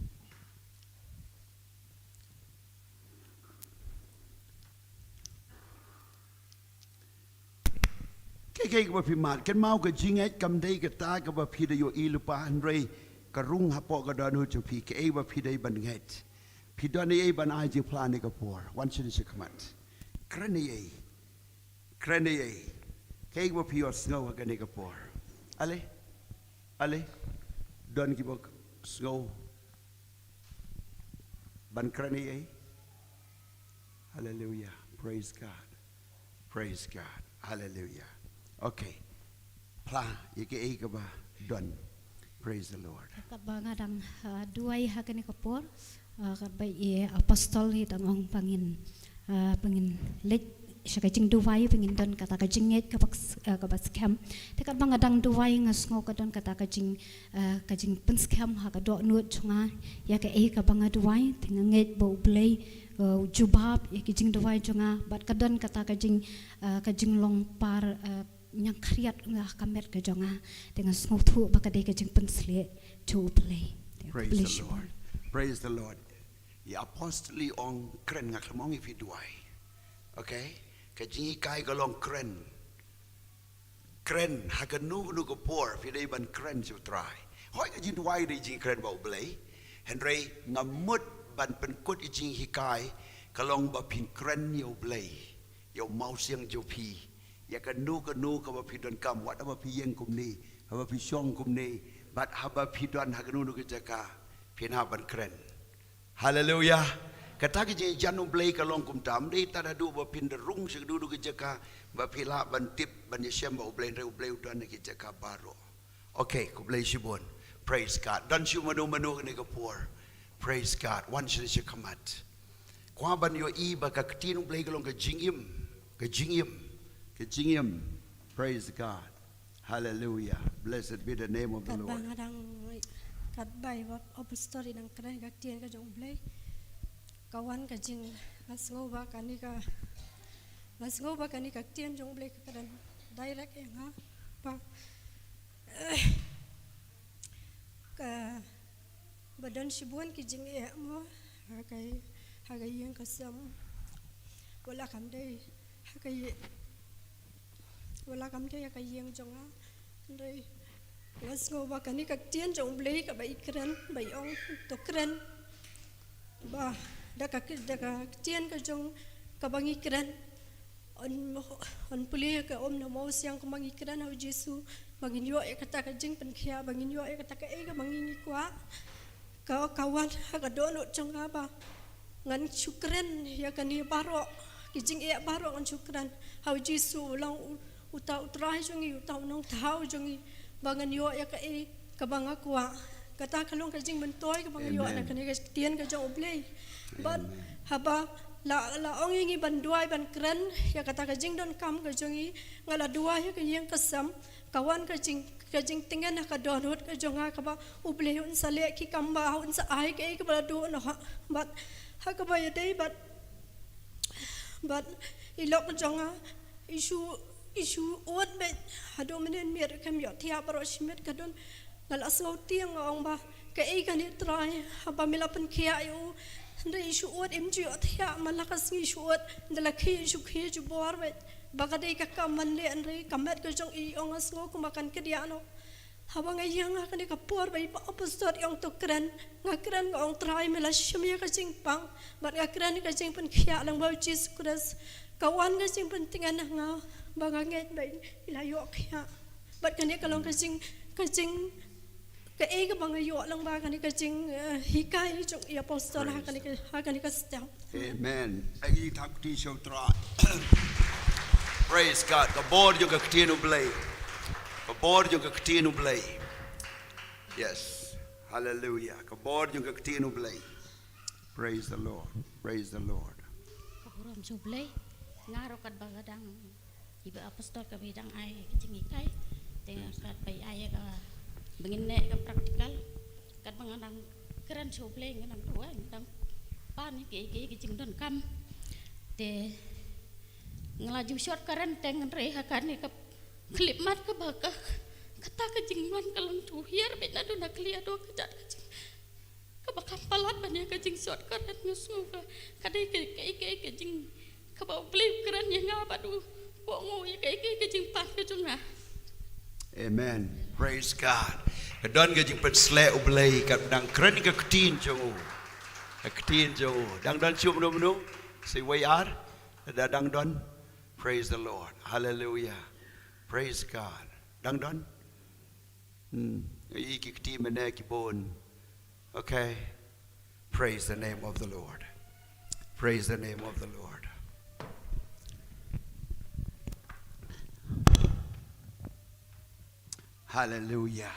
Kaei kaei kaba phi mad, kynmaw, ka jingngeit kam dei kata kaba phi da ïohi lypa, hynrei ka rung hapoh ka dohnud jong phi, kaei ba phi dei ban ngeit. Phi don ei ei ban ai jingphla ha kane ka por? Wan sha, sha khmat. Kren ei ei. Kren ei ei. Kaei kaba phi ïohsngew ha kane ka por? Ale? Ale? Don kiba sngew ban kren ei ei? Hallelujah. Praise God. Praise God. Hallelujah. Okay. Phla ïa kaei kaba don. Praise the Lord. Katba nga dang, ah, duwai ha kane ka por, ah, katba i Apostol i dang ong ba ngin, ah, ba ngin leit sha ka jingduwai, ba ngin don kata ka jingngeit kaba s-, ah, kaba skhem. Te katba nga dang duwai nga sngew ka don kata ka jing, ah, ka jingpynskhem ha ka dohnud jong nga ïa kaei kaba nga duwai, te nga ngeit ba U Blei, ah, u jubab ïa ki jingduwai jong nga, bad ka don kata ka jing, ah, ka jinglong par, ah, ñiangkhriat ha ka met ka jong nga, te nga sngewthuh ba ka dei ka jingpynshlur jong U Blei. Te, praise the Lord. Praise the Lord. I Apostol i ong kren, nga khlem ong ïa phi duwai. Okay? Ka jinghikai ka long kren. Kren, ha kano kano ka por phi dei ban kren sha U Trai. Hooid, ka jingduwai dei jingkren bad U Blei. Hynrei nga mut ban pynkut ïa ka jinghikai ka long ba phin kren ïa U Blei, ïa u mawsiang jong phi, ïa kano kano kaba phi donkam, wat haba phi ïeng kumne, haba phi shong kumne, bad haba phi don ha kano kano ka jaka, phin hap ban kren. Haleluia. Kata ka jingïajan U Blei ka long kumta, ym dei tang haduh ba phin da rung sha kaduh kaduh ka jaka ba phi lah ban tip ban ïashem bad U Blei, hynrei U Blei u don ha ki jaka baroh. Okay, khublei shibun. Praise God. Don shuh mano mano kane ka por. Praise God. Wan sha, sha khmat. Kwah ban ïohi ba ka ktien U Blei ka long ka jingim, ka jingim, ka jingim. Praise God. Hallelujah. Blessed be the name of the Lord. Katba nga dang, katba i apostol i dang kren ka ktien ka jong U Blei, ka wan ka jing, nga sngew ba kane ka, nga sngew ba kane ka ktien jong U Blei ka kren direct ïa nga ba, ka, ba don shibun ki jingeh mo ha ka, ha ka ïing ka sem. Wat la kam dei ha ka ïing, wat la kam dei ha ka ïing jong nga. Hynrei nga sngew ba kane ka ktien jong U Blei kaba i kren, ba i ong to kren, ba da ka, da ka ktien ka jong kaba ngi kren, yn, yn plie ka um na mawsiang kumba ngi kren ha U Jisu, ba ngin ïoh ïa kata ka jingpynkhiah, ba ngin ïoh ïa kata kaei kaba ngi, ngi kwah. Ka, ka wan ha ka dohnud jong nga ba ngan shu kren ïa kane baroh, ki jingeh baroh ngan shu kren ha U Jisu, u long u, uta U Trai jong ngi, uta U Nongthaw jong ngi, ba ngan ïoh ïa kaei kaba nga kwah. Kata ka long ka jingmyntoi kaba nga ïoh na kane ka ktien ka jong U Blei. Bad haba la, la ong ïa ngi ban duwai ban kren ïa kata ka jingdonkam ka jong ngi, nga la duwai ha ka ïing ka sem, ka wan ka jing, ka jingtngen ha ka dohnud ka jong nga kaba U Blei un sa leh ki kam ba un sa ai kaei kaba la duh noh. Bad ha kaba ïadei bad, bad i lok jong nga, i shu, i shu ud beit, haduh mynnin miet kam ïohthiah baroh shimet ka don. Nga la sngew tieng nga ong ba kaei kane Trai, haba me la pynkhiah ïa u, hynrei i shu ud, im ju ïohthiah man la ka sngi, i shu ud, da la khie i shu khie jubor beit. Ba ka dei ka kam ban leh, hynrei ka met ka jong i, ong, nga sngew kumba kan kdiah noh. Haba nga ïeng ha kane ka por ba i apostol i ong to kren, nga kren, nga ong Trai me la shim ïa ka jingpang, bad nga kren ïa ka jingpynkhiah lyngba U Jisu Khrist. Ka wan ka jingpyntngen ha nga ba nga ngeit ba i la ïoh khiah. Bad kane ka long ka jing, ka jing, kaei kaba nga ïoh lyngba kane ka jing, eh, hikai jong i apostol ha kane ka, ha kane ka step. Amen. Ïa ki thap kti sha U Trai. Praise God. Ka bor jong ka ktien U Blei. Ka bor jong ka ktien U Blei. Yes. Hallelujah. Ka bor jong ka ktien U Blei. Praise the Lord. Praise the Lord. Ka burom sha U Blei. Nga ruh katba ka dang i ba apostol kaba i dang ai ka jinghikai. Te katba i ai ka ba ngin leh ka practical. Katba nga dang kren sha U Blei nga dang duwai, nga dang pan ïa ki, ki, ki jingdonkam. Te nga la ju short kren te ngan rei ha kane ka khyllipmat kaba ka, kata ka jingwan ka long tu hiar beit naduh na khlieh haduh ka jat ka jing. Kaba kam palat ban ïa ka jingshort kren nga sngew ka, ka dei ka, ka, ka, ka jing kaba U Blei u kren ïa nga bad u kohnguh ïa ka, ka, ka jingpan ka jong nga. Amen. Praise God. Ka don ka jingpynsleh U Blei katba dang kren ka ktien jong u. Ka ktien jong u. Dang don shuh mano mano? Sa iwei ar? Da dang don? Praise the Lord. Hallelujah. Praise God. Dang don? Hmm. I ki kti mynne ki bun. Okay. Praise the name of the Lord. Praise the name of the Lord. Hallelujah.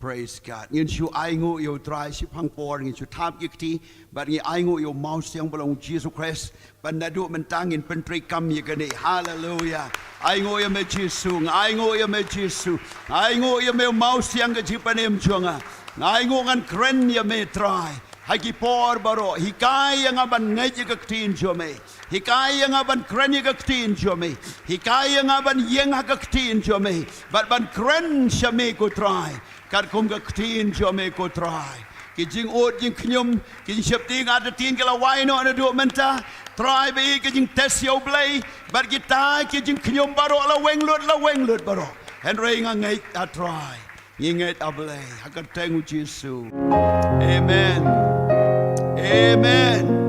Praise God. Ngin shu ainguh ïa U Trai shaphang por, ngin shu thap ki kti, bad ngin ainguh ïa u mawsiang ba long U Jisu Khrist. Ban naduh mynta ngin pyntreikam ïa kane. Hallelujah. Ainguh ïa me Jisu, nga ainguh ïa me Jisu. Nga ainguh ïa me u mawsiang ka jingpynim jong nga. Nga ainguh ngan kren ïa me Trai. Ha ki por baroh, hikai ïa nga ban ngeit ïa ka ktien jong me. Hikai ïa nga ban kren ïa ka ktien jong me. Hikai ïa nga ban ïeng ha ka ktien jong me. Bad ban kren sha me ko Trai. Katkum ka ktien jong me ko Trai. Ki jingud jingkhñium, ki jingsheptieng artatien ki la wai noh naduh mynta. Trai ba ïeit, ki jingtest ïa U Blei. Bad kita ki jingkhñium baroh la weng lut, la weng lut baroh. Hynrei nga ngeit ha Trai. Ngi ngeit ha Blei. Ha ka kyrteng U Jisu. Amen. Amen.